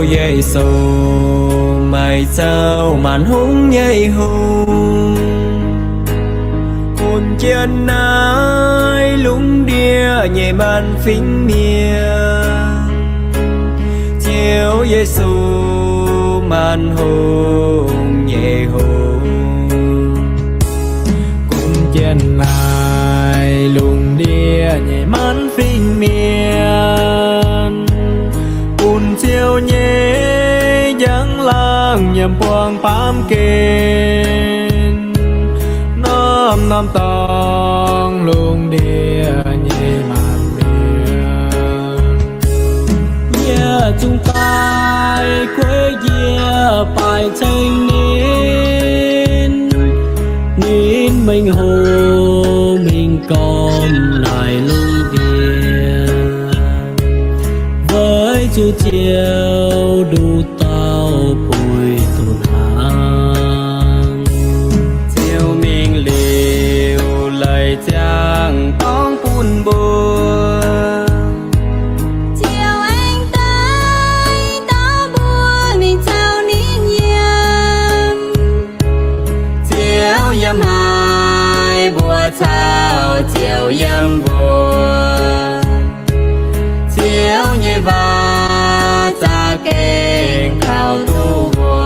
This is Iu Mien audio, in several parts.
Yesu, meih zoux maanc hungh nyei hungh, bun jienv naaiv lungh ndiev nyei maanc fingx mienh. Ziouv Yesu, maanc hungh nyei hungh, bun jienv naaiv lungh ndiev nyei maanc fingx mienh, bun Ziouv nyei njang-laangc nyiemc buangh baamh gen norm-norm dorngx lungh ndiev nyei maanc mienh. Yie zungv daaih gueiv yie baaix ceng ninh, ninh mengh hoc mingh gormx naaiv lungh ndiev, weic zuqc Ziouv nduqc dauh buix duqv hnaangx. Ziouv mingh liuz, leiz ziangh dorngx bun mbuo. Ziouv aengx daaih taux mbuo mingh caux ninh yiem. Ziouv yiem haaix, mbuo caux Ziouv yiem mbuo. Ziouv nyei waac za'gengh kaux duqv mbuo.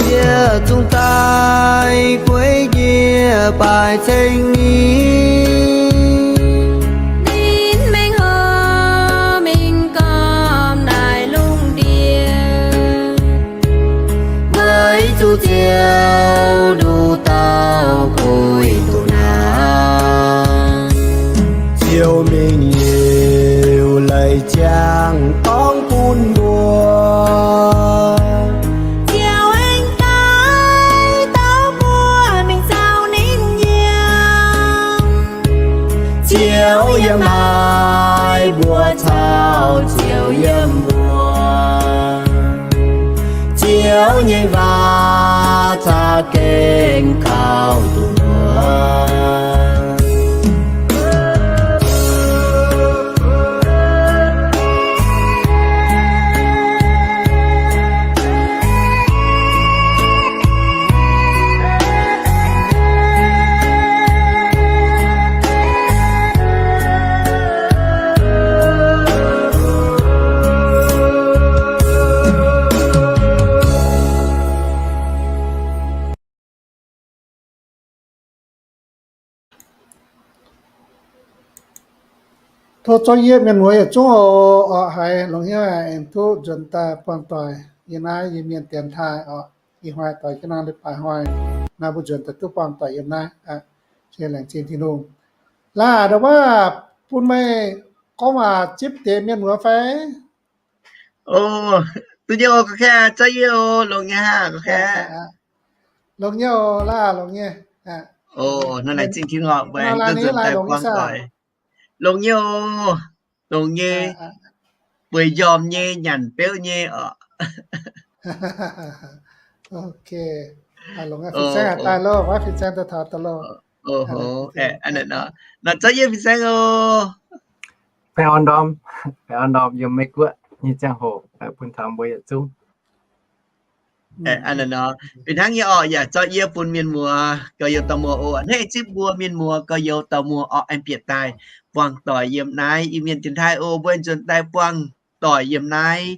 Yie zungv daaih gueiv yie baaix ceng ninh, ninh mengh hoc mingh gormx naaiv lungh ndiev, weic zuqc Ziouv nduqc dauh buix duqv hnaangx. Ziouv mingh liuz, leiz ziangh dorngx bun mbuo. Ziouv aengx daaih taux mbuo mingh caux ninh yiem. Ziouv yiem haaix, mbuo caux Ziouv yiem mbuo. Ziouv nyei waac za'gengh kaux duqv mbuo. Tov zorqv yie mienh muoz yietc zungv oc. Haiz longx hnyouv aengx duqv nzuonx daaih buangh doic yiem naaiv Iu-Mienh dienx taaih oc. Ih hnoi doix jienv norm leiz-baaix hnoi, naaiv mbuo nzuonx daaih duqv buangh doic yiem naaiv. Laengz zingh Tin-Hungh. Laaih ndau wuov bun meih gorngv waac zipv deix mienh muoz fai? O, duqv nyei oc, gorqv-kaeqv, zorqv yie oc, longx nyei aqv, gorqv-kaeqv. Longx nyei oc, laaih longx nyei. O, hnangv naaic zingh Tin-Hungh oc, mbuo aengx duqv nzuonx daaih buangh doic. Longx nyei oc, longx nyei, bueix njormh nyei, nyanc beuv nyei oc. Fin-saeng daaih loh, fin-saeng daaih taux daaih loh. Nor zorqv yie fin-saeng oc. Baengh orn ndorm, baengh orn ndorm yiem Meiv Guoqv nyei ziangh hoc bun taux mbuo yietc zungv. Fih hnangv nyei oc, yaac zorqv yie bun mienh muoz gauh youz dauh muoz oc. Hnangv zipv mbuo mienh muoz gauh youz dauh muoz oc, aengx bieqc daaih buangh doic yiem naaiv Iu-Mienh dienx taaih oc. Mbuo aengx nzuonx daaih buangh doic yiem naaiv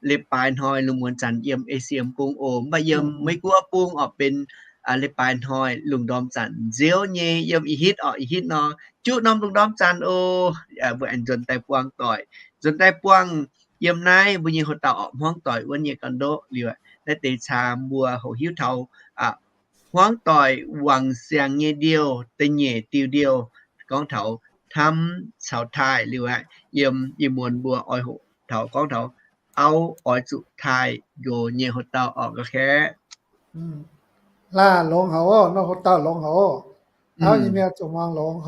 leiz-baaix hnoi lungh muonz zanc yiem Esie Bung oc. Mv baac yiem Meiv Guoqv Bung oc benx leiz-baaix hnoi lungh ndorm zanc nziouv nyei, yiem ih hitv oc, ih hitv nor, juqv norm lungh ndorm zanc oc. Mbuo aengx nzuonx daaih buangh doic, nzuonx daaih buangh yiem naaiv mbuo nyei houx-dauh oc, hmuangv doic wuonv nyei ga'ndoqv liuz, naaiv deix caa mbuo hoqc hiuv taux hmuangv doic wangc siangx nyei ndiouh da'nyeic diuh ndiouh gorngv taux hnamv caux taaih liuz aqv. Yiem ih muonz mbuo oix hoqc taux gorngv taux auv oix zuqc taaih njoux nyei houx-dauh oc, gorqv-kaeqv. Laaih longx haic oc, nor houx-dauh longx haic oc. Auv nyei mienh zuqc muangx longx.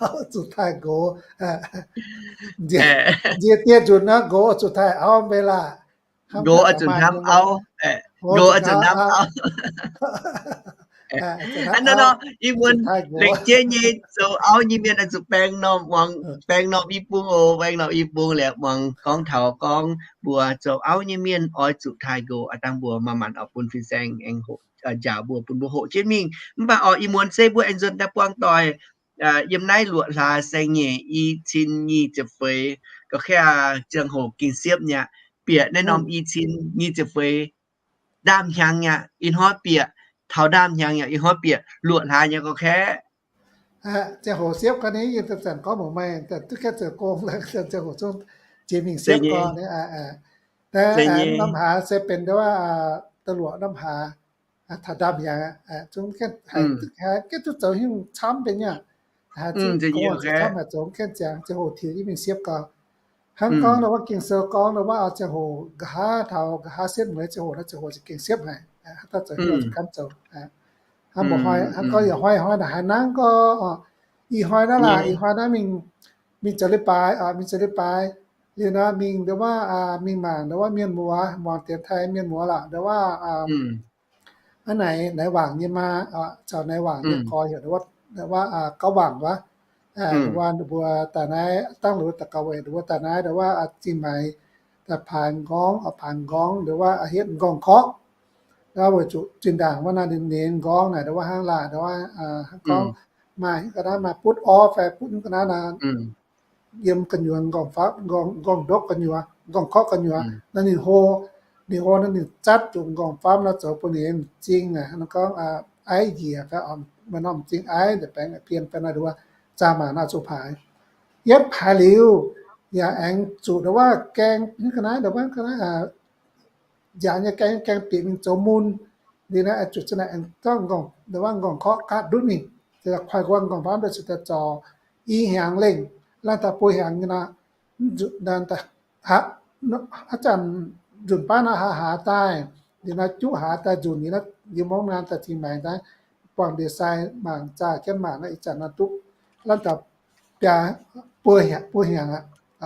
Auv zuqc taaih nqox. Nziex dieh nzunc naaiv nqox zuqc taaih auv mv bei laah. Nqox oix zuqc hnamv auv. Nqox oix zuqc hnamv auv. Hnangv nor, ih muonz lengc jeiv nyei zoux auv nyei mienh oix zuqc baeng norm, muangx, baeng norm i bung oc, baeng norm i bung liuz muangx gorngv taux gorngv mbuo zoux auv nyei mienh oix zuqc taaih nqox. Aav dangh mbuo maaih maanc oix bun fin-saeng aengx hoqc njaaux mbuo, bun mbuo hoqc jienv mingh. Mv baac oc, ih muonz se mbuo aengx nzuonx daaih buangh doic yiem naaiv luoqc hlaax saeng-nyeic i cin nyic ziepc feix, ga'qiex ziangh hoc ging siepv nyei aqv. Bieqc naaiv norm i cin nyic ziepc feix ndaamv-hnyangx nyei aqv. Ih hnoi bieqc, taux ndaamv-hnyangx nyei ih hnoi bieqc luoqc hlaax nyei ga'qiex. Ziangh hoc siepv gau ni, yie zanc-zanc gorngv mbuox meih, duqv gaengh zoux gong, ziangh hoc zungv jiex mingh siepv gau ni. Daaih norm hlaax se benx ndau wuov da'luoqc norm hlaax, taux ndaamv-hnyangx aqv, zungv gaengh haiz, gaengh duqv zoux hingh camv benx nyei aqv. Haiz zingh gong camv haic, zoux gaengh ziangx ziangh hoc tiux jienv mingh siepv gau. Hnangv gorngv ndau wuov Ging-Sou gorngv ndau wuov ziangh hoc nqa'haav taux nqa'haav siepv mueiz ziangh hoc naaiv ziangh hoc za'gengh siepv haic. Haaix dauh zoux hingh oix zuqc gaanv zoux. Hnangv mbuo hnoi, hnangv gorngv yaac hnoi, hnoi naaic haaix nangv gorngv, ih hnoi naaiv laaic, ih hnoi naaiv mingh, mingh zoux leiz-baaix, mingh zoux leiz-baaix liuz nor mingh ndau wuov, mingh mangc ndau wuov mienh muoz, muangx dienx taaih mienh muoz lorqc, ndau wuov hnangv naaic, naaiv wangc nyei maa, caux naaiv wangc nyei gorx heuc ndau wuov gauv wangc wuov. Ndau wuov mbuo daaih naaiv dangv, ndau wuov daux gaux weic ndau wuov daaih naaiv ndau wuov zingh maaiz daaih paaiv nqorngv, paaiv nqorngv ndau wuov hietv nqorngv-korqv. Ndau wuov weic zuqc zinh ndaangc wuov naaiv ninh nqorngv naaic ndau wuov hnangv laaic ndau wuov hnangv gorngv maaih ga'naaiv maaih butv orv fai butv ga'naaiv naaic, yiem gu'nyuoz nqorngv-famv, nqorngv-ndopv gu'nyuoz, nqorngv-korqv gu'nyuoz naaiv ninh hlo, ninh hlo naaiv ninh zatv zuqc nqorngv-famv naaiv zoux bun ninh m'zing naaic, hnangv gorngv aiv njiec fai maaih norm m'zing aiv nzengc baengx pien fai naaiv ndau wuov zaah mangc naaiv zuqc paaiv. Yietv paaiv liuz yaac aengx zuqc ndau wuov gaeng, ga'naaiv ndau wuov ga'naaiv nziaaux nyei gaeng, gaeng bieqc mingh zoux mun. Liuz naaiv zuqc za'naaic aengx zorqv nqorngv, ndau wuov nqorngv-korqv gaatv ndutv mingh, se kuaaiv guanh nqorngv-famv ndau se daaih zorc i hnyangx lengh, laanh daaih buo hnyangx nyei nor, aqv zanc nzunc baav naaiv haaz haaz daaih, liuz naaiv juqv haaz daaih nzunc, liuz naaiv yiem mungv naaiv daaih zingh maengx daaih, buangh ndie-sai mangc zaah jienv mangc naaiv ih zanc naaiv duqv laanh daaih biaa, buo hnyangx, buo hnyangx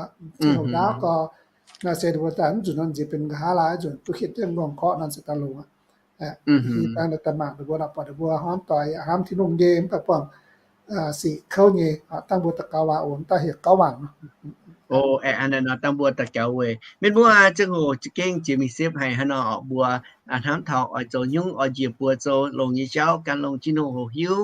aqv. Zinh hoc ndaauv gau, naaiv se mbuo daaih mv nzunc nor nziex benx nqa'haav laaix nzunc duqv hietv jienv nqorngv-korqv nor se daaih longx aqv. Yie daaih maaih mbuo naaic buatc mbuo hnamv doic, hnamv Tin-Hungh nyei, mv baac buangh sic kouv nyei, dangh mbuo daux gaux waac oc, daaih heuc gauv wangc nor. Dangh mbuo daux gaux weic mienh muoz ziangh hoc za'gengh jiex mingh siepv haic hnangv nor, mbuo hnamv taux oix zoux nyungc, oix njiec buoz zoux longx nyei jauv gan longx Tin-Hungh hoqc hiuv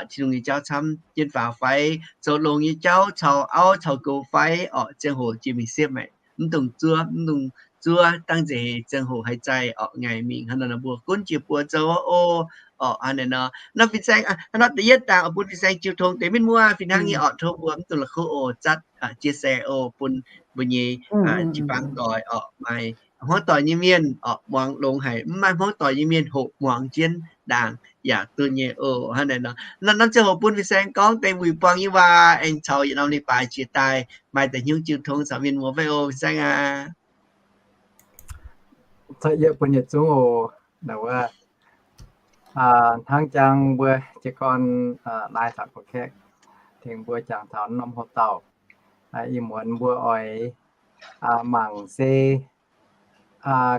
Tin-Hungh nyei jauv camv jienv faaux fai zoux longx nyei jauv caux auv caux nqox fai orqc, ziangh hoc jiex mingh siepv haic. Mv dungx zuov, mv dungx zuov, dangh nzeic hec ziangh hoc haiz zaih orqc ngaih mingh hnangv nor, mbuo gunv jiex buoz zoux oc. Orqc, hnangv naaiv nor, nor fin-saeng hnangv nor da'yietv dangh oix bun fin-saeng jiu tong deix mienh muoz fih hnangv nyei orqc, tov mbuo mv dungx la'kuqv oc, zatv chia sẻ oc bun mbuo nyei jiu-baang doic orqc, maaih hmuangv doic nyei mienh orqc muangx longx haic, mv maaih hmuangv doic nyei mienh hoqc muangx jienv ndaangc yaac duqv nyei oc. Hnangv naaiv nor, norm ziangh hoc bun fin-saeng gorngv deix wuic buangh nyei waac aengx caux yietc norm leiz-baaix jiex daaih maaih deix hnyouv jiu tong caux mienh muoz fai oc, fin-saeng aac. Yie bun yietc zungv oc, hnangv jangx mbuo jiez gorn lai taux Go-Kaeqv, tengx mbuo jangx taux norm hoc-dauh. Ih muonz mbuo oix mangc se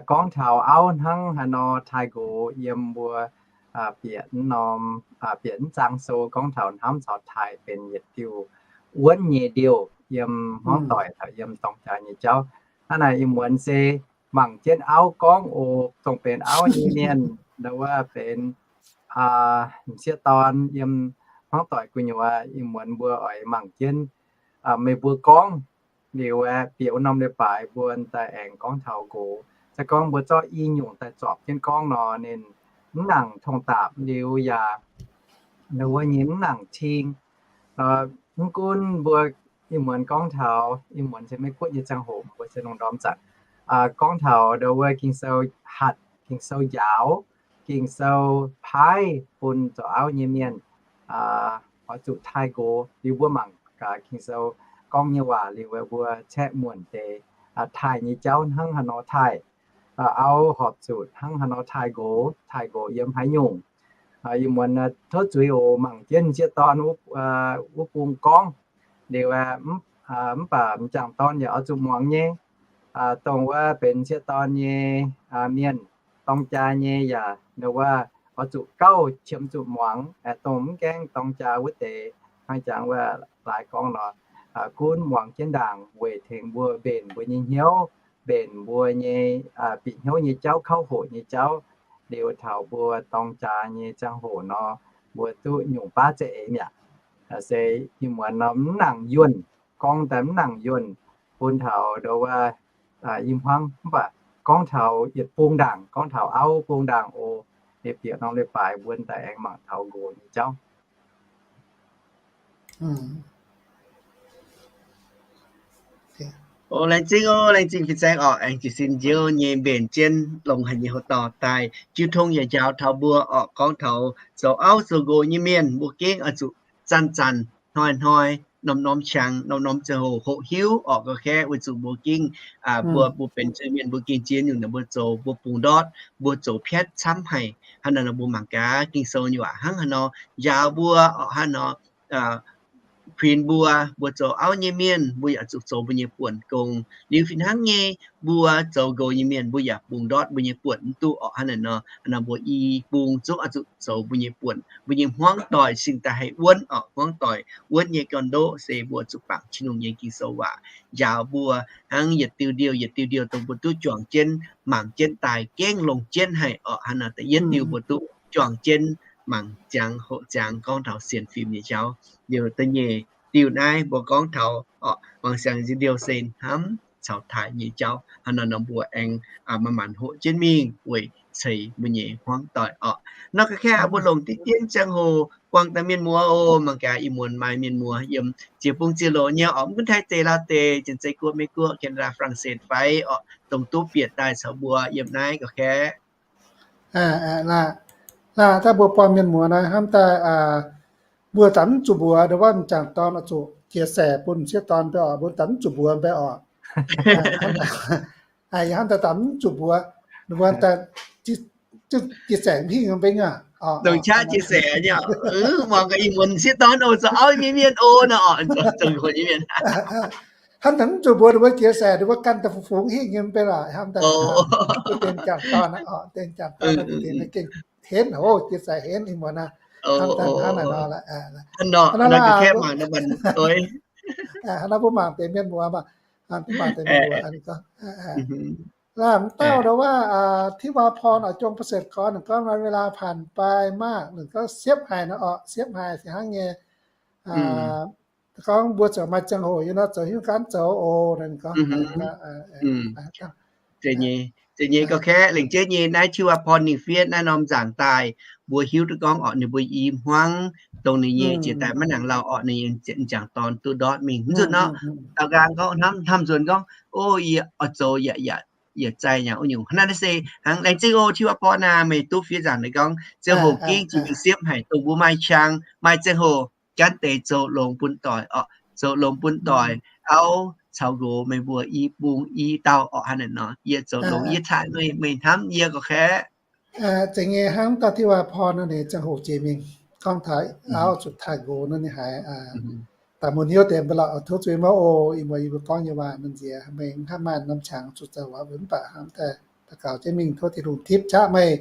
gorngv taux auv hnangv haaix nor taaih nqox yiem mbuo bieqc norm, bieqc mv zaang sou gorngv taux hnamv caux taaih benx yietc diuh wuonv nyei diuh yiem hmuangv doic caux yiem dorng jaax nyei jauv. Hnangv naaic ih muonz se mangc jienv auv gorngv oc, dongh benx auv nyei mienh, ndau wuov benx m'sieqv dorn yiem hmuangv doic gu'nyuoz, ih muonz mbuo oix mangc jienv meih mbuo gorngv liuz aeqv, bieqc wuov norm leiz-baaix mbuo daaih aengx gorngv taux nqox. Se gorngv mbuo zorqv i nyungc daaih zorpc jienv gorngv nor, ninh mv nangc tong-daapc liuz yaac ndau wuov nyei mv nangc ting. Mv gunv mbuo ih muonz gorngv taux, ih muonz se Meiv Guoqv nyei ziangh hoc mbuo se lungh ndorm zanc gorngv taux ndau wuov Ging-Sou hatc, Ging-Sou njaaux, Ging-Sou paaiv bun zoux auv nyei mienh oix zuqc taaih nqox. Liuz mbuo mangc gaax Ging-Sou gorngv nyei waac liuz, mbuo caeqv muonc deix taaih nyei jauv hnangv haaix nor taaih, auv horpc zuqc hnangv haaix nor taaih nqox, taaih nqox yiem haaix nyungc, Ih muonz tov zuiz oc, mangc jienv m'sieqv dorn wuov bung gorngv. Liuz, mv baac m'jangc dorn yaac oix zuqc muangx nyei. Dongh wuov benx m'sieqv dorn nyei mienh, dorng jaa nyei yaac wuov oix zuqc gauh qiemx zuqc muangx. Dongh mv gaengh dorng jaa wuov deix, hnangv jangx wuov laaix gorngv nor, gunv muangx jienv ndaangc weic tengx mbuo mbenc mbuo nyei hnyouv, mbenc mbuo nyei bieqc hnyouv nyei jauv, kauv hoqc nyei jauv. Liuz taux mbuo dorng jaa nyei ziangh hoc nor, mbuo duqv nyungc baav za'eix mi'aqv. Se ih muonz nor mv nangc yuonh, gorngv daaih mv nangc yuonh, bun taux ndo wuov i hmuangv, mv baac gorngv taux yietc bung ndaangc, gorngv taux auv bung ndaangc oc. Liuz bieqc norm leiz-baaix mbuo daaih aengx mangc taux nqox nyei jauv. Laengz zingh oc, laengz zingh fin-saeng orqc, aengx jiez sin nziouv nyei mbenc jienv longx haic nyei hoc dorh daaih jiu tong yaac njaaux taux mbuo orqc, gorngv taux zoux auv zoux nqox nyei mienh mbuo gengh oix zuqc zanc-zanc hnoi-hnoi norm-norm qangx norm-norm ziangh hoc hoqc hiuv orqc, ga'kaeqv weic zuqc mbuo gengh, mbuo, mbuo benx zuiz mienh mbuo gengh jiex nyungc naaic mbuo zoux mbuo bungx ndortv, mbuo zoux piatv camv haic. Hnangv naaic nor mbuo mangc gaax Ging-Sou nyei waac hnangv haaix nor njaaux mbuo orqc, hnangv nor kuinx mbuo, mbuo zoux auv nyei mienh mbuo yaac zuqc zoux mbuo nyei buonc gong. Liuz fih hnangv nyei, mbuo zoux nqox nyei mienh mbuo yaac bungx ndortv mbuo nyei buonc mv duqv orqc. Hnangv naaic nor, hnangv nor mbuo i bung zungv oix zuqc zoux mbuo nyei buonc, mbuo nyei hmuangv doic cingx daaih haih wuonv orqc. Hmuangv doic wuonv nyei gong-ndoqv se mbuo zuqc bangc Tin-Hungh nyei Ging-Sou waac njaaux mbuo hnangv yietc diuh ndiouh yietc diuh ndiouh dongh mbuo duqv juangc jienv mangc jienv daaih gengh longx jienv haic orqc. Hnangv naaic da'yietv diuh mbuo duqv juangc jienv mangc ziangx hoqc ziangx gorngv taux sienx fim nyei jauv. Liuz da'nyeic diuh naaiv mbuo gorngv taux orqc, mangc siangx nziouv se hnamv caux taaih nyei jauv. Hnangv naaic nor mbuo aengx manc-manc hoqc jienv mingh weic ceix mbuo nyei hmuangv doic orqc. Nor ga'kaeqv mbuo longc diqv dien ziangh hoc buangh daaih mienh muoz oc. Mangc gaax ih muonz maaih mienh muoz yiem ziex bung ziex loz nyei orqc, mv gunv Taiv deic, Laauv deic, Janx-Zei Guoqv, Meiv Guoqv, Canada, France, Fai orqc, dongh duqv bieqc daaih caux mbuo yiem naaiv ga'kaeqv. Naaiv daaih mbuo buangh mienh muoz naaiv hnamv daaih, mbuo daaih mv zuqc mbuox ndo wuov m'jangc dorn oix zuqc jiex saec bun m'sieqv dorn mbe orqc, mbuo daaih mv zuqc mbuox mbe orqc. Hnamv daaih daaih mv zuqc mbuox, mbuo daaih jiex saec mv hingh mbenc aqv. Dongh qaqv jiex saec nyei, muangx gaax ih muonz m'sieqv dorn oc, zoux auv nyei mienh oc nor orqc, zoux nqox nyei mienh. Hnamv daaih mv zuqc mbuox ninh mbuo jiex saec, ninh mbuo ganh daaih fungx fungx hingh nyei mbe orqc. Hnamv daaih deix m'jangc dorn, deix m'jangc dorn gengh henv, hov, jiex saec henv ih muonz aqv. Hnamv daaih hnangv naaic nor lorqc. Hnangv naaiv mbuo mangc deix mienh muoz, mbuo mangc deix mienh muoz, laanh dauh ndo wuov ทิวาพร oix jong เกษตรกร gorngv เวลาผ่านไปมาก ninh gorngv siepv haic nor orqc, siepv haic fih hnangv nyei. Gorngv mbuo ziouc maaih ziangh hoc yiem nor zoux hiuv gaanv zoux oc. Ninh gorngv Zeiz nyei, zeiz nyei, ga'kaeqv lengc jeiv nyei. Naaiv ทิวาพร ninh fiev naaiv norm nzaangc daaih, mbuo hiuv duqv gorngv orqc, ninh mbuo i hmuangv dongh ninh nyei jiex daaih maiv nangc lauh orqc, ninh m'jangc dorn duqv ndortv mingh. Mv nzunc nor, daaux nqaang gorngv hnamv hnamv nzuonx gorngv, o, yie oix zoux yaac yaac yietc zaih nyanc wuov nyungc. Hnangv naaiv se hnangv laengz zingh oc ทิวาพร naaic, meih duqv fiev nzaangc naaiv gorngv ziangh hoc gengh jiex mingh siepv haic, dongh mbuo maaih qang maaih ziangh hoc janv deix zoux longx bun doic orqc, zoux longx bun doic, auv caux nqox meih mbuo i bung i dauh orqc. Hnangv naaic nor, yie zoux longx, yie taaih meih, meih hnamv yie ga'kaeqv. Zeiz nyei, hnangv dauh ทิวาพร nor ninh ziangh hoc jiex mingh gorngv taux auv zuqc taaih nqox nor ninh haiz daaih mun hnyouv deix mv baac lorqc, tov zuiz maiv oc. Ih muonz yie mbuo gorngv nyei waac nor nziex meih hnangv maaih norm qangx zuqc zoux waac mv baac hnamv daaih daux gaux jienv mingh tov Tin-Hungh tipv qaqv meih.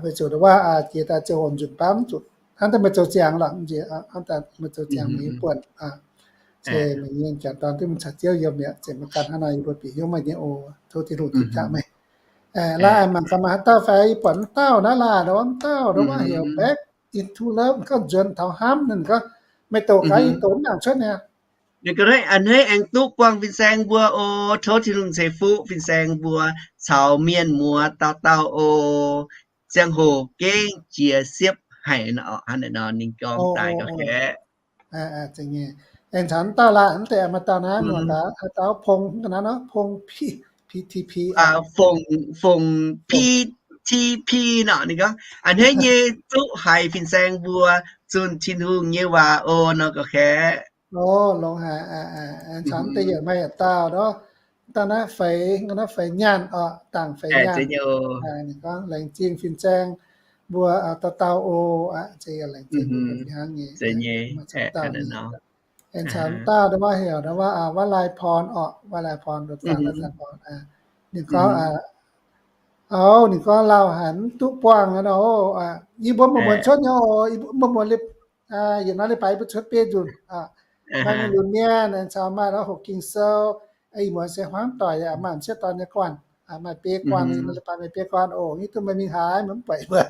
Weic zuqc ndo wuov jiex daaih ziangh hoc nzunc baav mv zuqc hnamv daaih meih zoux ziangx lorqc, hnamv daaih meih zoux ziangx meih nyei buonc. Se meih nyei m'jangc dorn duqv mingh caux Ziouv yiem mi'aqv, se maiv gan hnangv nor yie mbuo bieqc hnyouv maiv nyei oc. Tov Tin-Hungh tipv qaqv meih. Laaih mangc gaax maaih haaix dauh fai yie buatc mv dauh naaiv laanh, ndo wuov mv dauh ndo wuov heuc Back into Love, gorngv nzuonx taux hnamv ninh gorngv, meih doqc gaax, yie doqc mv nangc cuotv niaa. Ninh ga'naaiv a'hneiv aengx duqv buangh fin-saeng mbuo oc. Tov Tin-Hungh ceix fuqv fin-saeng mbuo caux mienh muoz dauh dauh oc. Ziangh hoc gengh jiex siepv haic nor, hnangv naaic nor ninh gorngv daaih ga'kaeqv. Aengx caux mv dauh laanh, mv deix maaih dauh naaiv muoz gaax, haaix dauh Pong, ga'naaiv nor Pong P, P T P, Fongc, Fongc P T P nor, ninh gorngv, a'hneiv nyei duqv haiz fin-saeng mbuo zunh Tin-Hungh nyei waac oc nor ga'kaeqv. O, longx haic. Caux mv deix yaac maaih yietc dauh nor, dauh naaiv Feix, naaiv Feix Nyaanh oc, Dangc Feix Nyaanh. Ninh gorngv, laengz zingh fin-saeng mbuo dauh dauh oc. Aengx caux dauh dauh heuc ndau wuov heuc ndau wuov Wai Lai Porn orqc, Wai Lai Porn, ninh gorngv, ov, ninh gorngv lauh haic mv duqv buangh nor, yie mbuo muonz-muonz cuotv nyei oc, mbuo muonz, yietc norm leiz-baaix mbuo cuotv biei nzunc, maaih mienh lunx mienh, aengx caux maaih nor hoqc Ging-Sou, ih muonz se hmuangv doic, maaih m'sieqv dorn nyei guanh, maaih biei guanh, yietc norm leiz-baaix maaih biei guanh oc, hiuv duqv meih mingh haaix, meih mv buatc mbuo.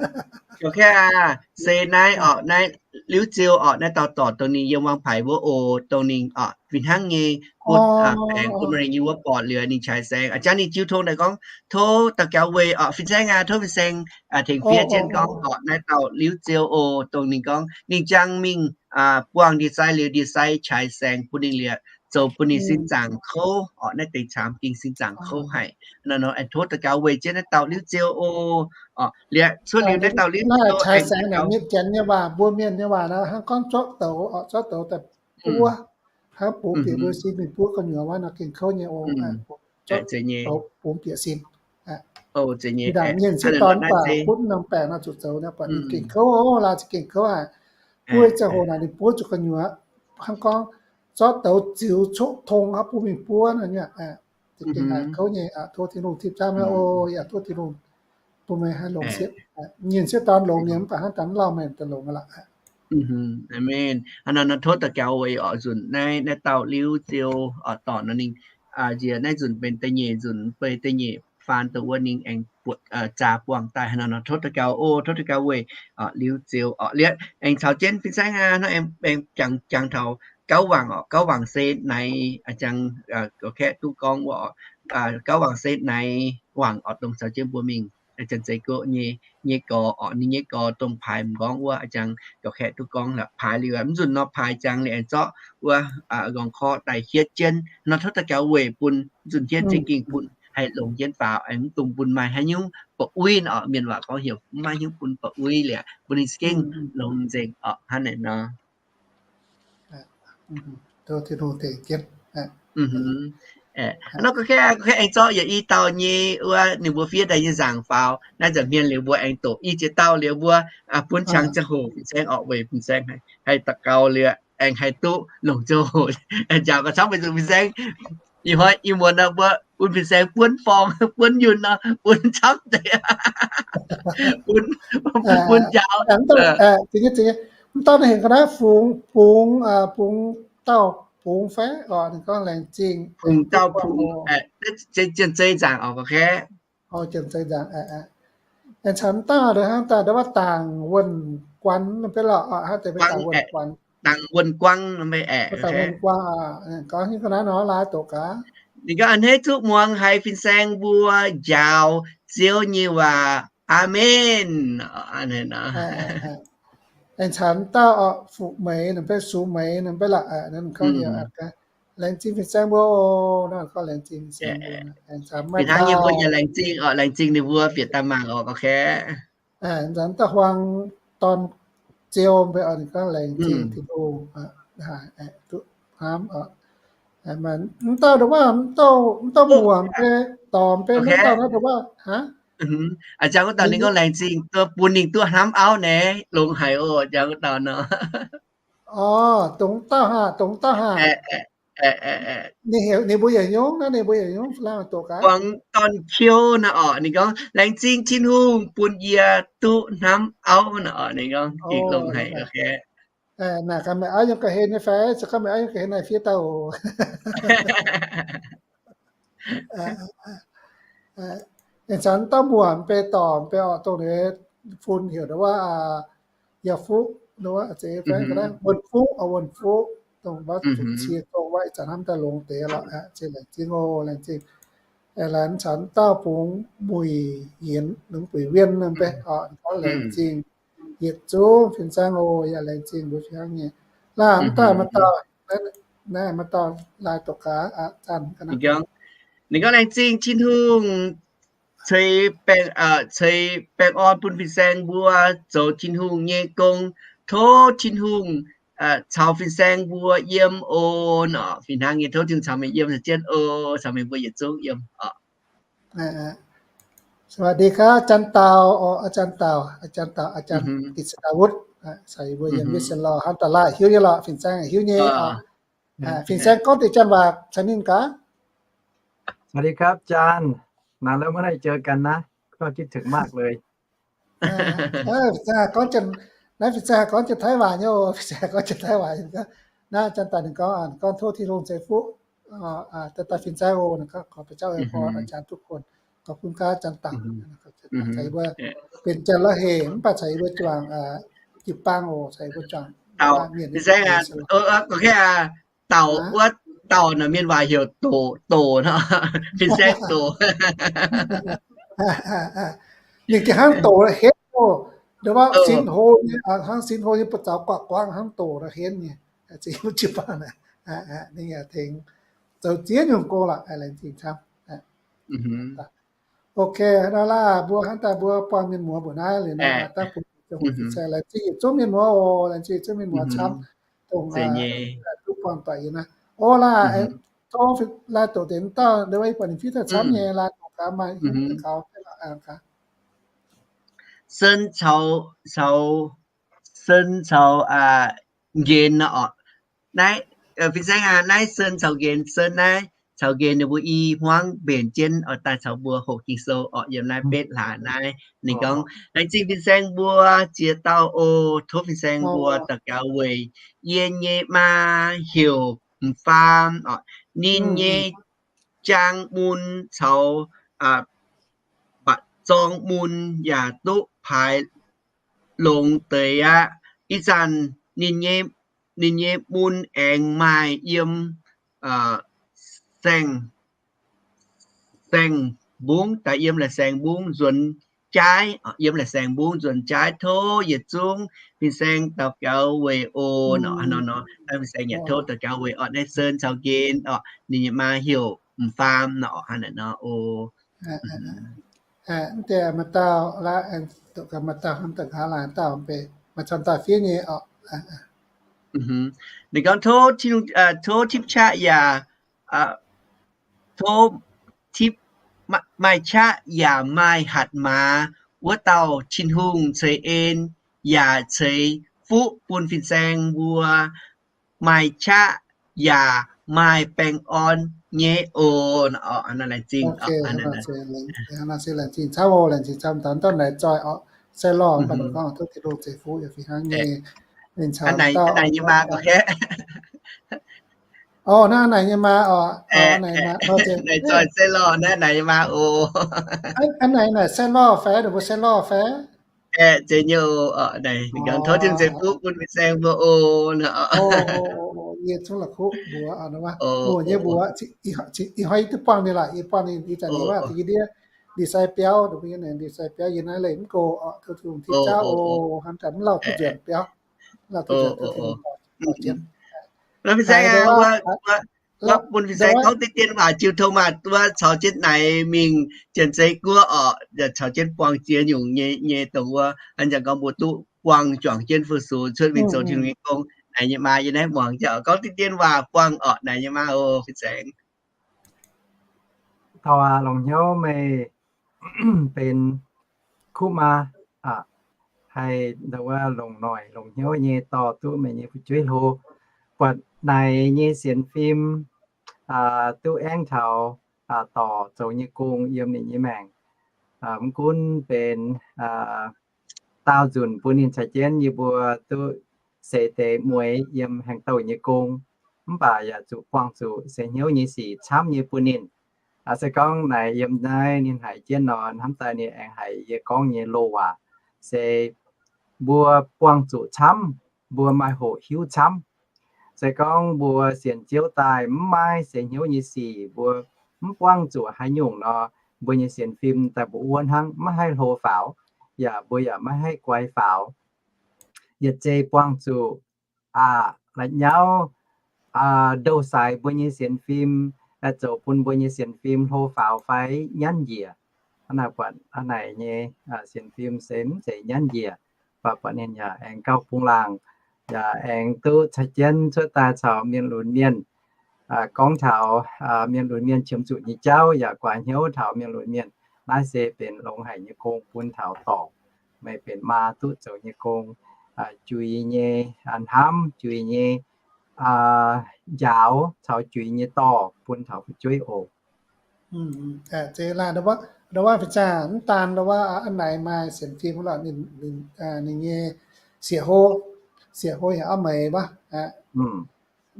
Se naaiv orqc, naaiv Liuz Ziou orqc, naaiv dauh dorc dongh ninh yiem Wang Paic wuov oc, dongh ninh orqc fih hnangv nyei butv baengc butv ma'lengc nyei wuov borqc liuz ninh qaiz saeng. A'jangv ninh jiu tong daaih gorngv, tov daux gaux weic orqc fin-saeng aac, tov fin-saeng tengx fiev jienv gorngv orqc naaiv dauh Liuz Ziou oc, dongh ninh gorngv ninh jangx mingh buangh ndie sai liuz ndie sai qaiz saeng bun ninh liuz zoux bun ninh sin zaangc kouv orqc, naaiv deix caamx ging sin zaangc kouv haic. Nor aengx tov daux gaux weic jienv naaiv dauh Liuz Ziou oc. Liuz cuotv liuz naaiv dauh Liuz Ziou qaiz saeng naaic mienh janx nyei waac, mbuo mienh nyei waac nor hnangv gorngv zorqv douz, zorqv douz daaih buov, hnangv bungx bieqc mbuo sin mingh buov gu'nyuoz wuov nor gengh kouv nyei oc. Bungx bieqc sin. Ninh sieqv dorn baac butv norm baengc nor zuqc zoux nor buatc ninh gengh kouv oc, laaix za'gengh kouv haic. Buov ziangh hoc naaic ninh buov zuqc gu'nyuoz, hnangv gorngv zorqv douz ziux coqv tong hnangv bun mingh buov nor nyei. Za'gengh haiz kouv nyei. Tov Tin-Hungh tipv jaav meih oc. Yaac tov Tin-Hungh bun meih haih longx siepv. Ninh sieqv dorn longx nyei mv baac hnangv daaih mv lauh meih daaih longx aqv lorqc. Aamen. Hnangv nor nor tov daux gaux weic orqc nzunc naaiv, naaiv dauh Liuz Ziou orqc dorc nor ninh nziex naaiv nzunc benx da'nyeic nzunc, beiv da'nyeic faan dongh wuov ninh aengx buatc zaah buangh daaih. Hnangv nor nor tov daux gaux oc, tov daux gaux weic Liuz Ziou orqc. Liuz aengx caux jienv fin-saeng aac, hnangv aengx jangx, jangx taux gauv wangc orqc. Gauv wangc se naaic, a'jangv gorx-kaeqv duqv gorngv wuov orqc, gauv wangc se naaic wangc orqc dongh caux jienv mbuo mingh Janx-Zei Gorqv nyei, nyei gorx orqc, ninh nyei gorx dongh paaix m'nqorngv wuov, a'jangv gorx-kaeqv duqv gorngv la'paaix liuz, mv nzunc nor paaix jangx liuz aengx zorqv wuov m'nqorngv korqv daaih hietv jienv nor, tov daux gaux weic bun nzunc hietv jienv gengh bun haih longx jienv faaux, aengx mv dungx bun maaih haaix nyungc ba'uiv orqc. Mienh waac gorngv heuc maiv hiuv bun ba'uiv liuz, bun ninh za'gengh longx nzengc orqc, hnangv naaic nor. Nor gorx-kaeqv, gorx-kaeqv aengx zorqv yietc i dauh nyei wuov ninh mbuo fiev daaih nyei nzaangc faaux. Naaiv nza'hmien liuz mbuo aengx doqc i ziex dauh liuz mbuo bun qangx ziangh hoc fin-saeng orqc, weic fin-saeng haih daux gaux liuz aengx haih duqv longc ziangh hoc njaaux gauh camv weic zuqc fin-saeng ih hnoi ih muonz nor mbuo bun fin-saeng buonv forng, buonv yunh nor, bun camv deix, bun, bun njaaux. Mv dauh naaiv heuc ga'naaiv fungx, bungx, bungx dauh bungx fai orqc, ninh gorngv laengz zingh. Bungx dauh bungx, Janx-Zei nzaangc orqc, gorx-kaeqv. Janx-Zei nzaangc. Aengx caux mv dauh hnangv daaih wuov Dangc Wuonh Guanh nor, mv baac lorqc, hnangv deix mbuo Dangc Wuonh Guanh. Dangc Wuonh Guanh nor, mv baac Dangc Wuonh Guanh, gorngv hiuv ga'naaiv nor laaix doqc gaax. Ninh gorngv, a'hneiv zuqc muangx haiz fin-saeng mbuo njaaux Ziouv nyei waac. Aamen. Aengx caux mv dauh orqc, Fuqv Meix nor, mv baac Sux Meix nor, mv baac lorqc, gorngv laengz zingh fin-saeng mbuo oc, nor gorngv laengz zingh fin-saeng mbuo. Aengx caux maaih dauh, laengz zingh orqc, laengz zingh ninh mbuo bieqc daaih mangc orqc, gorx-kaeqv. Mv dauh Huaang Dorn Ziou mv baac orqc, ninh gorngv laengz zingh Tin-Hungh duqv hnamv orqc. Mv dauh, mv dauh, mv dauh muoc mv baac dorc mv baac mv dauh nor, aa, jangx wuov dauh ninh gorngv laengz zingh duqv bun ninh duqv hnamv auv naaic, longx haic oc, jangx wuov dauh nor. Orqc, dongh wuov dauh haah, dongh wuov dauh haah. Ninh heuc ninh mbuo yietc nyungc, naaiv ninh mbuo yietc nyungc, Huaang Dorn Kiou nor orqc, ninh gorngv, laengz zingh Tin-Hungh bun yie duqv hnamv auv nor orqc, ninh gorngv gengh longx haic. Naaic gaax meih auv yiem ga'hlen nyei fai? Se gorngv meih auv yiem ga'hlen naaic fiev daaih oc. Aengx caux dauh muoc mv baac dorc mv baac orqc, dongh ninh fun heuc ndau wuov, Yaac Fuqv, ndau wuov, Wuonh Fuqv, Wuonh Fuqv, dongh wuov zuqc cie dongh wuov ih zanc hnamv daaih longx deix lorqc. Laengz zingh oc, laengz zingh. Laengz caux dauh bungx Muic Yienx, Muic Wien mv baac orqc, gorngv laengz zingh yietc zungv fin-saeng oc, yaac laengz zingh mbuo fih hnangv nyei. Laaix mv dauh, mv dauh, naaiv mv dauh laaix doqc gaax, zanc ga'naaiv. Ninh gorngv, laengz zingh Tin-Hungh ceix baengh, ceix baengh orn bun fin-saeng mbuo zoux Tin-Hungh nyei gong. Tov Tin-Hungh caux fin-saeng mbuo yiem oc. Nor fih hnangv nyei, tov Tin-Hungh caux meih yiem caux jienv oc, caux meih mbuo yietc zungv yiem oc. สวัสดีครับ อาจารย์เต่า อ๋อ อาจารย์เต่า อาจารย์เต่า อาจารย์กฤษดาวุฒิ อ่ะ ใส่เบอร์เยี่ยม วิศลอ ห้ามตลาด หิวเยอะหรอ ฝิ่นแซง หิวเยอะ อ๋อ อ่ะ ฝิ่นแซง ก้อนติดจันหวาด ชนินกะ สวัสดีครับอาจารย์ นานแล้วไม่ได้เจอกันนะ ก็คิดถึงมากเลย เออ เออ ฝิ่นแซง ก้อนจัน นั้น ฝิ่นแซง ก้อนจันไต้หวัน โย ฝิ่นแซง ก้อนจันไต้หวัน ก็ นะ อาจารย์เต่า หนึ่งก้อน อ่านก้อน โทษที่ลงเสียงฟู่ อ่า อ่า แต่ แต่ฝิ่นแซง โอ นะครับ ขอพระเจ้าอวยพรอาจารย์ทุกคน ขอบคุณครับ อาจารย์เต่า นะครับ ใส่เบอร์ เป็นจันละเหม ปะ ใส่เบอร์จวาง อ่า จิบปาง โอ ใส่เบอร์จวาง เต่า ว่าเมียน เป็นแซง อ่ะ เออ เออ ก็แค่ เต่า ว่าเต่าน่ะ เมียนว่าเหี่ยวโต โตเนาะ เป็นแซงโต ninh gengh hnangv doqc la'henv oc. Ndoqc mbuo sin hlo nyei, hnangv sin hlo nyei buoz-zaux guangc guangv hnangv doqc la'henv nyei. Ninh yaac tengx zoux ziex nyungc gong lorqc, laengz zingh camv. Ok, nor laah mbuo hnamv daaih mbuo buangh mienh muoz mbuoqc naaiv liuz nor, daaih bun laengz zingh yietc zungv mienh muoz oc, laengz zingh yietc zungv mienh muoz camv, dongh duqv buangh doic yie naaiv. O laah, tov laai doqc deix dauh, ndau wuov buatc ninh fiev daaih camv nyei, laai doqc gaax maaih gaux. Sen caux, caux, sen caux, aa, nqenx nor orqc. Naaiv, fin-saeng aac, naaiv sen caux nqenx, sen naaiv caux nqenx ninh mbuo i hmuangv mbenc jienv oix daaih caux mbuo hoqc Ging-Sou orqc. Yiem naaiv betv hlaax naaiv ninh gorngv, laengz zingh fin-saeng mbuo ziex dauh oc. Tov fin-saeng mbuo daux gaux weic yie nyei maa heuc M'faam orqc. Ninh nyei jaang mun caux, aa, mba'zorng mun yaac duqv paaix longx deix aqv. Ih zanc ninh nyei, ninh nyei mun aengx maaih yiem, aa, saeng, saeng mbungv, daaih yiem la'saeng mbungv nzuonx jaaiv, yiem la'saeng mbungv nzuonx jaaiv. Tov yietc zungv fin-saeng daux gaux weic oc. Nor, nor, nor, fin-saeng yaac tov daux gaux weic orqc. Naaiv sen caux nqenx orqc, ninh nyei maa heuc M'faam nor, hnangv naaiv nor oc. Mv deix maaih dauh, maaih dauh hnamv daaih nqa'haav laanh dauh, maaih camv dauh fiev nyei orqc. Ninh gorngv, tov, tov tipv qaqv yaac, tov tipv, maaih qaqv yaac maaih hatc maaz wuov dauh Tin-Hungh ceix en yaac ceix fuqv bun fin-saeng mbuo maaih qaqv yaac maaih baengh orn nyei oc. Laengz zingh, laengz zingh camv oc, laengz zingh camv dauh dauh naaic zoih orqc. Sai lorh, gorngv tov Tin-Hungh ceix fuqv yaac fih hnangv nyei. Ninh camv dauh naaic nyei maa oc. Naaiv naaic nyei maa oc. Naaic zoih sai lorh, naaiv naaic nyei maa oc. Aa, naaic naaic sai lorh fai, ninh mbuo sai lorh fai? Aeqv, zeiz nyei oc. Ninh gorngv tov Tin-Hungh ceix fuqv bun fin-saeng mbuo oc. Yie zungv la'kuqv mbuox, mbuox nyei mbuox, ih hnoi yie duqv buangh ninh laaix, yie buangh ninh ih zanc ninh waac da'nyeic ndiev ndie-sai biauv, ndie-sai biauv yie naaiv leih mv go oc. Tov Tin-Hungh tipv jauv oc. Hnamv daaih mv lauh duqv nzuonx biauv, mv lauh duqv nzuonx, tov Tin-Hungh dorh jienv. Fin-saeng, bun fin-saeng gorngv deix dien waac jiu tong maah, wuov caux jienv naaic mingh Janx-Zei guoqv orqc, caux jienv buangh ziex nyungc nyei, nyei dongh wuov, hnangv jangx gorngv mbuo duqv buangh juangc jienv fu-sux cuotv mingh zoux Tin-Hungh nyei gong. Naaic nyei maa yie naaiv muangx jauv gorngv deix dien waac buangh orqc. Naaic nyei maa oc, fin-saeng. Taux aqv, longc hnyouv meih benx kuv maa, haih ndau wuov longc noic longc hnyouv nyei dorh duqv meih nyei fu'jueiv hlo, buatc naaic nyei sienx fim duqv aengv taux dorc zoux nyei gong yiem ninh nyei maengc. Mv gunv benx daauh nzunc bun ninh caux jienv yie mbuo duqv seix deix mueix yiem haengh douh nyei gong, mv baac yaac zuqc buangh zuqc seix hnyouv nyei sic camv nyei bun ninh. Se gorngv naaic yiem naaiv ninh haiz jienv nor, hnamv daaih ninh aengx haiz yie gorngv nyei loz-waac se mbuo buangh zuqc camv, mbuo maaih hoqc hiuv camv. Se gorngv mbuo sienx Ziouv daaih mv maaih seix hnyouv nyei sic, mbuo mv buangh zuqc haaix nyungc nor, mbuo nyei sienx fim daaih mbuoqc wuov hnangv, maiv haih hlo faaux, yaac mbuo yaac maiv haih guai faaux. Yietc zei buangh zuqc aqc la'nyauv, ndouh saix mbuo nyei sienx fim, zoux bun mbuo nyei sienx fim hlo faaux fai nyanv njiec. Hnangv naaic buatc hnangv naaic nyei sienx fim se mv zeiz nyanv njiec, mv baac buatc ninh yaac aengx gauh bungx laangc, yaac aengx duqv caux jienv cuotv daaih caux mienh lunx mienh gorngv taux mienh lunx mienh qiemx zuqc nyei jauv, yaac guaax hnyouv taux mienh lunx mienh. Naaiv se benx longx haic nyei gong bun taux dorngc. Meih benx maa duqv zoux nyei gong, juix nyei hnamv, juix nyei njaaux caux juix nyei dorh bun taux fu'jueiv oc. Ndau wuov, ndau wuov fih zaah mv daan ndau wuov a'naix maaih sienx fim lorqc, ninh nyei sieqv hlo, sieqv hlo yaac auv meix wuov.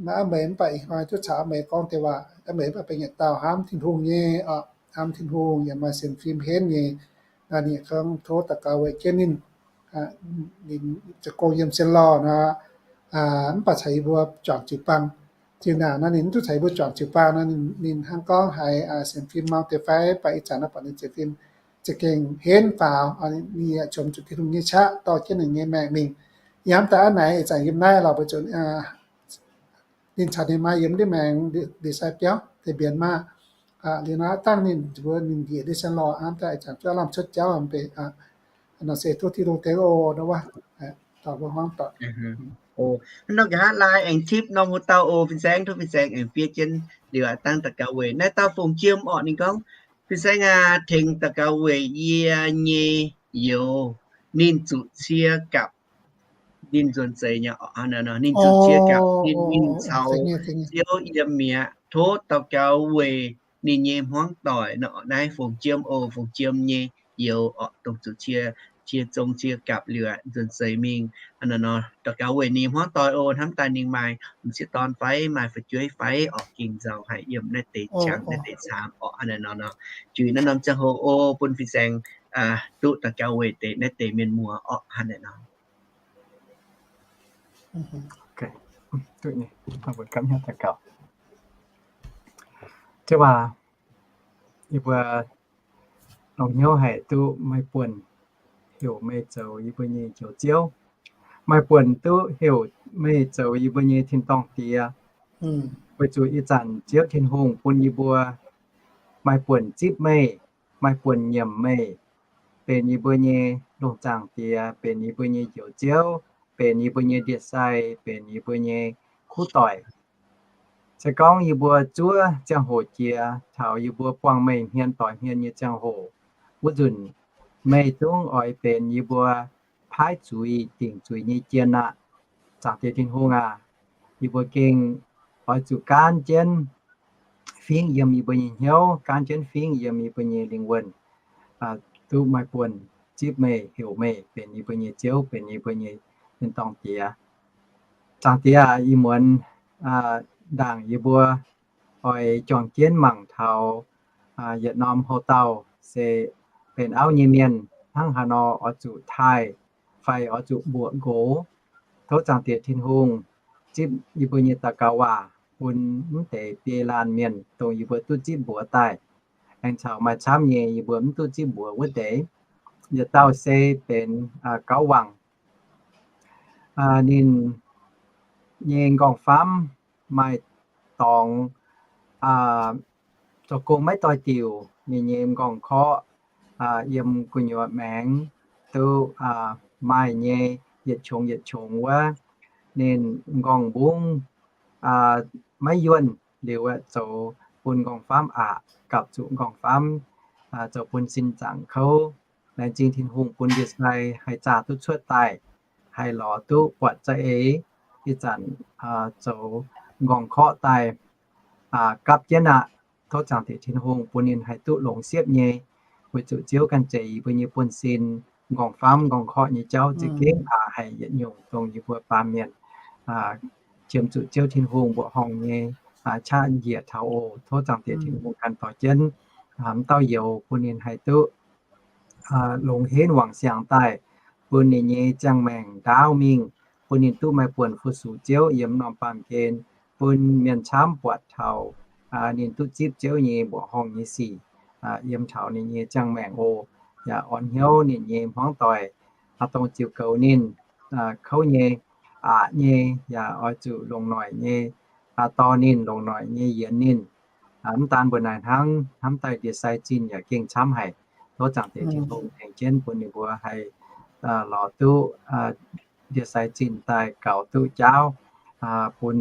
Maaih auv meix mv baac ih hnoi duqv caux auv meix gorngv deix waac. Auv meix mv baac benx yietc dauh hnamv Tin-Hungh nyei, hnamv Tin-Hungh yaac maaih sienx fim henv nyei. Ninh gorngv tov daux gaux weic jienv ninh, ninh zoux gong yiem Sien Lorh nor, mv baac caux yie mbuo juangc jiu-baang. Ziux naaic nor ninh mv duqv caux yie mbuo juangc jiu-baang nor, ninh hnangv gorngv haiz sienx fim mau deix fai, mv baac ih zanc nor buatc ninh sienx fim za'gengh henv faaux. Ninh yaac qomx zuqc Tin-Hungh nyei qaqv dorh jienv ninh nyei maengc mingh. Yie hnamv daaih a'naix ih zanc yiem naaiv lorqc, weic zuqc ninh caux ninh maa yiem ndiev maengx ndie-sai biauv deix mbienx maah. Liuz nor dangh ninh mbuo ninh njiec ndiev Sien Lorh hnamv daaih ih zanc zuov lamh cuotv jauv mv baac nor se tov Tin-Hungh tengx oc, ndau wuov, dorh mbuo hmuangv doic. Nor nqa'haav laai aengx tipv norm hoc dauh oc, fin-saeng, tov fin-saeng aengx fiev jienv liuz aqc dangh daux gaux weic naaiv dauh Fongc Jiem orqc. Ninh gorngv, fin-saeng aac, tengx daux gaux weic yie nyei youz, ninh zuqc cie gapv ninh nzuonx zeix nyei, ninh zuqc cie gapv ninh mingh caux Ziouv yiem mi'aqv. Tov daux gaux weic ninh nyei hmuangv doic nor. Naaiv Fongc Jiem oc, Fongc Jiem nyei youz orqc, dongh zuqc cie, cie zong cie gapv liuz aqc nzuonx zeix mingh. Nor daux gaux weic ninh hmuangv doic oc. Hnamv daaih ninh maaih m'sieqv dorn fai, maaih fu'jueiv fai orqc, gengh nzauh haic yiem naaiv deix qangx naaiv deix caamx orqc. Hnangv naaiv nor, juix naaiv norm ziangh hoc oc, bun fin-saeng duqv daux gaux weic deix naaiv deix mienh muoz orqc. Hnangv naaiv nor. Duqv nyei, mbuo gapv hnyouv daux gaux. Ziouv aac, yie mbuo longx hnyouv haic duqv maaih buonc heuc meih zoux yie mbuo nyei Njoux Ziouv, maaih buonc duqv heuc meih zoux yie mbuo nyei tin-dorngh Diex, weic zuqc ih zanc Ziouv Tin-Hungh bun yie mbuo maaih buonc zipv meih, maaih buonc nyiemc meih, benx yie mbuo nyei lungh zaangc Diex, benx yie mbuo nyei Njoux Ziouv, benx yie mbuo nyei ndie-sai, benx yie mbuo nyei kuv doic. Se gorngv yie mbuo zuov ziangh hoc jiex taux yie mbuo buangh meih hmien doix hmien nyei ziangh hoc, wuov nzunc meih zungv oix benx yie mbuo paaiv zuiz dingc zuiz nyei jien aqv. Zaangc Diex Tin-Hungh aac, yie mbuo gengh oix zuqc gaanv jienv fingv yiem yie mbuo nyei hnyouv, gaanv jienv fingv yiem yie mbuo nyei lingh wuonh, duqv maaih buonc zipv meih, heuc meih benx yie mbuo nyei Ziouv, benx yie mbuo nyei tin-dorngh Diex. Zaangc Diex aac, ih muonz ndaangc yie mbuo oix juangc jienv mangc taux yietc norm houc dauh se benx auv nyei mienh hnangv haaix nor oix zuqc taaih fai oix zuqc mbuoqc nqox. Tov Zaangc Diex Tin-Hungh zipv yie mbuo nyei daux gaux waac bun mv deix biei laanh mienh dongh yie mbuo duqv zipv mbuox daaih, aengx caux maaih camv nyei yie mbuo mv duqv zipv mbuox wuov deix. Yietc dauh se benx Gauv Wangc. Ninh nyei m'nqorngv-famv maaih dorngx zoux gong maiv doix-diuc. Ninh nyei m'nqorngv-korqv yiem gu'nyuoz maengx duqv maaih nyei yietc qongx yietc qongx wuov. Ninh m'nqorngv-mbungv maiv yuonh liuz aeqv, zoux bun m'nqorngv-famv aqc, gapv zuqc m'nqorngv-famv zoux bun sin zaangc kouv. Laengz zingh Tin-Hungh bun ndie-sai haih zaah duqv cuotv daaih, haih lorz duqv buatc za'eix. Ih zanc zoux m'nqorngv-korqv daaih gapv jienv aqv. Tov Zaangc Diex Tin-Hungh bun ninh haih duqv longx siepv nyei, weic zuqc Ziouv ganh zeiz yie mbuo nyei buonv-sin. M'nqorngv-famv m'nqorngv-korqv nyei jauv za'gengh aqc haic yietc nyungc dongh yie mbuo baamh mienh qiemx zuqc Ziouv Tin-Hungh mbuoqc horngh nyei qaqv njiec taux oc. Tov Zaangc Diex Tin-Hungh ganh dorh jienv m'dauh youz bun ninh haih duqv longx henv wangc siangx daaih, bun ninh nyei ziangh maengc ndaauv mingh, bun ninh duqv maaih buonc fu-sux Ziouv yiem norm baamh gen, bun mienh camv buatc taux ninh duqv zipv Ziouv nyei mbuoqc horngh nyei sic yiem taux ninh nyei ziangh maengc oc. Yaac orn hnyouv ninh nyei hmuangv doic, dongh ziux goux ninh kouv nyei, aqc nyei, yaac oix zuqc longc noic nyei dorh ninh, longc noic nyei yienx ninh. Mv daan mbuo naaic hnangv, hnamv daaih ndie-sai zinh yaac gengh camv haic. Tov Zaangc Diex Tin-Hungh tengx jienv bun ninh mbuo haih lorz duqv ndie-sai zinh daaih gaux duqv jaauv, bun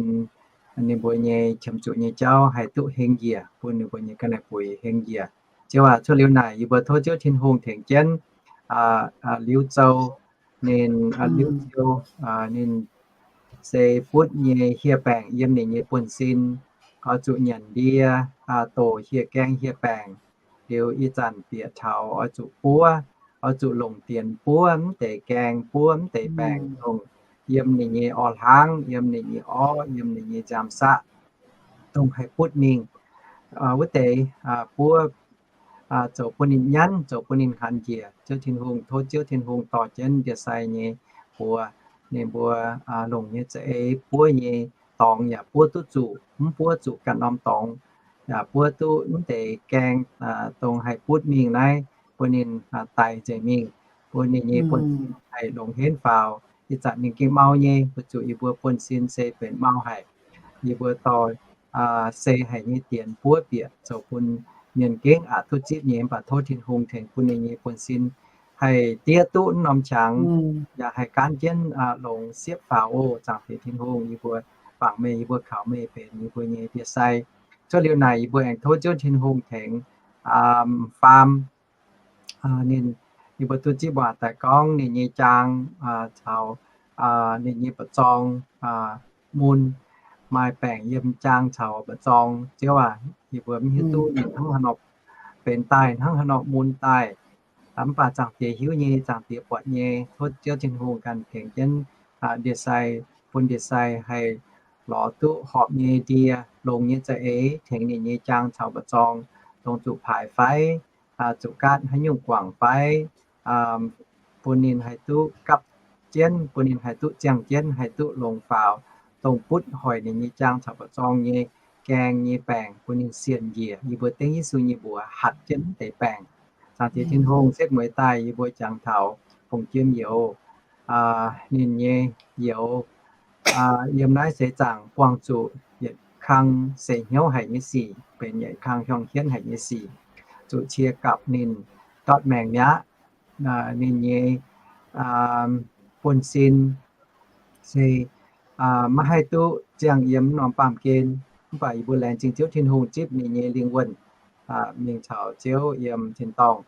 ninh mbuo nyei qiemx zuqc nyei jauv haih duqv heng njiec, bun ninh mbuo nyei ga'naaiv buix heng njiec. Ziouv aac, cuotv liuz naaic yie mbuo tov Ziouv Tin-Hungh tengx jienv liuz zou ninh, liuz ziou ninh se butv nyei hieh baengc yiem ninh nyei buonv-sin, oix zuqc nyanc ndie, doqc hieh gaeng hieh baengc. Liuz ih zanc bieqc taux oix zuqc buov, oix zuqc longc dienx buov mv deix gaeng, buov mv deix baengc dongh yiem ninh nyei orv-hlaangv, yiem ninh nyei orv, yiem ninh nyei nziaamv-saqv, dongh haih butv mingh. Wuov deix buov zoux bun ninh nyanv, zoux bun ninh hnaanx njiec. Ziouv Tin-Hungh, tov Ziouv Tin-Hungh dorh jienv ndie-sai nyei buoz, ninh mbuo longc nyei za'eix buov nyei dorngx yaac buov duqv zuqc, mv buov zuqc ganh norm dorngx, yaac buov duqv mv deix gaeng dongh haih butv mingh naaiv, bun ninh daic nzengc mingh, bun ninh nyei buonv haih longx henv faaux. Ih zanc ninh gengh mau nyei, weic zuqc yie mbuo buonv-sin se benx mau haic. Yie mbuo dorh se haic nyei dienx buov bieqc zoux bun mienh gengh aqc duqv zipv nyei, mv baac tov Tin-Hungh tengx bun ninh nyei buonv-sin haih diev duqv norm qangx, yaac haih gaanv jienv longx siepv faaux oc. Zaangc Diex Tin-Hungh, yie mbuo bangc meih, yie mbuo kaux meih benx yie mbuo nyei ndie-sai. Cuotv liuz naaic yie mbuo aengx tov Ziouv Tin-Hungh tengx faam ninh, yie mbuo duqv zipv waac daaih gorngv ninh nyei jaang caux ninh nyei mba'zorng mun, maaih baengc yiem jaang caux mba'zorng. Ziouv aac, yie mbuo mv hiuv duqv ninh hnangv haaix nor benx daaih, hnangv haaix nor mun daaih. Mv baac Zaangc Diex hiuv nyei, Zaangc Diex buatc nyei. Tov Ziouv Tin-Hungh ganh tengx jienv ndie-sai, bun ndie-sai haih lorz duqv horpc nyei ndie, longx nyei za'eix tengx ninh nyei jaang caux mba'zorng, dongh zuqc paaix fai zuqc gaatv haaix nyungc guangc fai, bun ninh haih duqv gapv jienv, bun ninh haih duqv ziangh jienv, haih duqv longx faaux, dongh butv hoic ninh nyei jaang caux mba'zorng nyei gaeng nyei baengc, bun ninh sienx njiec. Yie mbuo dengv Yesu nyei mbuox hatc jienv deix baengc. Zaangc Diex Tin-Hungh, setv mueiz daaih yie mbuo jangx taux fungx jiem youz, ninh nyei youz yiem naaiv seix zaangc buangh zuqc yietc kang seix hnyouv haic nyei sic, benx yietc kang hiuang hienv haic nyei sic, zuqc cie gapv ninh ndortv maengc mi'aqv. Ninh nyei buonv-sin se maiv haih duqv ziangh yiem norm baamh gen, mv baac yie mbuo laengz zingh Ziouv Tin-Hungh zipv ninh nyei lingh wuonh mingh caux Ziouv yiem tin-dorngh.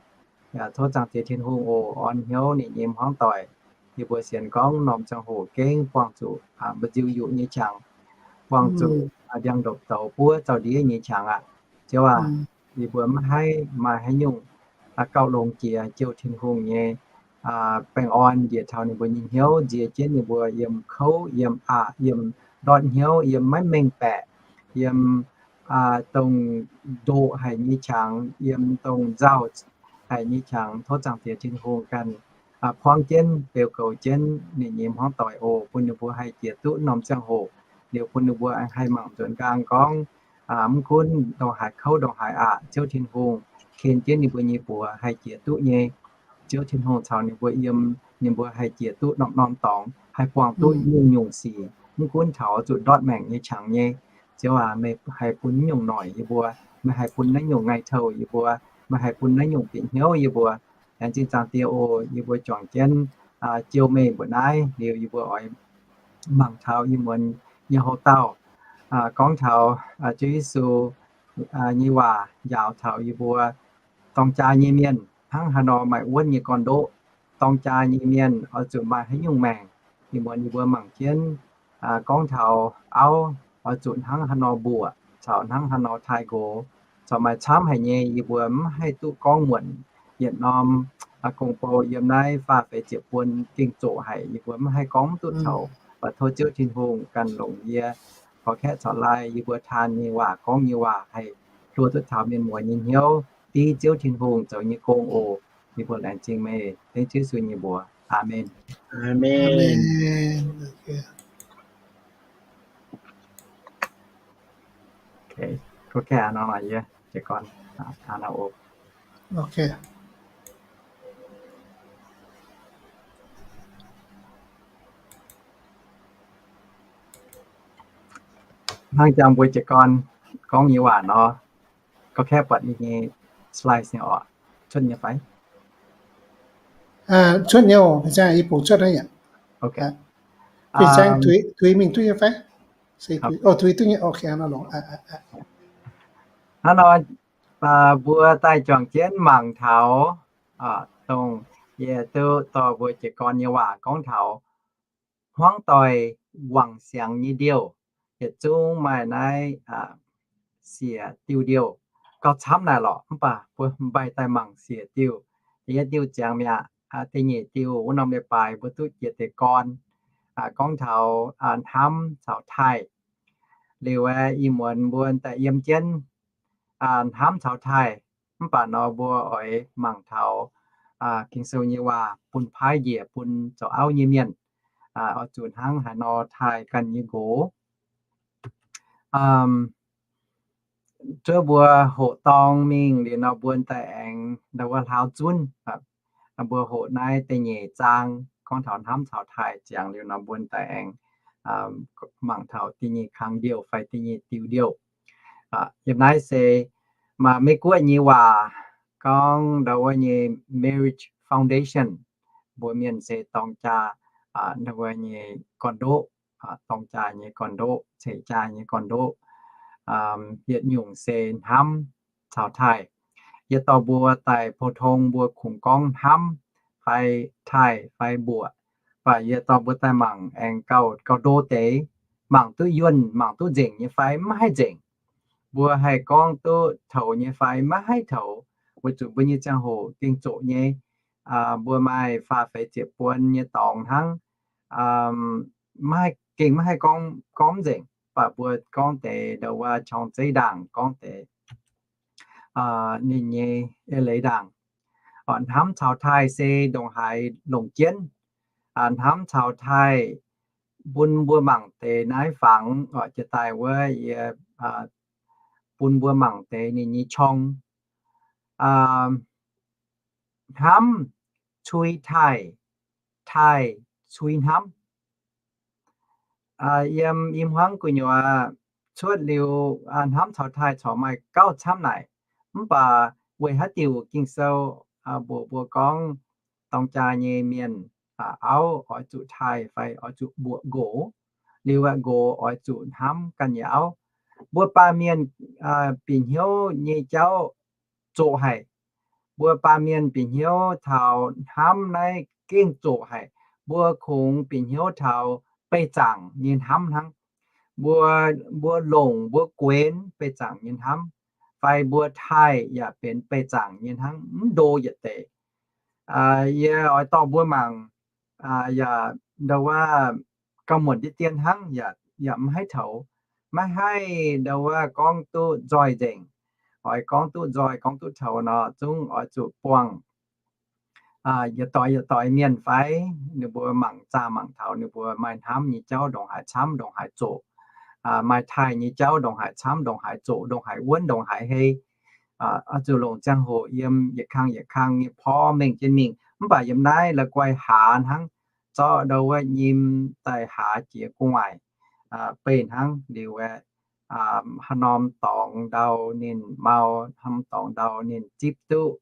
Yaac tov Zaangc Diex Tin-Hungh oc, orn hnyouv ninh nyei hmuangv doic. Yie mbuo sienx gorngv norm ziangh hoc gengh buangh zuqc mba'nziu yuqc nyei qangx, buangh zuqc ndiangx-ndopv-douz buov zaux-ndiev nyei qangx aqv. Ziouv aac, yie mbuo maiv haih maaih haaix nyungc gauh longx jiex jouh Tin-Hungh nyei baengh orn njiec taux ninh mbuo nyei hnyouv, nziex jienv ninh mbuo yiem kouv, yiem aqc, yiem ndortv hnyouv, yiem maiv mengh baeqc, yiem dongh ndoqc haic nyei qangx, yiem dongh nzauh haic nyei qangx. Tov Zaangc Diex Tin-Hungh ganh buangv jienv, beu goux jienv ninh nyei hmuangv doic oc, bun ninh mbuo haih jiex duqv norm ziangh hoc, liuz bun ninh mbuo haih mangc nzuonx nqaang gorngv, mv gunv ndongc haaix kouv ndongc haaix aqc, Ziouv Tin-Hungh ken jienv ninh mbuo nyei buoz haih jiex duqv nyei. Ziouv Tin-Hungh caux ninh mbuo yiem, ninh mbuo haih jiex duqv norm-norm dorngx, haih buangh duqv nyungc-nyungc sic, mv gunv taux zuqc ndortv maengc nyei qangx nyei. Ziouv aac, meih haih bun naaiv nyungc noic yie mbuo, meih haih bun naaiv nyungc ngaih touh yie mbuo, meih haih bun naaiv nyungc bieqc hnyouv yie mbuo. Laengz zingh Zaangc Diex oc, yie mbuo juangc jienv jiu meih mbuoqc naaiv liuz, yie mbuo oix mangc taux ih muonz nyei houx-dauh gorngv taux Ziouv Yesu nyei waac njaaux taux yie mbuo dorng jaa nyei mienh hnangv haaix nor maaih wuonv nyei gorn-ndoqv. Dorng jaa nyei mienh oix zuqc maaih haaix nyungc maengc. Ih muonz yie mbuo mangc jienv gorngv taux auv oix zuqc hnangv haaix nor mbuoqc caux hnangv haaix nor taaih nqox, corc maaih camv haic nyei. Yie mbuo mv haih duqv gorngv muonc yietc norm gong-bou yiem naaiv faah feix ziepc buon gengh zoqc haic. Yie mbuo mv haih gorngv mv duqv taux, mv baac tov Ziouv Tin-Hungh ganh longc yie gorx-kaeqv corc lai yie mbuo taan nyei waac gorngv nyei waac haih hluo duqv taux mienh muoz nyei hnyouv, div Ziouv Tin-Hungh zoux nyei gong oc. Yie mbuo laengz zingh meih, dengv Ziouv Yesu nyei mbuox. Aamen. Hnangv jangx mbuo jiez gorn gorngv nyei waac nor, gorx-kaeqv buatc yie nyei slides nyei oc. Cuotv nyei fai? Cuotv nyei oc. Ih bung cuotv aqv. Fih zaeng tuix mingh duqv nyei fai? Tuix duqv nyei. Hnangv nor, Mv baac mbuo daaih juangc jienv mangc taux, dongh yie duqv dorh mbuo jiez gorn nyei waac gorngv taux hmuangv doic wangc siangx nyei ndiouh, yietc zungv maaih naaiv siec diuh ndiouh gauh camv naaic lorqc. Mv baac mbuo mbaih daaih mangc siec diuh. Da'yietv diuh ziangx mi'aqv. Da'nyeic diuh wuov norm leiz-baaix mbuo duqv jiez deix gorn gorngv taux hnamv caux taaih. Liuz aeqv, ih muonz mbuo daaih yiem jienv hnamv caux taaih. Mv baac nor mbuo oix mangc taux Ging-Sou nyei waac bun paaiv njiec bun zoux auv nyei mienh oix zuqc hnangv haaix nor taaih ganh nyei nqox. Zuov mbuo hoqc dorng mingh liuz nor mbuo daaih aengx ndau wuov hlaau zunv. Mbuo hoqc naaiv da'nyeic zaang gorngv taux hnamv caux taaih ziangx liuz nor mbuo daaih aengx mangc taux da'nyeic kang ndiouh fai da'nyeic diuh ndiouh. Yiem naaiv se maaih Meiv-Guoqv nyei waac gorngv ndau wuov nyei marriage foundation. Mbuo mienh se dorng jaa ndau wuov nyei gorn-ndoqv, dorng jaa nyei gorn-ndoqv, ceix jaa nyei gorn-ndoqv. Yietc nyungc se hnamv caux taaih. Yie dorh mbuo daaih pou-tong mbuo kungx gorngv hnamv fai taaih fai mbuoqc, mv baac yie dorh mbuo daaih mangc aengx gauh, gauh ndo deix, mangc duqv yuonh, mangc duqv nzengc nyei fai maiv haih nzengc. Mbuo haih gorngv duqv toux nyei fai maiv haih toux, weic zuqc mbuo nyei ziangh hoc gengh zoqc nyei. Mbuo maaih faah feix ziepc buon nyei dorngx hnangv, maiv haih, gengh maiv haih gorngv, gorngv nzengc, mv baac mbuo gorngv deix ndau wuov qorng-zeiv ndaangc, gorngv deix ninh nyei eix leiz ndaangc. Hnamv caux taaih se ndongc haaix longc jienv. Hnamv caux taaih bun mbuo mangc deix naaiv fangx oc, jiex daaih wuov yie bun mbuo mangc deix ninh nyei qorng. Hnamv cui taaih, taaih cui hnamv. Yiem i hmuangv gu'nyuoz cuotv liuz, hnamv caux taaih corc maaih gauh camv naaic. Mv baac weic haaix diuc Ging-Sou mbuox mbuo gorngv dorng jaa nyei mienh auv oix zuqc taaih fai oix zuqc mbuoqc nqox, liuz aeqv, nqox oix zuqc hnamv ganh nyei auv? Mbuo baamh mienh bieqc hnyouv nyei jauv zoqc haic. Mbuo baamh mienh bieqc hnyouv taux hnamv naaiv gengh zoqc haic. Mbuo kungx bieqc hnyouv taux beih zaangc nyei hnamv hnangv. Mbuo, mbuo longc mbuo guenx beih zaangc nyei hnamv, fai mbuo taaih yaac benx beih zaangc nyei hnamv, mv ndo yietc deix. Yie oix dorh mbuo mangc, yaac ndau wuov gauh muonc diqv dien hnangv, yaac mv haih toux, maiv haih ndau wuov gorngv duqv nzoih nzengc. Oix gorngv duqv nzoih, gorngv duqv toux nor, zungv oix zuqc buangh yietc doix yietc doix mienh fai ninh mbuo mangc zaah mangc taux ninh mbuo maaih hnamv nyei jauv ndongc haaix camv, ndongc haaix zoqc, maaih taaih nyei jauv ndongc haaix camv, ndongc haaix zoqc, ndongc haaix wuonv, ndongc haaix hei. Oix zuqc longc ziangh hoc yiem yietc kang yietc kang nyei porv mengh jienv mingh. Mv baac yiem naaiv la'guaih haaz hnangv, zorqv ndau wuov nyim daaih haaz jiex gu'nguaaic, beih hnangv liuz aeqv, haaix norm dorngx ndau ninh mau, haaix norm dorngx ndau ninh zipv duqv,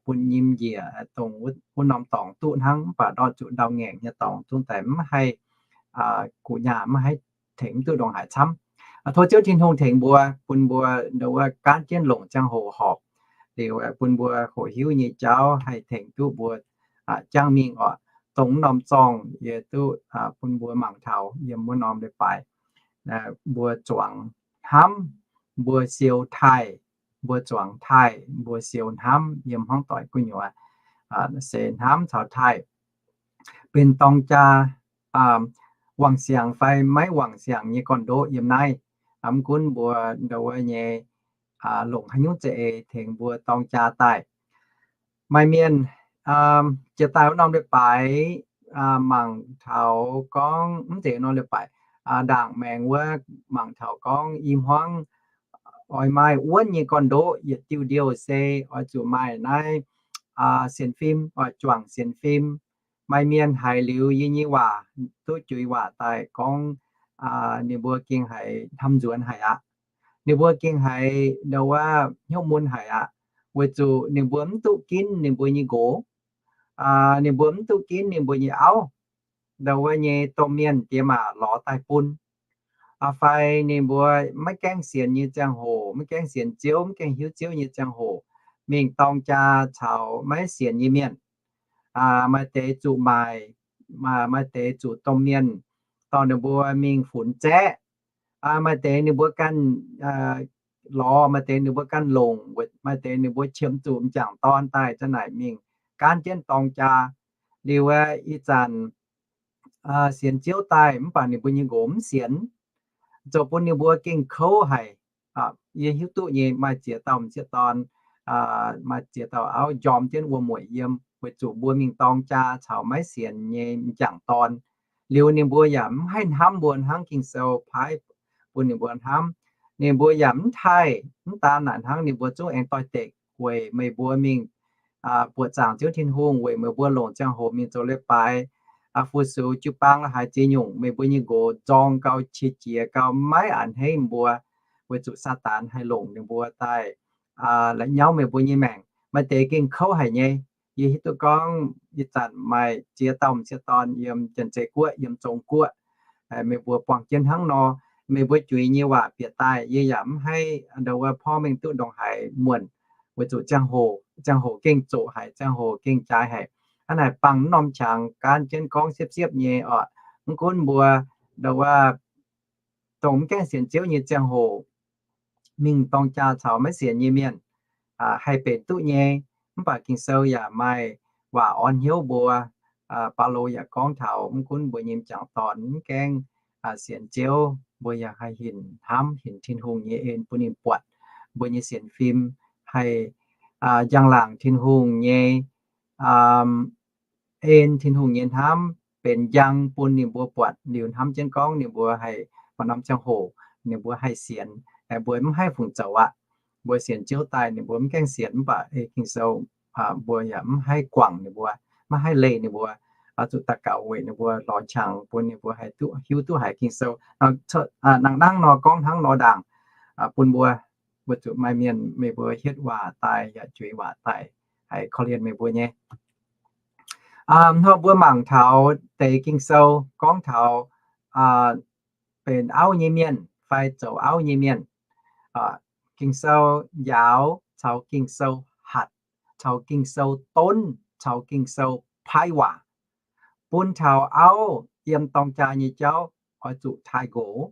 bun nyim njiec dongh wuov norm dorngx duqv hnangv. Mv baac ndortv zuqc ndau ngaengc nyei dorngx zungv daaih mv haih guqc nyaah, mv haih tengx mv duqv ndongc haaix camv. Tov Ziouv Tin-Hungh tengx mbuo, bun mbuo ndau wuov gaanv jienv longc ziangh hoc horpc, liuz bun mbuo hoqc hiuv nyei jauv haih tengx duqv mbuo jangv mingh oc. Dongh wuov norm zorngh yie duqv bun mbuo mangc taux yiem wuov norm leiz-baaix. Mbuo zuangx hnamv, mbuo siou taaih, mbuo zuangx taaih, mbuo siou hnamv yiem hmuangv doic gu'nyuoz. Se hnamv caux taaih benx dorng jaa wangc siangx fai maiv wangc siangx nyei gorn-ndoqv yiem naaiv. Mv gunv mbuo ndau wuov nyei longc haaix nyungc za'eix tengx mbuo dorng jaa daaih. Maaih mienh jiex daaih wuov norm leiz-baaix mangc taux gorngv, mv zeiz norm leiz-baaix, ndaangc maengx wuov mangc taux gorngv i hmuangv oix maaih wuonv nyei gorn-ndoqv yietc diuh ndiouh se oix zuqc maaih naaiv sienx fim, oix juangc sienx fim. Maaih mienh haiz liuz yie nyei waac duqv juix waac daaih gorngv ninh mbuo gengh haiz hnamv nzuonx haic aqv. Ninh mbuo gengh haiz ndau wuov hnyouv mun haic aqv, weic zuqc ninh mbuo mv duqv ginv ninh mbuo nyei nqox. Ninh mbuo mv duqv ginv ninh mbuo nyei auv, ndau wuov nyei domh mienh diex maac lorz daaih bun. fai ninh mbuo maiv gaengh sienx nyei ziangh hoc, maiv gaengh sienx Ziouv, maiv gaengh hiuv Ziouv nyei ziangh hoc, mingh dorng jaa caux maiv sienx nyei mienh. Maaih deix zuqc maaic, maaih deix zuqc domh mienh dorh ninh mbuo mingh funx zaeqv. Maaih deix ninh mbuo ganh lorz, maaih deix ninh mbuo ganh longc, maaih deix ninh mbuo qiemx zuqc m'jangc dorn daaih za'naaic mingh gaanv jienv dorng jaa. Liuz ih zanc sienx Ziouv daaih mv baac ninh mbuo nyei nqox mv sienx, zoux bun ninh mbuo gengh kouv haic. Yie hiuv duqv nyei, maaih ziex dauh m'sieqv dorn, maaih ziex dauh auv njorm jienv wuom-mueic yiem, weic zuqc mbuo mingh dorng jaa caux maiv sienx nyei m'jangc dorn. Liuz ninh mbuo yaac mv haih hnamv mbuo hnangv Ging-Sou paaiv bun ninh mbuo hnamv. Ninh mbuo yaac mv taaih, mv daan naaic hnangv, ninh mbuo zungv aengx doix-dekc weic meih mbuo mingh buoqc zaangc Ziouv Tin-Hungh, weic meih mbuo longc ziangh hoc mingh zoux leiz-baaix, fu-sux jiu-baang la'haaix ziex nyungc, meih mbuo nyei nqox nzorng gau, qiex jiez gau, maiv a'hneiv mbuo, weic zuqc Saadaan haih longc ninh mbuo daaih la'nyauv meih mbuo nyei maengc. Maaih deix gengh kouv haic nyei. Yie hiuv duqv gorngv ih zanc maaih ziex dauh m'sieqv dorn yiem Janx-Zei Guoqv, yiem Zong Guoqv, meih mbuo buangh jienv hnangv nor, meih mbuo juiz nyei waac bieqc daaih, yie yaac mv haih ndo wuov porv mengh duqv ndongc haaix muonc, weic zuqc ziangh hoc, ziangh hoc gengh zoqc haic, ziangh hoc gengh jaaix haic. Hnangv naaic bangc mv norm qangx gaanv jienv gorngv siepv-siepv nyei oc. Mv gunv mbuo ndo wuov dongh mv gaengh sienx Ziouv nyei ziangh hoc mingh dorng jaa caux maiv sienx nyei mienh haih benx duqv nyei. Mv baac Ging-Sou yaac maaih waac orn hnyouv mbuo. Baulo yaac gorngv taux mv gunv mbuo nyei m'jangc dorn mv gaengh sienx Ziouv, mbuo yaac haih hinc hnamv, hinc Tin-Hungh nyei en bun ninh buatc. Mbuo nyei sienx fim haih njang-laangc Tin-Hungh nyei en, Tin-Hungh nyei hnamv benx njang bun ninh mbuo buatc liuz hnamv jienv gorngv ninh mbuo haih maaih norm ziangh hoc ninh mbuo haih sienx, mbuo mv haih fungc zoux aqv. Mbuo sienx Ziouv daaih ninh mbuo mv gaengh sienx, mv baac ei Ging-Sou mbuo yaac mv haih guangc ninh mbuo, maiv haih leih ninh mbuo, zuqc daux gaux weic ninh mbuo lorz qangx bun ninh mbuo haih duqv hiuv duqv haiz Ging-Sou. Nangh hnangv nor gorngv hnangv nor ndaangc bun mbuo, mbuo zuqc maaih mienh meih mbuo hietv waac daaih yaac juix waac daaih haih korv-lienh meih mbuo nyei. Hnangv mbuo mangc taux deix Ging-Sou gorngv taux benx auv nyei mienh fai zoux auv nyei mienh. Ging-Sou njaaux caux Ging-Sou hatc, caux Ging-Sou donv, caux Ging-Sou paaiv waac bun taux auv yiem dorng jaa nyei jauv oix zuqc taaih nqox.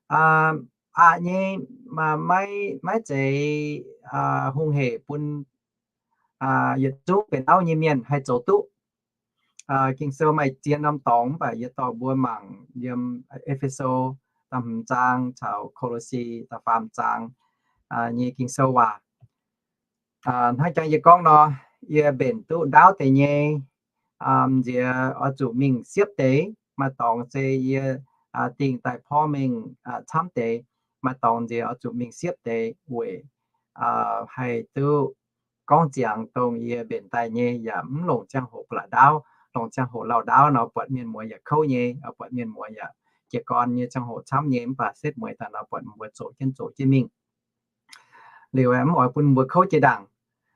Aqc nyei, maiv, maiv zeiz hungh hec bun yietc zungv benx auv nyei mienh haih zoux duqv. Ging-Sou maaih ziex norm dorngx, mv baac yie dorh mbuo mangc yiem E^fe^so da'hmz zaang caux Ko^lo^si da'faam zaang nyei Ging-Sou waac. Hnangv jangx yie gorngv nor, yie mbenc duqv ndaauv deix nyei nziex oix zuqc mingh siepv deix. Maaih dorngx se yie dingh daaih porv mengh camv deix. Maaih dorngx nziex oix zuqc mingh siepv deix weic haih duqv gorngv ziangx dongh yie mbenc daaih nyei yaac mv longc ziangh hoc ba'laqc ndaauv. Longc ziangh hoc lauh ndaauv nor buatc mienh muoz yaac kouv nyei, buatc mienh muoz yaac jiez gorn nyei ziangh hoc camv nyei, mv baac setv mueiz daaih nor buatc mbuo zoqc jienv zoqc jienv mingh. Liuz mv oix bun mbuo kouv jiex ndaangc.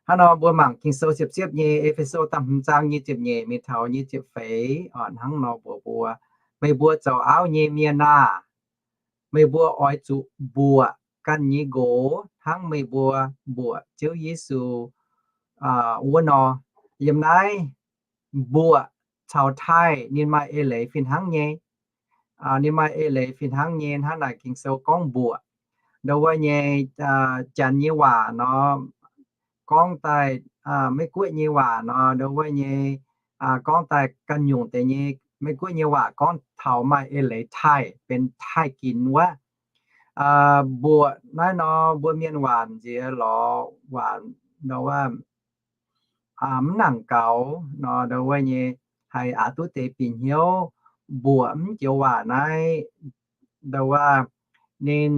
Hnangv nor mbuo mangc Ging-Sou siepv-siepv nyei E^fe^so da'hmz zaang nyic ziepc nyeic mingh taux nyic ziepc feix hnangv nor mbuox mbuo, meih mbuo zoux auv nyei mienh aah! Meih mbuo oix zuqc mbuoqc ganh nyei nqox hnangv meih mbuo mbuoqc Ziouv Yesu wuov nor. Yiem naaiv mbuoqc caux taaih ninh maaih eix leiz fih hnangv nyei. Ninh maaih eix leiz fih hnangv nyei. Hnangv naaic Ging-Sou gorngv mbuoqc, ndo wuov nyei Janx nyei waac nor gorngv daaih, Meiv-Guoqv nyei waac nor ndo wuov nyei gorngv daaih ganh nyungc deix nyei. Meiv-Guoqv nyei waac gorngv taux maaih eix leiz taaih benx taaih ginx wuov. Mbuoqc naaiv nor mbuo mienh waac nziex lorz waac ndo wuov mv nangc gaux nor ndo wuov nyei, haih aqc duqv deix bieqc hnyouv. Mbuoqc mv joux waac naaiv ndo wuov ninh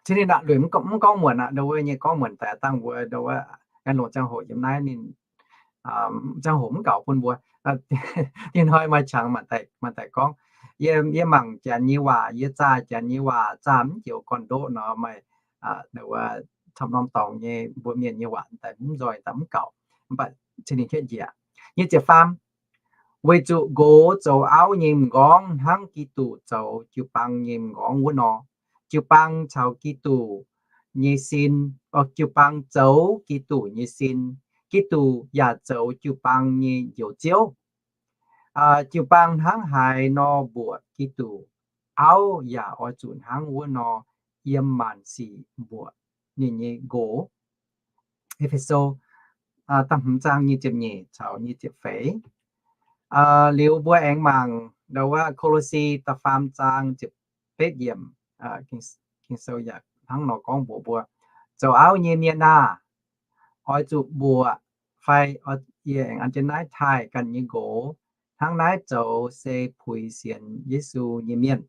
cingx ninh naqc lueic mv gorngv muonc aqv ndo wuov nyei, gorngv muonc daaih dangh mbuo ndo wuov aengx longc ziangh hoc yiem naaiv ninh ziangh hoc mv gaux bun mbuo. Ninh hnoi maaih qangx maaih daaih gorngv, yie mangc Janx nyei waac, yie zaah Janx nyei waac zaah mv joux gorn-ndoqv nor maaih ndo wuov camv norm dorngx nyei mbuo mienh nyei waac daaih mv nzoih daaih mv gaux. Mv baac cingx ninh hietv njiec. Nyic ziepc faam, Weic zuqc nqox zoux auv nyei m'nqorngv hnangv Giduc zoux jiu-baang nyei m'nqorngv wuov nor. Jiu-baang caux Giduc nyei sin, jiu-baang zoux Giduc nyei sin. Giduc yaac zoux jiu-baang nyei Njoux Ziouv. Jiu-baang hnangv haaix nor mbuoqc Giduc, auv yaac oix zuqc hnangv wuov nor yiem maanc sic mbuoqc ninh nyei nqox. E^fe^so da'hmz zaang nyic ziepc nyeic caux nyic ziepc feix. Liuz mbuo aengx mangc ndau wuov Ko^lo^si da'faam zaang ziepc betv yiemc, Ging-Sou yaac hnangv nor gorngv mbuox mbuo, zoux auv nyei mienh aah! Oix zuqc mbuoqc fai, yie aengx an jienv naaiv, taaih ganh nyei nqox. Hnangv naaiv zoux se puix sienx Yesu nyei mienh.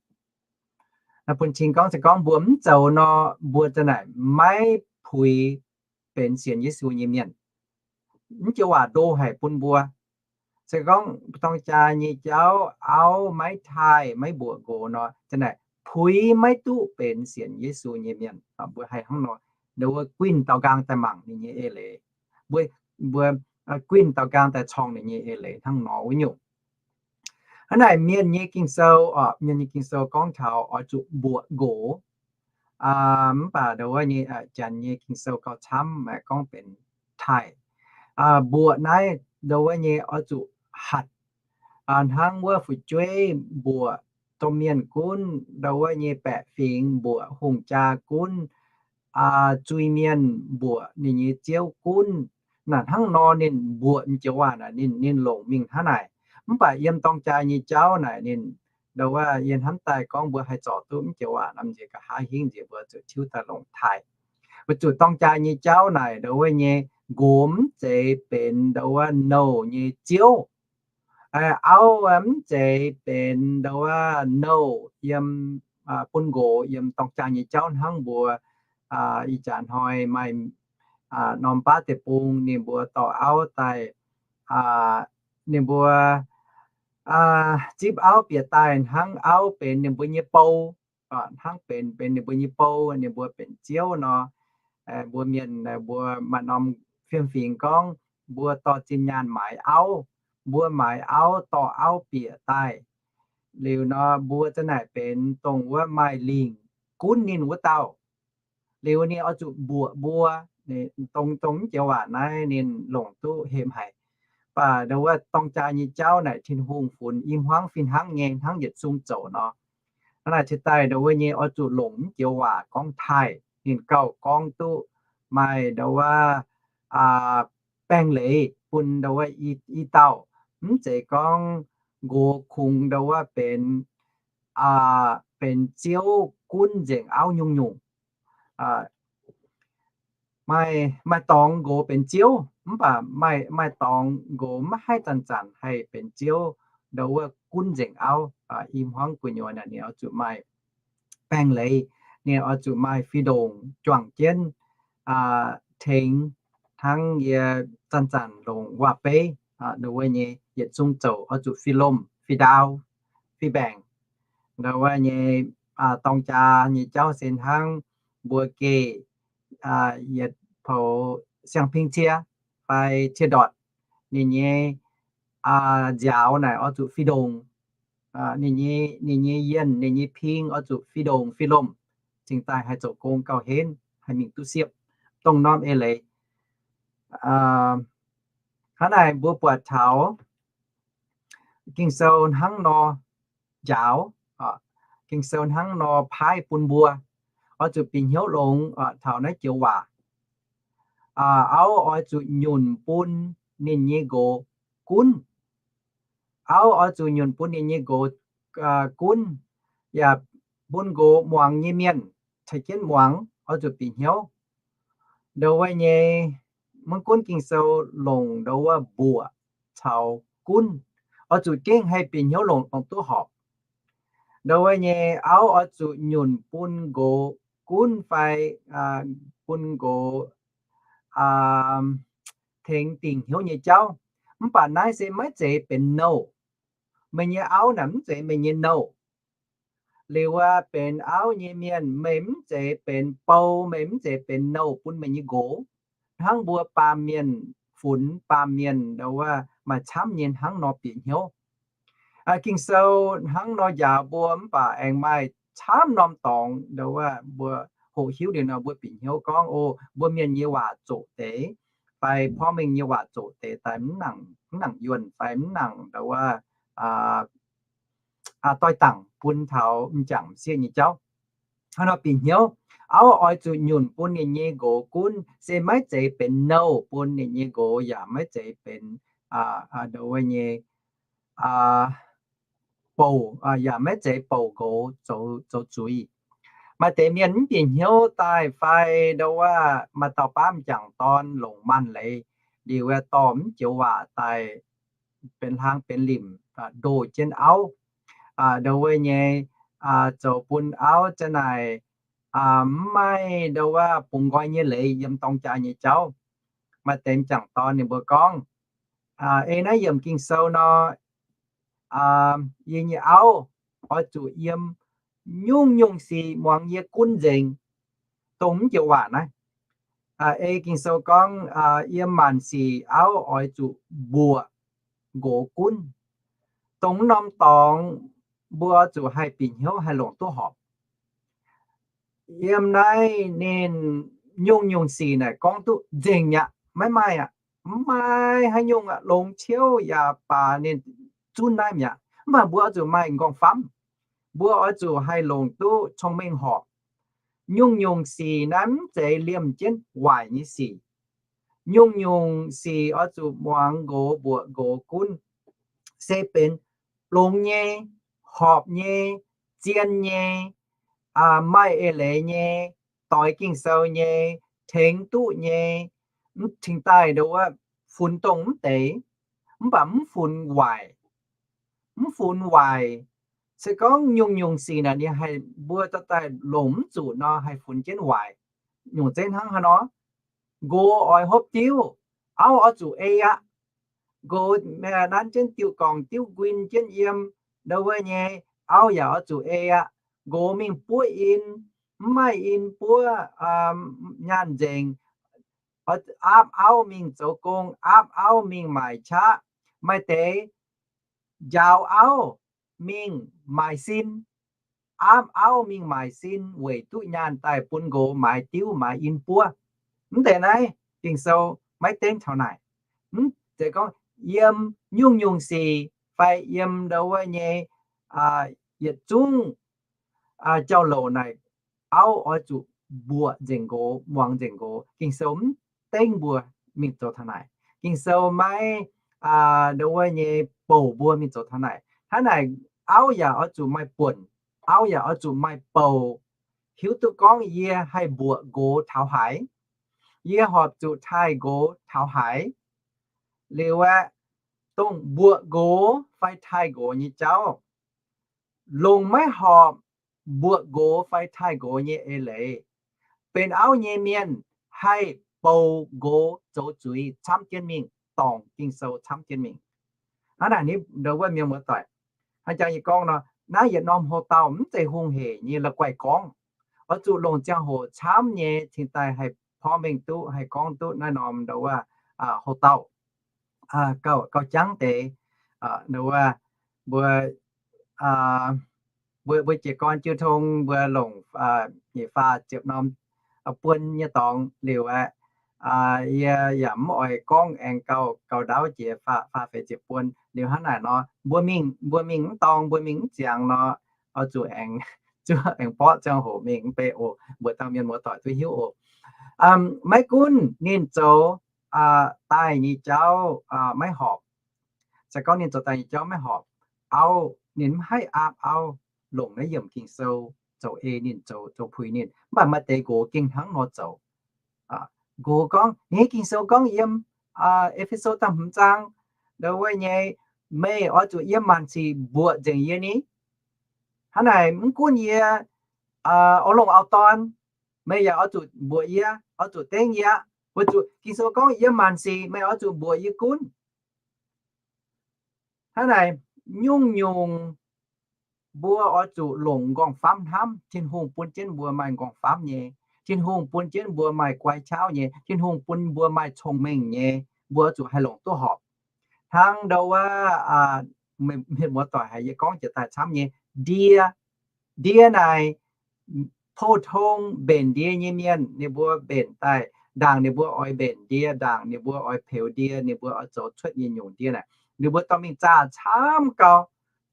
Bun cing gorngv se gorngv mbuo mv zoux nor, mbuo za'naaic maiv puix benx sienx Yesu nyei mienh. Mv joux waac ndo haic bun mbuo. Se gorngv dorng jaa nyei jauv auv maiv taaih maiv mbuoqc nqox nor, za'naaic puix maiv duqv benx sienx Yesu nyei mienh. Mbuo haih hnangv nor, ndau wuov guinh daaux nqaang daaih mangc ninh nyei eix leiz. Mbuo, mbuo guinh daaux nqaang daaih corng ninh nyei eix leiz hnangv nor wuov nyungc. Hnangv naaic mienh nyei Ging-Sou, mienh nyei Ging-Sou gorngv taux oix zuqc mbuoqc nqox. Mv baac ndau wuov nyei Janx nyei Ging-Sou gauh camv, gorngv benx taaih. Mbuoqc naaiv ndau wuov nyei oix zuqc hatc, hnangv wuov fu'jueiv mbuoqc domh mienh gunv ndau wuov nyei baeqc fingx, mbuoqc hungh jaa gunv zuiz-mienh, mbuoqc ninh nyei ziouv gunv. Naaic hnangv nor ninh mbuoqc m'joux waac naaic, ninh, ninh longc mingh hnangv naaic. Mv baac yiem dorng jaa nyei jauv naaic ninh, ndau wuov yie hnamv daaih gorngv mbuo haih zorc duqv m'joux waac nor, nziex nqa'haav hingv nziex mbuo zuqc tiuv daaih longc taaih. Weic zuqc dorng jaa nyei jauv naaic ndau wuov nyei nqox mv zeiz benx ndau wuov nouh nyei ziouv. Auv mv zeiz benx ndau wuov nouh yiem, bun nqox yiem dorng jaa nyei jauv hnangv mbuo ih jaax hnoi maaih norm baav deic-bung ninh mbuo dorh auv daaih, ninh mbuo zipv auv bieqc daaih hnangv auv benx ninh mbuo nyei bou, hnangv benx, benx ninh mbuo nyei bou, ninh mbuo benx ziouv nor. Mbuo mienh mbuo maaih norm fiem-fingx gorngv mbuo dorh zinh nyaanh maaiz auv, mbuo maaiz auv dorh auv bieqc daaih. Liuz nor mbuo za'naaic benx dongh wuov maaih lingc gunv ninh wuov dauh. Liuz ninh oix zuqc mbuoqc mbuo, dongh, dongh m'joux waac naaiv ninh longc duqv hemx haic. Mv baac ndau wuov dorng jaa nyei jauv naaic Tin-Hungh funx i hmuangv fih hnangv nyei, hnangv yietc zungv zoux nor. Hnangv naaic cingx daaih ndau wuov nyei oix zuqc longc m'joux waac gorngv taaih, ninh gauh gorngv duqv maaih ndau wuov baengh leiz bun ndau wuov i, i dauh. Mv zeiz gorngv nqox kungx ndau wuov benx, benx ziouv gunv nzengc auv nyungc-nyungc. Maaih, maaih dorngx nqox benx ziouv, mv baac maaih, maaih dorngx nqox maiv haih zanc-zanc haih benx ziouv ndau wuov gunv nzengc auv. I hmuangv gu'nyuoz naaic ninh oix zuqc maaih baengh leiz, ninh oix zuqc maaih fih ndongc juangc jienv tengx, hnangv yie zanc-zanc longc waac-beiv ndau wuov nyei yietc zungv zoux oix zuqc fih lomh fih ndaau, fih mbaengc. Ndau wuov nyei dorng jaa nyei jauv se hnangv mbuo geh yietc poux siang-ping cie fai cie-ndortc, ninh nyei nziaaux naaic oix zuqc fih ndongc. Ninh nyei, ninh nyei yienh, ninh nyei ping oix zuqc fih ndongc fih lomh, cingx daaih haih zoux gong gauh henv, haih mingh duqv siepv. Dongh norm eix leiz. Hnangv naaic mbuo buatc taux Ging-Sou hnangv nor njaaux, Ging-Sou hnangv nor paaiv bun mbuo oix zuqc bieqc hnyouv longx taux naaiv joux waac. Auv oix zuqc nyunc bun ninh nyei nqox gunv. Auv oix zuqc nyunc bun ninh nyei nqox gunv, yaac bun nqox muangx nyei mienh caux jienv muangx, oix zuqc bieqc hnyouv. Ndau wuov nyei, maiv gunv Ging-Sou longc ndau wuov mbuoqc caux gunv, oix zuqc gengh haih bieqc hnyouv longx dongh duqv horpc. Ndau wuov nyei auv oix zuqc nyunc bun nqox gunv fai bun nqox tengx dingc hnyouv nyei jauv. Mv baac naaiv se maiv zeiz benx nouh. Meih nyei auv naaic mv zeiz meih nyei nouh. Liuz aqv, benx auv nyei mienh, meih mv zeiz benx bou, meih mv zeiz benx nouh bun meih nyei nqox. Hnangv mbuo baamh mienh funx baamh mienh ndau wuov maaih camv nyei hnangv nor bieqc hnyouv. Ging-Sou hnangv nor njaaux mbuo mv baac aengx maaih camv norm dorngx ndo wuov mbuo hoqc hiuv liuz nor mbuo bieqc hnyouv gorngv, o, mbuo mienh nyei waac zoqc deix fai porv mengh nyei waac zoqc deix daaih mv nangc yuonh fai mv nangc ndo wuov doix dangc bun taux m'jangc m'sieqv nyei jauv. Hnangv nor bieqc hnyouv, auv oix zuqc nyunc bun ninh nyei nqox gunv, se maiv zeiz benx nouh bun ninh nyei nqox yaac maiv zeiz benx ndo wuov nyei bouc, yaac maiv zeiz bouc nqox zoux zuiz. Maaih deix mienh mv bieqc hnyouv daaih fai ndo wuov maaih dauh baav m'jangc dorn longc maanc leiz liuz dorh mv joux waac daaih benx hlang benx limc ndoh jienv auv ndo wuov nyei, zoux bun auv za'naaic mv maaih ndo wuov bungx nqoi nyei leiz yiem dorng jaax nyei jauv. Maaih deix m'jangc dorn ninh mbuo gorngv, ei naaiv yiemc Ging-Sou nor, yie nyei auv oix zuqc yiem nyungc-nyungc sic muangx yie gunv nzengc, dongh mv joux waac naaiv. Ei Ging-Sou gorngv, yiem maanc sic auv oix zuqc mbuoqc nqox gunv. Dongh mv norm dorngx mbuo oix zuqc haih bieqc hnyouv haih longc duqv horpc. Yiem naaiv ninh nyungc-nyungc sic naaic gorngv duqv nzengc mi'aqv, maiv maaih aqv. Mv maaih haaix nyungc aqv, longx ciouv yaac baac ninh zunv naaiv mi'aqv. Mv baac mbuo oix zuqc maaih m'nqorngv famv. Mbuo oix zuqc haih longc duqv cong-mengh horpc. Nyungc-nyungc sic naaiv mv zeiz liemh jienv waaic nyei sic. Nyungc-nyungc sic oix zuqc muangx nqox mbuoqc nqox gunv, se benx longx nyei, horpc nyei, zien nyei, maaih eix leiz nyei, doix Ging-Sou nyei, tengx duqv nyei, mv cingx daaih ndo wuov funx dongh mv deix, mv baac mv funx waaic. Mv funx waaic. Se gorngv nyungc-nyungc sic naaic ninh haih mbuo dorh daaih longc mv zuqc nor haih funx jienv waaic. Nyungc zeiv hnangv haaix nor, nqox oix hopv diuv, auv oix zuqc ei aqv. Nqox nanv jienv diuh gorngc diuv nquin jienv yiem ndo wuov nyei, auv yaac oix zuqc ei aqv. Nqox mingh buov in, mv maaih in buov, nyaanh nzengc, aapv auv mingh zoux gong, aapv auv mingh maaic qaqv. Maaih deix njaaux auv mingh maaic sin, aapv auv mingh maaic sin weic duqv nyaanh daaih bun nqox maaiz diuv maaiz in buov. Mv deix naaiv Ging-Sou maiv dengv taux naaic. Mv zeiz gorngv yiem nyungc-nyungc sic fai yiem ndo wuov nyei yietc zungv jauv-louc naaic, auv oix zuqc mbuoqc nzengc nqox, muangx nzengc nqox. Ging-Sou mv dengv mbuo mingh zoux taux naaic. Ging-Sou maiv ndo wuov nyei bouc mbuo mingh zoux taux naaic. Hnangv naaic, auv yaac oix zuqc maaih buonc, auv yaac oix zuqc maaih bouc, hiuv duqv gorngv yie haih mbuoqc nqox taux haaix, yie horpc zuqc taaih nqox taux haaix. Liuz aeqv, dongh mbuoqc nqox fai taaih nqox nyei jauv, longc maiv horpc mbuoqc nqox fai taaih nqox nyei eix leiz, benx auv nyei mienh haih bouc nqox zoux zuiz camv jienv mingh, dorngc Ging-Sou camv jienv mingh. Hnangv naaic, ndo wuov mienh muoz-doic, hnangv jang yie gorngv nor, naaiv yietc norm houx-dauh mv zeiz hungh heic nyei la'guaih gorngv. Oix zuqc longc ziangh hoc camv nyei cingx daaih haih porv mengh duqv, haih gorngv duqv naaiv norm ndo wuov houx-dauh gauh jangv deix. Ndo wuov mbuo, mbuo, mbuo jiez gorn jiu tong mbuo longc nyeic faah ziepc norm buon nyei dorngx liuz aeqv, yie yaac mv oix gorngv aengx gauh, gauh ndaauv jiex faah, faah feix ziepc buon. Liuz hnangv naaic nor, mbuo mingh, mbuo mingh mv dorng, mbuo mingh mv ziangx nor, oix zuqc aengx, zuqc aengx borqv ziangh hoc mingh mv bei oc. Mbuo dauh mienh muoz-doic duqv hiuv oc. Maiv gunv ninh zoux daaih nyei jauv maiv horpc, se gorngv ninh zoux daaih nyei jauv maiv horpc, auv, ninh mv haih aapv auv longc naaiv yiemc Ging-Sou zoux ei ninh, zoux, zoux puix ninh. Mv baac maaih deix nqox gengh hnangv nor zoux. Nqox gorngv, Naaiv Ging-Sou gorngv yiem E^fe^so da'hmz zaang ndo wuov nyei, meih oix zuqc yiem maanc sic mbuoqc nzengc yie ni. Hnangv naaic, mv gunv yie oix longc auv-dorn, meih yaac oix zuqc mbuoqc yie, oix zuqc dengv yie aqv. Weic zuqc Ging-Sou gorngv yiem maanc sic meih oix zuqc mbuoqc yie gunv. Hnangv naaic, nyungc-nyungc mbuo oix zuqc longc m'nqorngv famv hnamv. Tin-Hungh bun jienv mbuo maaih m'nqorngv famv nyei. Tin-Hungh bun jienv mbuo maaih guai qaqv nyei. Tin-Hungh bun mbuo maaih cong-mengh nyei. Mbuo oix zuqc haih longc duqv horpc. Hnangv ndo wuov mienh muoz-doic haiz yie gorngv jiex daaih camv nyei. Ndie, ndie naaic, pou-tong mbenc ndie nyei mienh, ninh mbuo mbenc daaih, ndaangc ninh mbuo oix mbenc ndie, ndaangc ninh mbuo oix peux ndie, ninh mbuo oix zoux cuotv nyei nyungc ndie naaic, ninh mbuo dorh mingh zaah camv gau,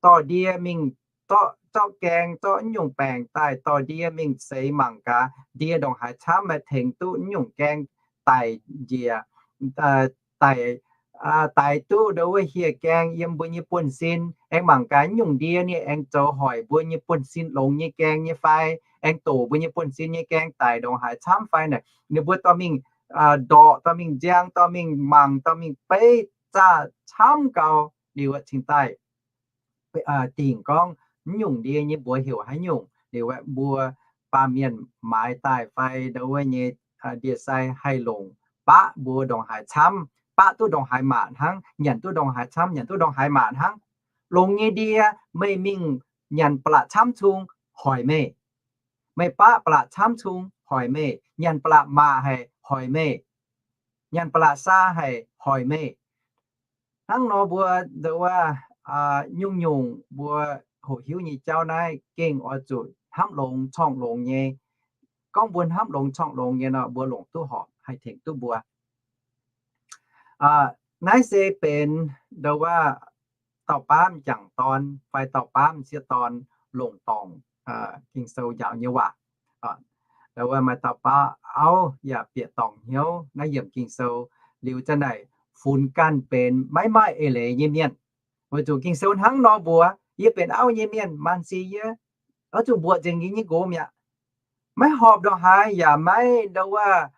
dorh ndie mingh zorqv, zorqv gaeng, zorqv nyungc baengc daaih dorh ndie mingh seix mangc gaax, ndie ndongc haaix camv, maaih tengx duqv nyungc gaeng daic njiec, daic, daic duqv ndo wuov hieh gaeng yiem mbuo nyei buonv-sin. Aengx mangc gaax nyungc ndie ninh aengx zoux hoic mbuo nyei buonv-sin longx nyei gaeng nyei fai, aengx doqc mbuo nyei buonv-sin nyei gaeng daic ndongc haaix camv fai naaic, ninh mbuo dorh mingh ndorqc, dorh mingh nziang, dorh mingh mangc, dorh mingh beiv, zaah camv gau liuz cingx daaih dingc gorngv mv nyungc ndie nyei mbuox heuc haaix nyungc. Liuz mbuo baamh mienh maaiz daaih fai ndo wuov nyei ndie-sai haih longc baqv mbuo ndongc haaix camv, baqv duqv ndongc haaix maac hnangv, nyanc duqv ndongc haaix camv, nyanc duqv ndongc haaix maac hnangv. Longx nyei ndie meih mingh nyanc ba'laqc camv cung hoic meih. Meih baqv ba'laqc camv cung hoic meih, nyanc ba'laqc maac haic hoic meih, nyanc ba'laqc saa haic hoic meih. Hnangv nor mbuo ndo wuov nyungc-nyungc mbuo hoqc hiuv nyei jauv naaiv gengh oix zuqc hnamv longx corngh longx nyei. Gorngv mbuo hnamv longx corngh longx nyei nor, mbuo longc duqv horpc haih tengx duqv mbuo. Naaiv se benx ndo wuov dauh baamv m'jangc dorn fai dauh baamv m'sieqv dorn longc dorngc Ging-Sou njaaux nyei waac. Ndo wuov maaih dauh baamv auv yaac bieqc dorngc hnyouv naaiv yiemc Ging-Sou liuz zanc naaic funx ganh benx maiv maaih eix leiz nyei mienh. Weic zuqc Ging-Sou hnangv nor mbuox, yie benx auv nyei mienh, maanc sic yie oix zuqc mbuoqc nzengc yie nyei nqox mi'aqv. Maiv horpc ndongc haaix yaac maiv ndo wuov,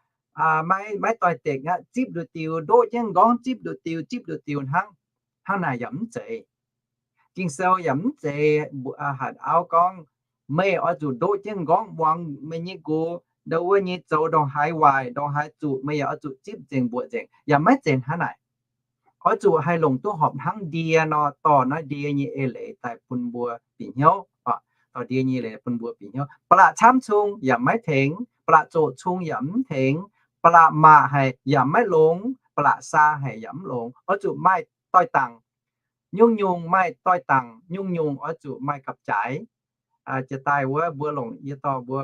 maiv doix-dekc aqv, zipv nduqc diuc ndoqv jienv m'nqorngv, zipv nduqc diuc, zipv nduqc diuc hnangv. Hnangv naaic yaac mv zeiz. Ging-Sou yaac mv zeiz hatc auv gorngv, meih oix zuqc ndoqv jienv m'nqorngv muangx meih nyei nqox ndo wuov nyei zoux ndongc haaix waaic, ndongc haaix zuqc, meih yaac oix zuqc zipv nzengc mbuoqc nzengc, yaac maiv zeiz hnangv naaic. Oix zuqc haih longc duqv horpc hnangv ndie nor, dorh naaiv ndie nyei eix leiz daaih bun mbuo bieqc hnyouv. Dorh ndie nyei leiz bun mbuo bieqc hnyouv. Ba'laqc camv cung yaac maiv tengx, ba'laqc zoqc cung yaac mv tengx, ba'laqc maac haic yaac maiv longx, ba'laqc saa haic yaac mv longx. Oix zuqc maaih doix-dangc. Nyungc-nyungc maaih doix-dangc, nyungc-nyungc oix zuqc maaih gapv-jaaix. Jiex daaih wuov mbuo longc, yie dorh mbuo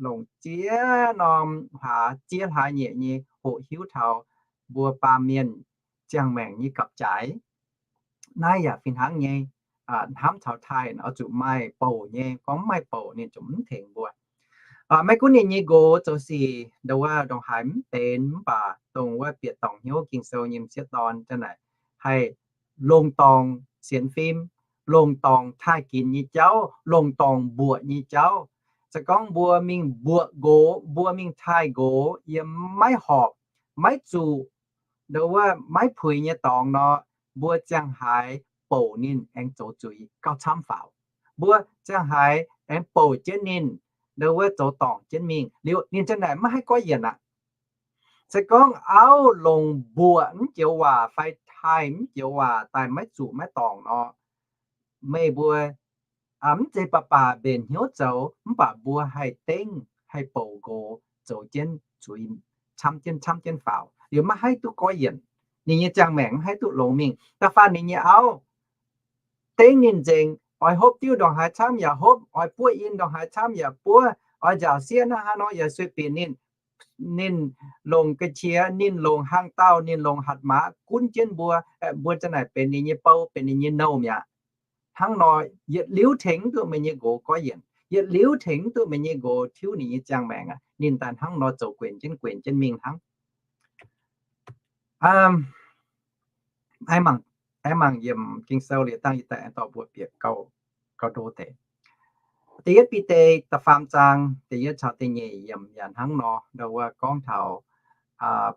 longc ziex norm hlaax, ziex hlaax nyeic nyei hoqc hiuv taux mbuo baamh mienh ziangh maengc nyei gapv-jaaix. Naaiv yaac fih hnangv nyei. Hnamv taux taaih oix zuqc maaih bouc nyei, gorngv mv maaih bouc ninh ziouc mv tengx mbuo. Maiv gunv ninh nyei nqox zoux sic ndo wuov ndongc haaix mv benx, mv baac dongh wuov bieqc dorngc hnyouv Ging-Sou nyei m'sieqv dorn zanc naaic haih longc dorngc sienx fim, longc dorngc taaih ginx nyei jauv, longc dorngc mbuoqc nyei jauv. Se gorngv mbuo mingh mbuoqc nqox, mbuo mingh taaih nqox yiem maiv horpc, maiv zuqc, ndo wuov maiv puix nyei dorngx nor, mbuo ziangh haaix bouc ninh aengx zoux zuiz gauh camv faaux. Mbuo ziangh haaix aengx bouc jienv ninh, ndo wuov zoux dorngc jienv mingh liuz ninh zanc naaic maiv haih goiv yienc aqv. Se gorngv auv longc mbuoqc mv joux waac fai taaih mv joux waac daaih maiv zuqc maiv dorngc nor, meih mbuo mv zeiz baac baac mbenc hnyouv zoux, mv baac mbuo haih dengv haih bouc nqox zoux jienv zuiz camv jienv camv jienv faaux, liuz maiv haih duqv goiv yienc. Ninh nyei ziangh maengc maiv haih duqv longx mingh. Da'faanh ninh nyei auv, dengv ninh nzengc, oix hopv diuv ndongc haaix camv yaac hopv, oix buov in ndongc haaix camv yaac buov, oix nziaauc sieqv hnangv haaix nor yaac sueih bieqc ninh. Ninh longc ga'qiex, ninh longc hlang dauh, ninh longc hatc maaz gunv jienv mbuo. Mbuo zanc naaic benx ninh nyei bou, benx ninh nyei nouh mi'aqv. Hnangv nor, yietc liuz tengx duqv meih nyei nqox goiv yienc, yietc liuz tengx duqv meih nyei nqox tiuv ninh nyei ziangh maengc aqv. Ninh daaih hnangv nor zoux guenx jienv guenx jienv mingh hnangv. Aengx mangc, aengx mangc yiem Ging-Sou liuz dangh yie daaih aengx dorh mbuo bieqc gauh, gauh ndo deix. Da'yietv Bide da'faam zaang da'yietv caux da'nyeic yiemc yaac hnangv nor, ndo wuov gorngv taux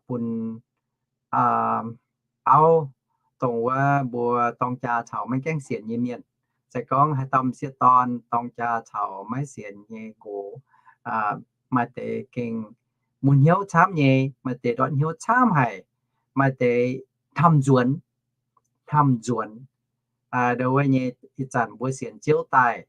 bun auv, dongh wuov mbuo dorng jaa caux maiv gaengh sienx nyei mienh. Se gorngv haaix dauh m'sieqv dorn dorng jaa caux maiv sienx nyei nqox, maaih deix gengh mun hnyouv camv nyei, maaih deix ndortv hnyouv camv haic, maaih deix hnamv nzuonx, hnamv nzuonx. Ndo wuov nyei ih zanc mbuo sienx Ziouv daaih,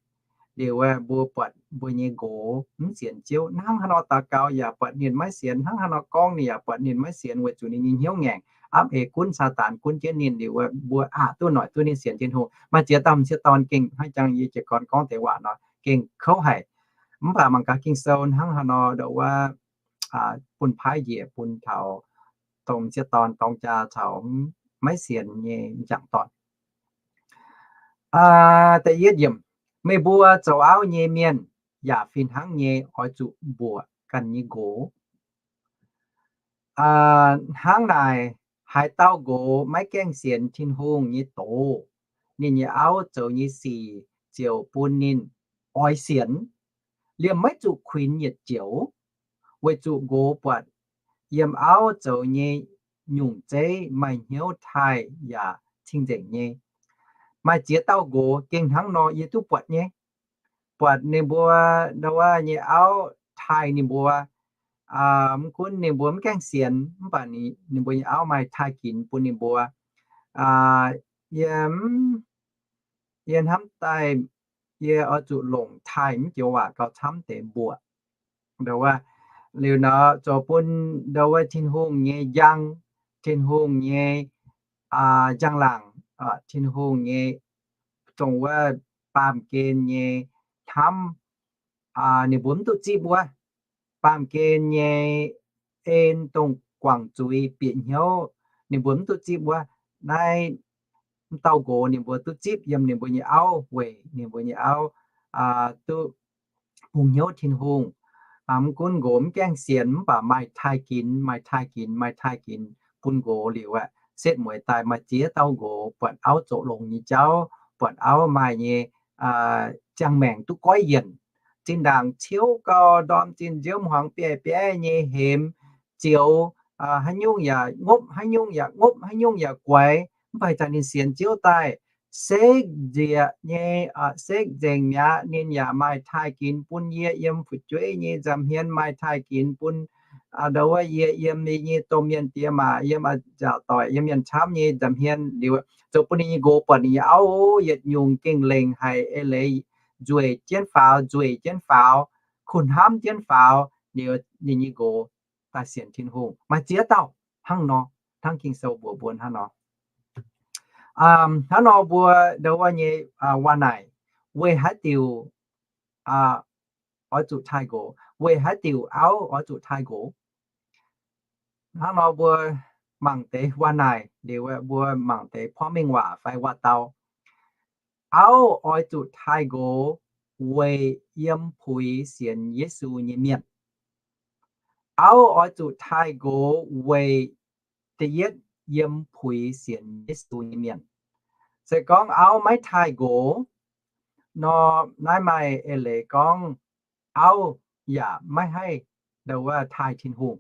liuz wuov mbuo buatc mbuo nyei nqox mv sienx Ziouv. Hnangv haaix nor daux gaux yaac buatc ninh maiv sienx, hnangv haaix nor gorngv ninh yaac buatc ninh maiv sienx, weic zuqc ninh nyei hnyouv ngaengc, aav eix gunv Saadaan gunv jienv ninh liuz, mbuo aqc duqv noic duqv ninh sienx Tin-Hungh. Maaih ziex dauh m'sieqv dorn gengh hnangv jangx yie jiez gorn gorngv deix waac nor gengh kouv haic. Mv baac mangc gaax Ging-Sou hnangv haaix nor ndongc wuov bun paaiv njiec bun taux dongh m'sieqv dorn dorng jaa caux maiv sienx nyei m'jangc dorn. Da'yietv yiemc, meih mbuo zoux auv nyei mienh yaac fih hnangv nyei oix zuqc mbuoqc ganh nyei nqox. Hnangv naaic, haaix dauh nqox maiv gaengh sienx Tin-Hungh nyei doz, ninh nyei auv zoux nyei sic ziouc bun ninh oix sienx, liemh maiv zuqc kuinx yietc joux, weic zuqc nqox buatc yiem auv zoux nyei nyungc zeiv maaih hnyouv taaih yaac cing-nzengc nyei. Maaih ziex dauh nqox gengh hnangv nor yie duqv buatc nyei. Buatc ninh mbuo ndau wuov nyei auv taaih ninh mbuo, mv gunv ninh mbuo mv gaengh sienx, mv baac ninh mbuo nyei auv maaih taaih ginx bun ninh mbuo. Yie, yie hnamv daaih yie oix zuqc longc taaih mv joux waac gauh camv deix mbuoqc. Ndau wuov, liuz nor zoux bun ndau wuov Tin-Hungh nyei njang, Tin-Hungh nyei njang-laangc, Tin-Hungh nyei dongh wuov baamh gen nyei hnamv, ninh mbuo mv duqv zipv wuov. Baamh gen nyei en dongh guangc zuiz bieqc hnyouv, ninh mbuo mv duqv zipv wuov. Naaiv mv dauh nqox ninh mbuo duqv zipv yiem ninh mbuo nyei auv weic ninh mbuo nyei auv duqv bungx hnyouv Tin-Hungh. Mv gunv nqox mv gaengh sienx mv baac maaih taaih ginx, maaih taaih ginx, maaih taaih ginx bun nqox liuz aeqv, setv mueiz daaih maaih ziex dauh nqox buatc auv zoux longx nyei jauv, buatc auv maaih nyei ziangh maengc duqv goiv yienc, zinh ndaangc ciouv gau, ndorm zinh nziouv hmuangx bieiv bieiv nyei hemx, zioux haaix nyungc yaac ngopv, haaix nyungc yaac ngopv, haaix nyungc yaac guaix, mv baac zanc ninh sienx Ziouv daaih, sekv nzieqc nyei, sekv nzengc mi'aqv. Ninh yaac maaih taaih ginx bun yie yiem fu'jueiv nyei nza'hmien, maaih taaih ginx bun ndau wuov yie yiem yie nyei domh mienh diex maac, yiem a'nziaauc doic, yiem mienh camv nyei nza'hmien liuz, zoux bun ninh nyei nqox buatc ninh nyei auv yietc nyungc gengh lengc haic, eix leiz nzueic jienv faaux, nzueic jienv faaux, kuh hnamv jienv faaux, liuz ninh nyei nqox daaih sienx Tin-Hungh. Maaih ziex dauh hnangv nor, hnangv Ging-Sou mbuox mbuo hnangv nor. Hnangv nor mbuo ndau wuov nyei waac naaic, weic haaix diuc oix zuqc taaih nqox, weic haaix diuc auv oix zuqc taaih nqox? Hnangv nor mbuo mangc deix waac naaic liuz, mbuo mangc deix porv mengh waac fai waac-dau. Auv oix zuqc taaih nqox weic yiem puix sienx Yesu nyei mienh. Auv oix zuqc taaih nqox weic da'yietv yiem puix sienx Yesu nyei mienh. Se gorngv auv maiv taaih nqox nor, naaiv maaih eix leiz gorngv auv yaac maiv haih ndau wuov taaih Tin-Hungh.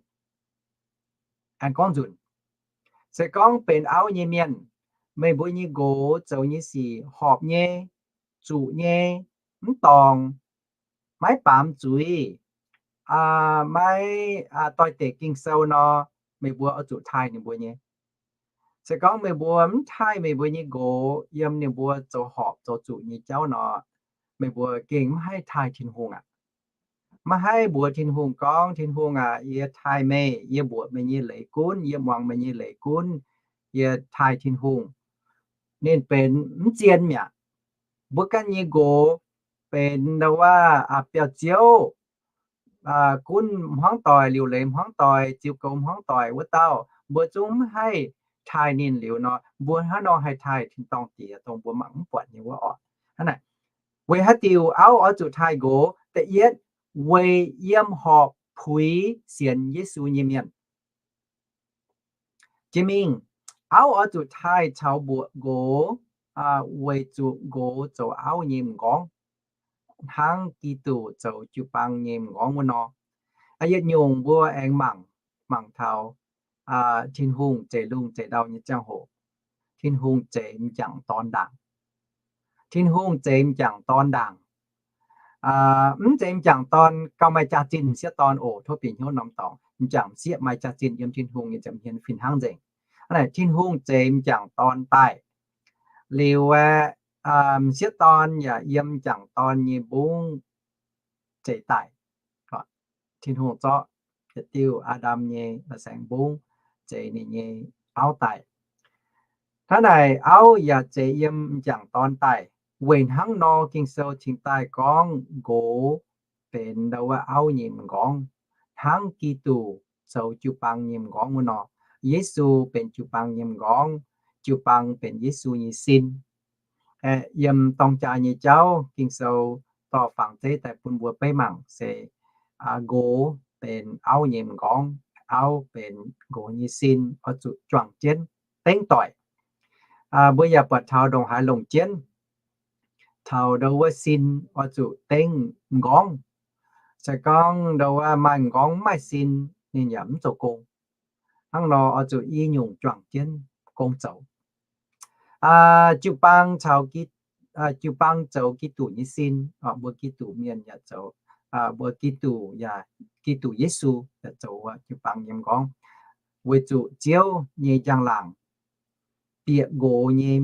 Aengx gorngv nzunc, se gorngv benx auv nyei mienh, meih mbuo nyei nqox zoux nyei sic horpc nyei, zuqc nyei, mv dorngc, maiv baamz zuiz, maiv doix-dekc Ging-Sou nor, meih mbuo oix zuqc taaih ninh mbuo nyei. Se gorngv meih mbuo mv taaih meih mbuo nyei nqox yiem ninh mbuo zoux horpc zoux zuqc nyei jauv nor, meih mbuo gengh mv haih taaih Tin-Hungh aqv. Maiv haih mbuox Tin-Hungh gorngv, Tin-Hungh aac, yie taaih meih, yie mbuoqc meih nyei leiz gunv, yie muangx meih nyei leiz gunv, yie taaih Tin-Hungh. Ninh benx mv zien mi'aqv. Mbuo ganh nyei nqox benx ndau wuov biauv-ziouv, gunv hmuangv doic, liuc leiz hmuangv doic, ziux goux hmuangv doic wuov dauh, mbuo zungv mv haih taaih ninh liuz nor, mbuo hnangv nor haih taaih tin-dorngh Diex dongh mbuo mangc mv buatc nyei wuov orqc. Hnangv naaic, weic haaix diuc auv oix zuqc taaih nqox? Da'yietv, weic yiem horpc puix sienx Yesu nyei mienh. Jiex mingh, auv oix zuqc taaih caux mbuoqc nqox, weic zuqc nqox zoux auv nyei m'nqorngv, hnangv Giduc zoux jiu-baang nyei m'nqorngv wuov nor. Yietc nyungc mbuo aengx mangc, mangc taux Tin-Hungh zeix lungh zeix ndau nyei ziangh hoc, Tin-Hungh zeix m'jangc dorn ndaangc. Tin-Hungh zeix m'jangc dorn ndaangc. Mv zeiz m'jangc dorn gauh maaih jaax-zinh m'sieqv dorn oc. Tov bieqc hnyouv norm dorngx, m'jangc m'sieqv maaih jaax-zinh yiem Tin-Hungh nyei nza'hmien fih hnangv nzengc. Hnangv naaic Tin-Hungh zeix m'jangc dorn daaih liuz aeqv, m'sieqv dorn yaac yiem m'jangc dorn nyei mbungv zeix daic. Tin-Hungh zorqv yietc diuh Aa^ndam nyei la'saengx mbungv zeix ninh nyei auv daic. Hnangv naaic auv yaac zeix yiem m'jangc dorn daic. Weic hnangv nor Ging-Sou cingx daaih gorngv nqox benx ndau wuov auv nyei m'nqorngv, hnangv Giduc zoux jiu-baang nyei m'nqorngv wuov nor. Yesu benx jiu-baang nyei m'nqorngv, jiu-baang benx Yesu nyei sin. Aeqv, yiem dorng jaa nyei jauv Ging-Sou dorh fangx zeiv daaih bun mbuo beiv mangc se nqox benx auv nyei m'nqorngv, auv benx nqox nyei sin, oix zuqc juangc jienv dengv doic. Mbuo yaac buatc taux ndongc haaix longc jienv, taux ndau wuov sin oix zuqc dengv m'nqorngv. Se gorngv ndau wuov maaih m'nqorngv mv maaih sin, ninh yaac mv zoux gong. Hnangv nor oix zuqc i nyungc juangc jienv gong zoux. Jiu-baang caux, jiu-baang zoux Giduc nyei sin, mbuo Giduc mienh yaac zoux, mbuo Giduc yaac, Giduc Yesu yaac zoux jiu-baang nyei m'nqorngv, weic zuqc Ziouv nyei njang-laangc bieqc nqox nyei,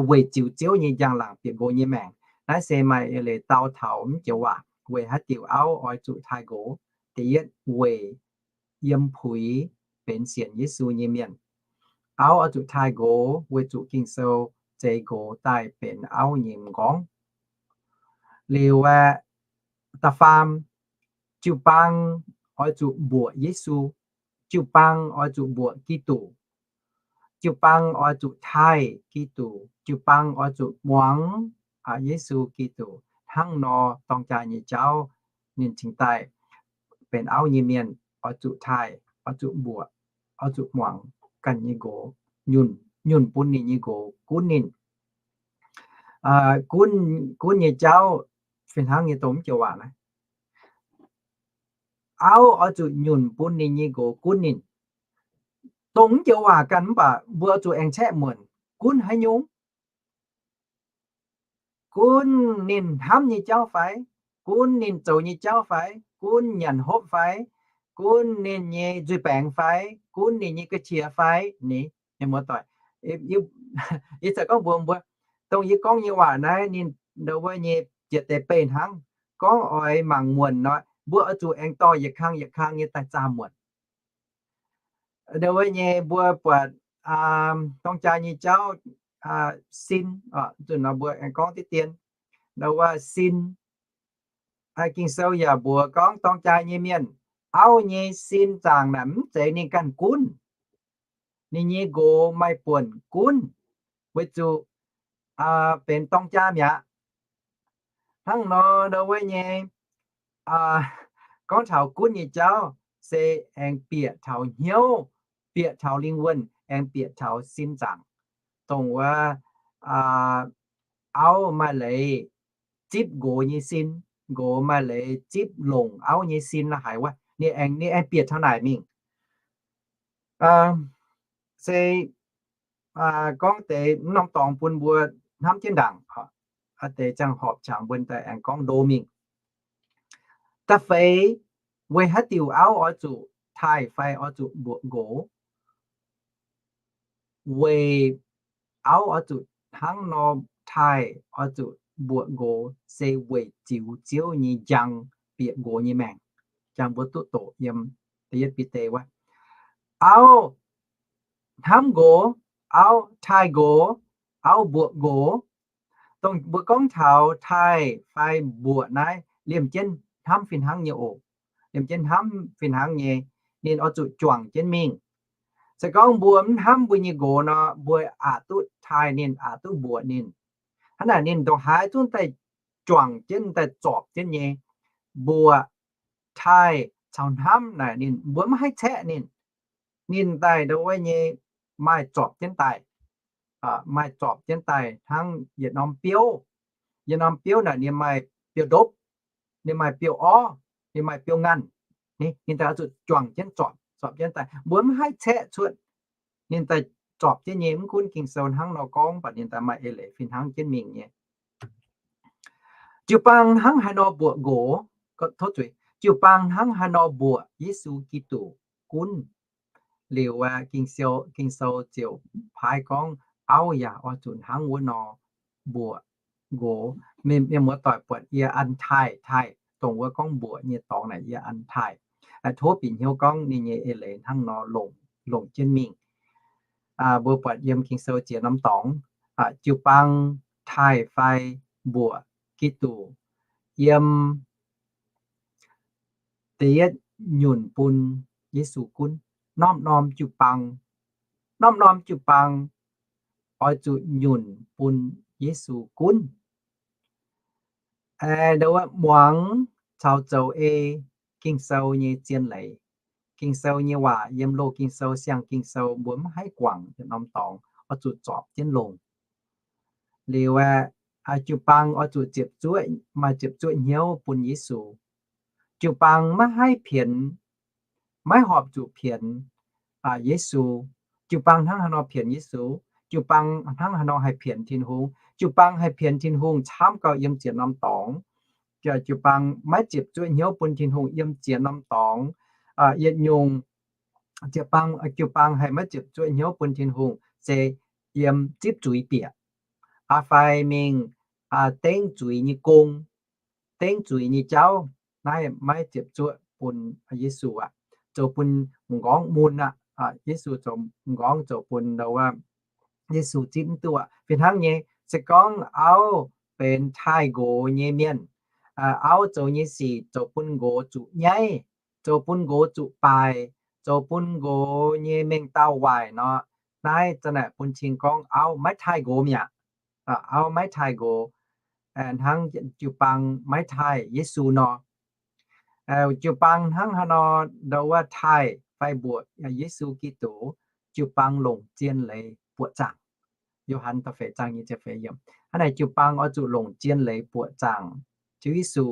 weic ziux Ziouv nyei njang-laangc bieqc nqox nyei maengc. Naaiv se maaih eix leiz dau taux mv joux waac weic haaix diuc auv oix zuqc taaih nqox. Da'yietv weic yiem puix benx sienx Yesu nyei mienh. Auv oix zuqc taaih nqox weic zuqc Ging-Sou zeix nqox daaih benx auv nyei m'nqorngv. Liuz aeqv, da'faam, jiu-baang oix zuqc mbuoqc Yesu. Jiu-baang oix zuqc mbuoqc Giduc. Jiu-baang oix zuqc taaih Giduc. Jiu-baang oix zuqc muangx Yesu Giduc. Hnangv nor dorng jaa nyei jauv ninh cingx daaih benx auv nyei mienh oix zuqc taaih, oix zuqc mbuoqc, oix zuqc muangx ganh nyei nqox, nyunc, nyunc bun ninh nyei nqox gunv ninh. Gunv, gunv nyei jauv fih hnangv nyei dongh mv joux waac naaiv. Auv oix zuqc nyunc bun ninh nyei nqox gunv ninh. Dongh mv joux waac ganh mv baac mbuo oix zuqc aengx caeqv muonc gunv haaix nyungc? Gunv ninh hnamv nyei jauv fai? Gunv ninh zoux nyei jauv fai? Gunv nyanc hopv fai? Gunv ninh nyei nzuih baengx fai? Gunv ninh nyei ga'qiex fai? Ni, mienh muoz-doic, yie, yie caux gorngv mbuox mbuo, dongh yie gorngv nyei waac naaiv ninh ndau wuov nyei jiex deix beih hnangv. Gorngv oix mangc muonc nor, mbuo oix zuqc aengx dorh yietc kang yietc kang nyei daaih zaah muonc. Ndau wuov nyei mbuo buatc dorng jaa nyei jauv, sin, zunh nor mbuo aengx gorngv diqv dien, ndau wuov sin. Ging-Sou yaac mbuox gorngv dorng jaa nyei mienh, auv nyei sin zaangc naaic mv zeiz ninh ganh gunv. Ninh nyei nqox maaih buonc gunv, weic zuqc benx dorng jaa mi'aqv. Hnangv nor ndau wuov nyei, gorngv taux gunv nyei jauv se aengx bieqc taux hnyouv, bieqc taux lingh wuonh, aengx bieqc taux sin zaangc. Dongh wuov auv maaih leiz zipv nqox nyei sin, nqox maaih leiz zipv longc auv nyei sin la'haiz wuov, ninh aengx, ninh aengx bieqc taux naaic mingh. Se gorngv deix mv norm dorngx bun mbuo hnamv jienv ndaangc, deix ziangh horpc qangx mbuo daaih aengx gorngv ndo mingh. Da'feix, weic haaix diuc auv oix zuqc taaih fai oix zuqc mbuoqc nqox? Weic auv oix zuqc hnangv nor taaih, oix zuqc mbuoqc nqox, se weic ziux Ziouv nyei njang bieqc nqox nyei maengc. Jangx mbuo duqv doqc yiem da'yietv Bide wuov, auv hnamv nqox, auv taaih nqox, auv mbuoqc nqox. Dongh mbuo gorngv taux taaih fai mbuoqc naaiv, liemh jienv hnamv fih hnangv nyei oc. Liemh jienv hnamv fih hnangv nyei, ninh oix zuqc juangc jienv mingh. Se gorngv mbuo mv hnamv mbuo nyei nqox nor, mbuo aqc duqv taaih ninh, aqc duqv mbuoqc ninh. Hnangv naaic ninh ndongc haaix zungv daaih juangc jienv, daaih zorpc jienv nyei. Mbuoqc, taaih caux hnamv naaic ninh, mbuo mv haih caeqv ninh. Ninh daaih ndau wuov nyei maaih zorpc jienv daaih, maaih zorpc jienv daaih hnangv yietc norm biouv. Yietc norm biouv naaic ninh maaih biouv-ndopv, ninh maaih biouv-orv, ninh maaih biouv-nganh. Ninh daaih oix zuqc juangc jienv zorpc, zorpc jienv daaih. Mbuo mv haih caeqv cuotv ninh daaih zorpc jienv nyei. Mv gunv Ging-Sou hnangv nor gorngv, mv baac ninh daaih maaih eix leiz fih hnangv jienv mingh nyei. Jiu-baang hnangv haaix nor mbuoqc nqox, tov zuiz, jiu-baang hnangv haaix nor mbuoqc Yesu Giduc gunv. Liuz aeqv, Ging-Sou, Ging-Sou ziouc paaiv gorngv auv yaac oix zuqc hnangv wuov nor mbuoqc nqox. Mienh, mienh muoz-doic, buatc yie an taaih, taaih, dongh wuov gorngv mbuoqc nyei dorngx naaic yie an taaih. Tov bieqc hnyouv gorngv ninh nyei eix leiz hnangv nor longc, longc jienv mingh. Mbuo buatc yiem Ging-Sou ziex norm dorngx, jiu-baang taaih fai mbuoqc Giduc yiem da'yietv nyunc bun Yesu gunv. Norm-norm jiu-baang, norm-norm jiu-baang oix zuqc nyunc bun Yesu gunv. Aengx ndau wuov muangx caux zoux ei Ging-Sou nyei zien leiz. Ging-Sou nyei waac yiem loz Ging-Sou, siang Ging-Sou mbuo maiv haih guangc yietc norm dorngx, oix zuqc zorpc jienv longc. Liuz aeqv, jiu-baang oix zuqc ziepc zuoqv, maaih ziepc zuoqv hnyouv bun Yesu. Jiu-baang maiv haih pienx, maiv horpc zuqc pienx Yesu. Jiu-baang hnangv haaix nor pienx Yesu? Jiu-baang hnangv haaix nor haih pienx Tin-Hungh? Jiu-baang haih pienx Tin-Hungh camv gauh yiem ziex norm dorngx. Jiu-baang maiv ziepc zuoqv hnyouv bun Tin-Hungh yiem ziex norm dorngx. Yietc nyungc, jiu-baang, jiu-baang haih maiv ziepc zuoqv hnyouv bun Tin-Hungh se yiem zipv zuiz bieqc, fai mingh dengv zuiz nyei gong, dengv zuiz nyei jauv. Naaiv maiv ziepc zuoqv bun Yesu aqv. Zoux bun m'nqorngv mun aqv. Yesu zoux m'nqorngv zoux bun ndau wuov Yesu zipv mv duqv aqv. Fih hnangv nyei, se gorngv auv benx taaih nqox nyei mienh, auv zoux nyei sic zoux bun nqox zuqc nyaiv, zoux bun nqox zuqc baaic, zoux bun nqox nyei mengh dauh waaic nor, naaiv za'naaic bun cing gorngv auv maiv taaih nqox mi'aqv. Auv maiv taaih nqox, hnangv jiu-baang maiv taaih Yesu nor. Jiu-baang hnangv haaix nor ndau wuov taaih fai mbuoqc Yesu Giduc, jiu-baang longc zien leiz buoqc zaangc. Yo^han da'feix zaang nyic ziepc feix yiemc. Hnangv naaic jiu-baang oix zuqc longc zien leiz buoqc zaangc Ziouv Yesu,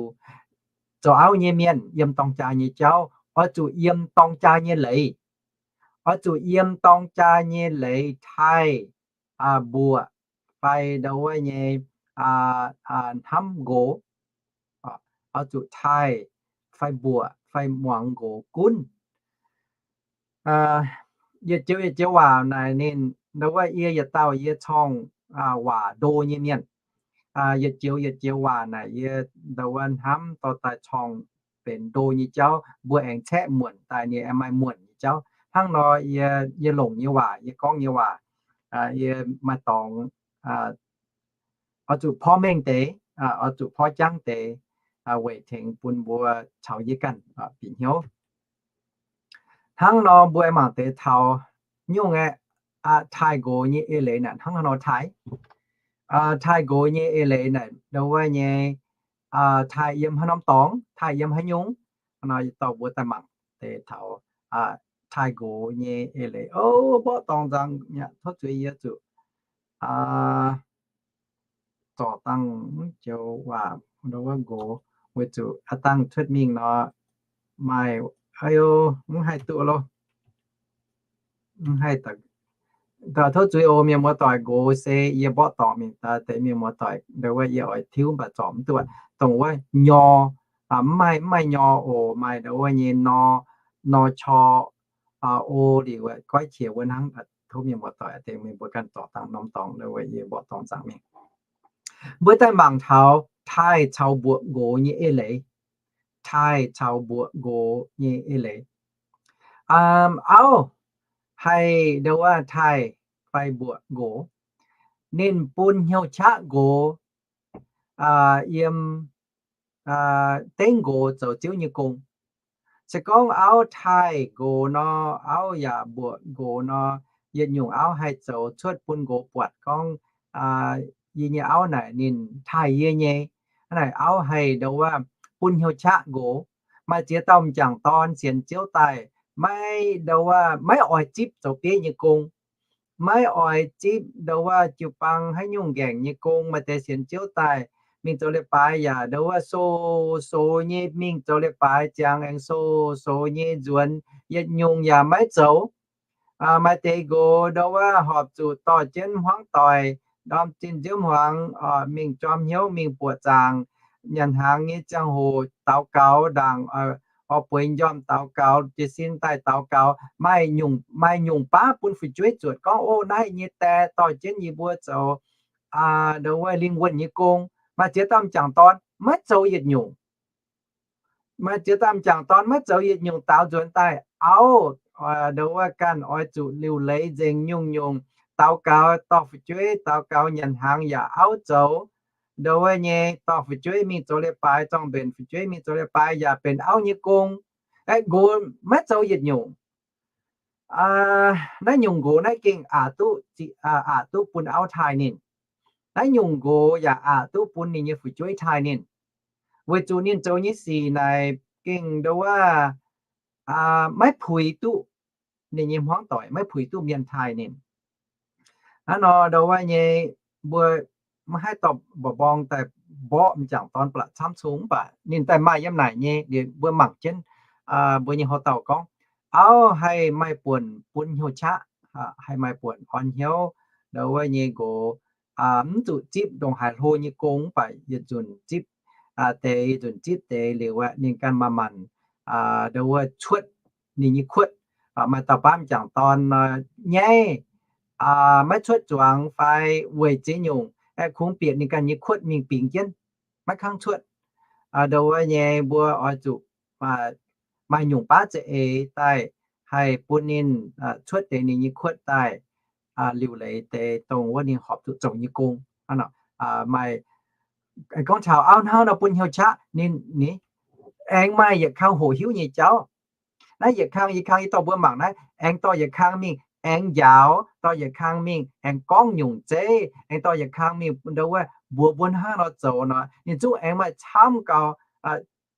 zoux auv nyei mienh yiem dorng jaa nyei jauv oix zuqc yiem dorng jaa nyei leiz. Oix zuqc yiem dorng jaa nyei leiz taaih mbuoqc fai ndau wuov nyei hnamv nqox. Oix zuqc taaih fai mbuoqc fai muangx nqox gunv. Yietc joux yietc joux waac naaic ninh ndau wuov yie yietc dauh yie corngh waac ndo nyei mienh. Yietc joux yietc joux waac naaic yie ndau wuov hnamv dorh daaih corngh benx ndo nyei jauv, mbuo aengx caeqv muonc daaih ninh aengx maaih muonc nyei jauv. Hnangv nor yie, yie longc nyei waac, yie gorngv nyei waac, yie maaih dorngx oix zuqc porv mengh deix, oix zuqc porv jangv deix, weic tengx bun mbuo caux yie ganh bieqc hnyouv. Hnangv nor mbuo aengx mangc deix taux nyungc aeqv, taaih nqox nyei eix leiz naaic hnangv haaix nor taaih. Taaih nqox nyei eix leiz naaic ndau wuov nyei taaih yiem haaix norm dorngx, taaih yiem haaix nyungc. Nor yie dorh mbuo daaih mangc deix taux taaih nqox nyei eix leiz. O, mborqv dorngx nzangc mi'aqv, tov zuiz yie zuqc zorc dangh mv joux waac ndau wuov nqox, weic zuqc aav dangh cuotv mingh nor maaih, aiyo, mv haih duqv loh. Mv haih, tov zuiz oc mienh muoz-doic, nqox se yie mborqv dorngx mingh daaih deix mienh muoz-doic, ndau wuov yie oix tiuv mv baac zorc mv duqv. Dongh wuov nyor, mv maaih, mv maaih nyor oc, maaih ndau wuov nyei nor, nor, cor, o liuz goiv qiex wuov hnangv. Tov mienh muoz-doic deix mienh mbuo ganh zorc dangh norm dorngx, ndau wuov yie mborqv dorngx nzangc mingh. Mbuo daaih mangc taux taaih caux mbuoqc nqox nyei eix leiz. Taaih caux mbuoqc nqox nyei eix leiz. Auv haih ndau wuov taaih fai mbuoqc nqox, ninh bun hnyouv qaqv nqox yiem dengv nqox zoux Ziouv nyei gong. Se gorngv auv taaih nqox nor, auv yaac mbuoqc nqox nor, yietc nyungc auv haih zoux cuotv bun nqox buatc gorngv, yie nyei auv naaic ninh taaih yie nyei. Hnangv naaic auv haih ndau wuov bun hnyouv qaqv nqox. Maaih ziex dauh m'jangc dorn sienx Ziouv daaih, maiv ndau wuov maiv oix zipv zoux bieiv nyei gong, maiv oix zipv ndau wuov jiu-baang haaix nyungc nqaengc nyei gong. Maaih deix sienx Ziouv daaih mingh zoux leiz-baaix yaac ndau wuov sou-sou nyei mingh zoux leiz-baaix, ziangx aengx sou-sou nyei nzuonx, yietc nyungc yaac maiv zoux. Maaih deix nqox ndau wuov horpc zuqc dorh jienv hmuangv doic, ndorm zinh nziouv hmuangx, mingh jorm hnyouv, mingh buoqc zaangc, nyanc hnaangx nyei ziangh hoc daux gaux ndaangc, oix bueix njormh daux gaux, jiez sin daaih daux gaux. Maaih nyungc, maaih nyungc baav bun fu'jueiv zuotc gorngv, o, naaiv nyei die dorh jienv yie mbuo zoux ndau wuov lingh wuonh nyei gong. Maaih ziex dauh m'jangc dorn maiv zoux yietc nyungc. Maaih ziex dauh m'jangc dorn maiv zoux yietc nyungc daaux nzuonx daaih auv, nduov wuov ganh oix zuqc liuc leiz nzengc nyungc-nyungc, daux gaux dorh fu'jueiv, daux gaux nyanc hnaangx yaac auv zoux, nduov wuov nyei dorh fu'jueiv mingh zoux leiz-baaix, zorng-mbenc fu'jueiv mingh zoux leiz-baaix yaac benx auv nyei gong. Aeqv, nqox maiv zoux yietc nyungc. Naaiv nyungc nqox naaiv gengh aqc duqv, aqc duqv bun auv taaih ninh. Naaiv nyungc nqox yaac aqc duqv bun ninh nyei fu'jueiv taaih ninh, weic zuqc ninh zoux nyei sic naaic gengh nduov wuov maiv puix duqv ninh nyei hmuangv doic, maiv puix duqv mienh taaih ninh. Hnangv nor nduov wuov nyei, mbuo maiv haih dorh mba'mborng daaih mborqv m'jangc dorn ba'laqc camv cung, mv baac ninh daaih maaih yiem naaic nyei, mbuo mangc jienv mbuo nyei houx-dauh gorngv, auv haih maaih buonc bun hnyouv qaqv, haih maaih buonc orn hnyouv, nduov wuov nyei nqox mv zuqc zipv ndongc haaix hlo nyei gong, mv baac yietc nzunc zipv deix, yietc nzunc zipv deix liuz aeqv, ninh ganh manc-manc nduov wuov cuotv ninh nyei kuotv. Maaih dauh baav m'jangc dorn nyaiv, maiv cuotv zuangx fai weic ziex nyungc aeqv, kungx bieqc ninh ganh nyei kuotv mingh bingx jienv, maiv kangv cuotv. Nduov wuov nyei mbuo oix zuqc maaih nyungc baav za'eix daaih haih bun ninh cuotv deix ninh nyei kuotv daaih liuc leiz deix dongh wuov ninh horpc zuqc zoux nyei gong. Maaih gorngv taux auv hnangv nor bun hnyouv qaqv ninh, aengx maaih yietc kang hoqc hiuv nyei jauv. Naaiv yietc kang, yietc kang yie dorh mbuo mangc naaiv, aengx dorh yietc kang mingh aengx njaaux, dorh yietc kang mingh aengx gorngv nyungc zeiv, aengx dorh yietc kang mingh nduov wuov mbuox mbuo hnangv nor zoux nor, ninh zungv aengx maaih camv gau.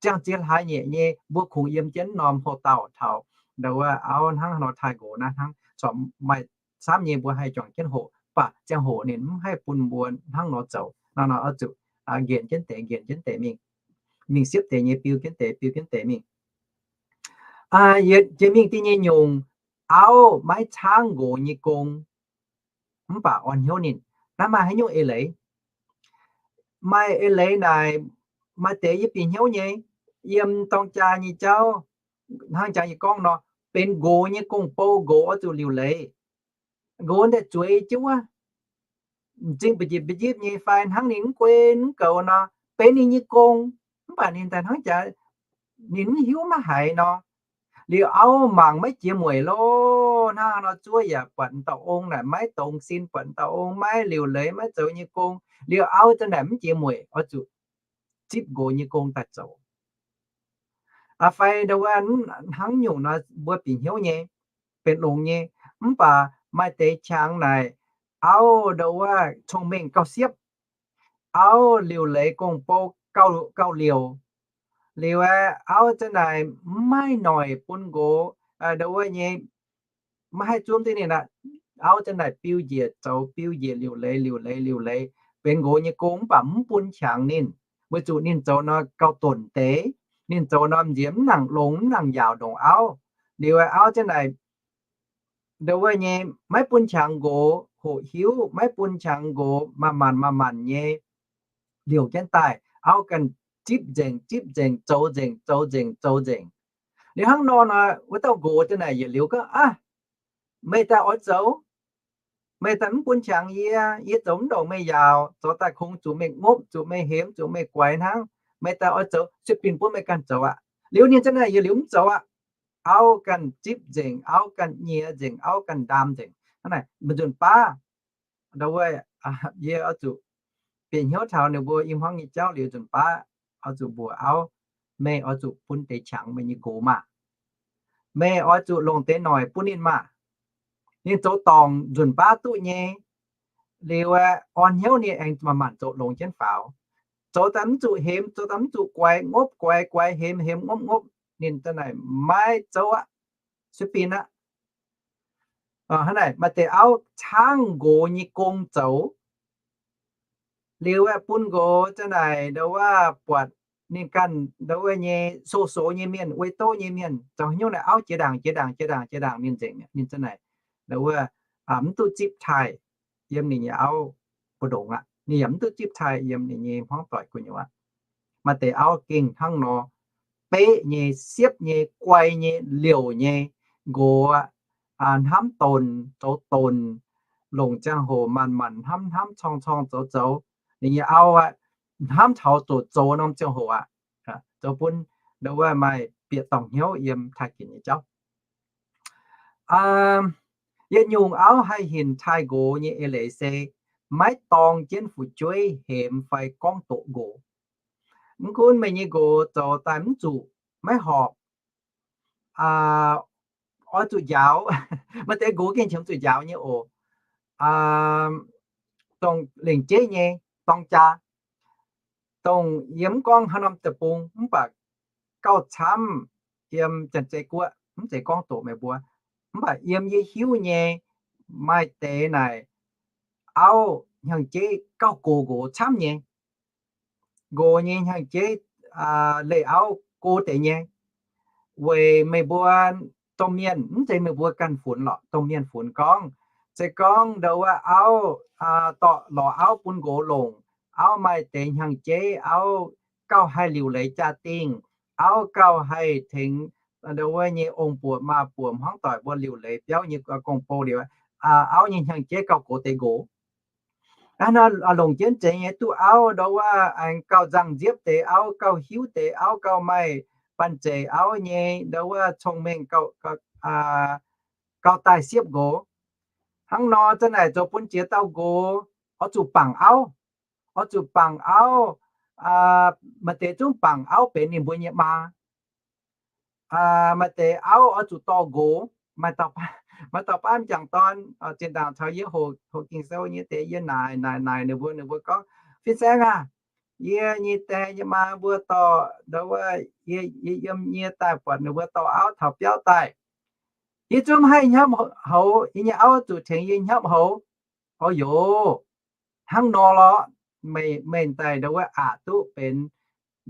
Ziangh ziex hlaax nyeic nyei mbuo kungx yiem jienv norm houx-dauh taux nduov wuov auv hnangv nor taaih nqox naaiv hnangv, corc maaih camv nyei mbuo haih juangc jienv hoqc, mv baac ziangh hoc ninh mv haih bun mbuo hnangv nor zoux. Hnangv nor oix zuqc nqenc jienv deix, nqenc jienv deix mingh, mingh siepv deix nyei, biu jienv deix, biu jienv deix mingh. Yietc jiex mingh da'nyeic nyungc, auv maiv caangv nqox nyei gong, mv baac orn hnyouv ninh. Naaiv maaih haaix nyungc eix leiz? Maaih eix leiz naaic, maaih deix yie bieqc hnyouv nyei, yiem dorng jaa nyei jauv, hnangv jangx yie gorngv nor, benx nqox nyei gong-bou, nqox oix zuqc liuc leiz. Nqox daaih zueiz jienv wuov, m'zing mbu'njipc mbu'njipv nyei fai hnangv ninh mv guei mv goux nor, benx ninh nyei gong, mv baac ninh daaih hnangv jaax ninh mv hiuv maiv haiz nor. Liuz auv mangc maiv jiex mueic lo. Hnangv nor zuov yaac buatc dauh ong naaic maiv dongz sin, buatc dauh ong maiv liuc leiz, maiv zoux nyei gong. Liuz auv za'naaic mv jiex mueic, oix zuqc zipv nqox nyei gong daaih zoux. Fai nduov wuov hnangv nyungc nor mbuo bieqc hnyouv nyei, benx longx nyei, mv baac maaih deix qangx naaic, auv nduov wuov cong-mengh gauh siepv, auv liuc leiz gong-bou gauh liouc. Liuz aeqv, auv za'naaic mv maaih noic bun nqox nduov wuov nyei, maiv haih zuov duqv ninh aqv. Auv za'naaic biu njiec zoux biu njiec, liuc leiz liuc leiz liuc leiz, benx nqox nyei gong mv baac mv bun qangx ninh, weic zuqc ninh zoux nor gauh donc deix. Ninh zoux nor m'nziex mv nangc longx, mv nangc yaauc ndongc auv. Liuz aeqv, auv za'naaic nduov wuov nyei maiv bun qangx nqox hoqc hiuv, maiv bun qangx nqox manc-manc manc-manc nyei liouc jienv daaih. Auv ganh zipv nzengc, zipv nzengc, zoux nzengc, zoux nzengc, zoux nzengc. Liuz hnangv nor nor, wuov dauh nqox za'naaic yietc liuz gorngv, Aav, meih daaih oix zoux? Meih daaih mv bun qangx yie, yie zoux mv ndongc meih yaauc, zoux daaih kungx zuqc meih ngopv, zuqc meih hemx, zuqc meih guaix hnangv. Meih daaih oix zoux, sueih binc bun meih ganh zoux aqv. Liuz ninh za'naaic yietc liuz mv zoux aqv. Auv ganh zipv nzengc, auv ganh nyie nzengc, auv ganh ndaam nzengc. Hnangv naaic, mbuo nzunc baav, nduov wuov, yie oix zuqc bieqc hnyouv taux ninh mbuo i hmuangv nyei jauv liuz nzunc baav, oix zuqc mbuox auv, meih oix zuqc bun deix qangx meih nyei nqox maah! Meih oix zuqc longc deix noic bun ninh maah! Ninh zoux dorngc nzunc baav duqv nyei. Liuz aeqv, orn hnyouv ninh aengx manc-manc zoux longx jienv faaux. Zoux daaih mv zuqc hemx, zoux daaih mv zuqc guaix, ngopv guaix, guaix hemx, hemx ngopv ngopv, ninh za'naaic maiv zoux aqv, sueih binc aqv. Hnangv naaic, maaih deix auv caangv nqox nyei gong zoux. Liuz aeqv, bun nqox za'naaic nduov wuov buatc ninh ganh nduov wuov nyei sou-soux nyei mienh, uei douv nyei mienh, zoux haaix nyungc naaic auv jiex ndaangc, jiex ndaangc, jiex ndaangc, jiex ndaangc ninh nzengc, ninh za'naaic nduov wuov mv duqv zipv taaih yiem ninh nyei auv mbu'ndongx aqv. Ninh yaac mv duqv zipv taaih yiem ninh nyei hmuangv doic gu'nyuoz aqv. Maaih deix auv gengh hnangv nor, beqv nyei, siepv nyei, guai nyei, liouc nyei, nqox aqv, hnamv donc zoux donc, longc ziangh hoc manc-manc hnamv hnamv, corng corng zoux zoux. Ninh nyei auv aqv, hnamv taux zoqc zoux norm ziangh hoc aqv, zoux bun ndau wuov maaih bieqc dorngc hnyouv yiem taaih ginx nyei jauv. Yietc nyungc auv haih hinc taaih nqox nyei eix leiz se maiv dorng jienv fu'jueiv hemx fai gorngv doqc nqox. Mv gunv meih nyei nqox zoux daaih mv zuqc, maiv horpc, oix zuqc njaaux, maaih deix nqox gengh qiemx zuqc njaaux nyei oc. Dongh lengc jeiv nyei dorng jaa, dongh yie mv gorngv haaix norm deic-bung, mv baac gauh camv yiem Janx-Zei Guoqv, mv zeiz gorngv doqc meih mbuo, mv baac yiem yie hiuv nyei maaih deix naaic auv hnyangx-jeiv gauh gox nqox camv nyei. Nqox nyei hnyangx-jeiv leih auv go deix nyei. Weic meih mbuo domh mienh, mv zeiz meih mbuo ganh funx lorqc, domh mienh funx gorngv, se gorngv ndau wuov auv dorh lorz auv bun nqox longc, auv maaih deix hnyangx-jeiv, auv gauh haih liuc leiz jaa-dingh, auv gauh haih tengx ndau wuov nyei ong-buoc maa-buoc hmuangv doic mbuo liuc leiz biauv nyei gong-bou liuz, auv nyei hnyangx-jeiv gauh gox deix nqox. Hnangv nor longc jienv zeiz nyei duqv auv ndau wuov aengx gauh nzangc nziepv deix auv, gauh hiuv deix auv, gauh maaih banh zeic auv nyei ndau wuov cong-mengh gauh daaih siepv nqox. Hnangv nor zanc naaic zoux bun ziex dauh nqox oix zuqc bangc auv, oix zuqc bangc auv. Maaih deix zungv bangc auv benx ninh mbuo nyei maa. Maaih deix auv oix zuqc dorh nqox. Maaih dauh baav m'jangc dorn zinh ndaangc caux yie hoqc Ging-Sou nyei deix, yie naaic naaic naaic ninh mbuo, ninh mbuo gorngv, Fin-saeng aah, yie nyei die nyei maa mbuo dorh ndau wuov, yie yiem nyei daaih buatc ninh mbuo dorh auv taux biauv daaih. Yie zungv mv haih hnyapv houx, yie nyei auv zuqc tengx yie hnyapv houx. O yoc, hnangv nor lorqc. Meih, meih daaih ndau wuov aqc duqv benx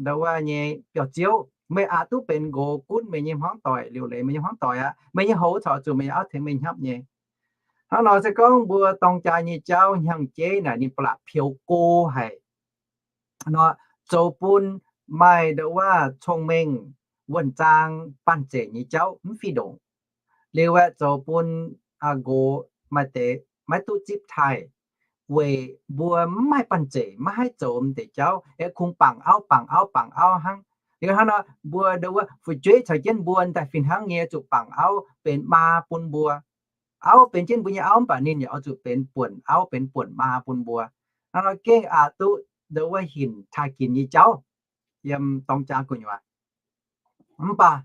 ndau wuov nyei biauv-ziouv, meih aqc duqv benx nqox gunv meih nyei hmuangv doic, liuc leiz meih nyei hmuangv doic aqv. Meih nyei houx corc zuqc meih nyei auv tengx meih hnyapv nyei. Hnangv nor se gorngv mbuo dorng jaa nyei jauv hnyangx-jeiv naaic ninh ba'laqc peux go haic nor, zoux bun maaih ndau wuov cong-mengh, wuonh zaang, banh zeic nyei jauv mv fih ndongc. Liuz aeqv, zoux bun nqox maaih deix maiv duqv zipv taaih, weic mbuo mv maaih banh zeic, maiv haih zoux m'deix jauv, aeqv, kungx bangc auv, bangc auv, bangc auv hnangv. Liuz hnangv nor mbuo ndau wuov fu'jueiv caux jienv mbuo daaih fih hnangv nyei zuqc bangc auv benx maa bun mbuo. Auv benx jienv mbuo nyei auv mv baac ninh yaac oix zuqc benx buonc auv, benx buonc maa bun mbuo. Hnangv nor gengh aqc duqv ndau wuov hinc taaih ginx nyei jauv yiem dorng jaa gu'nyuoz. Mv baac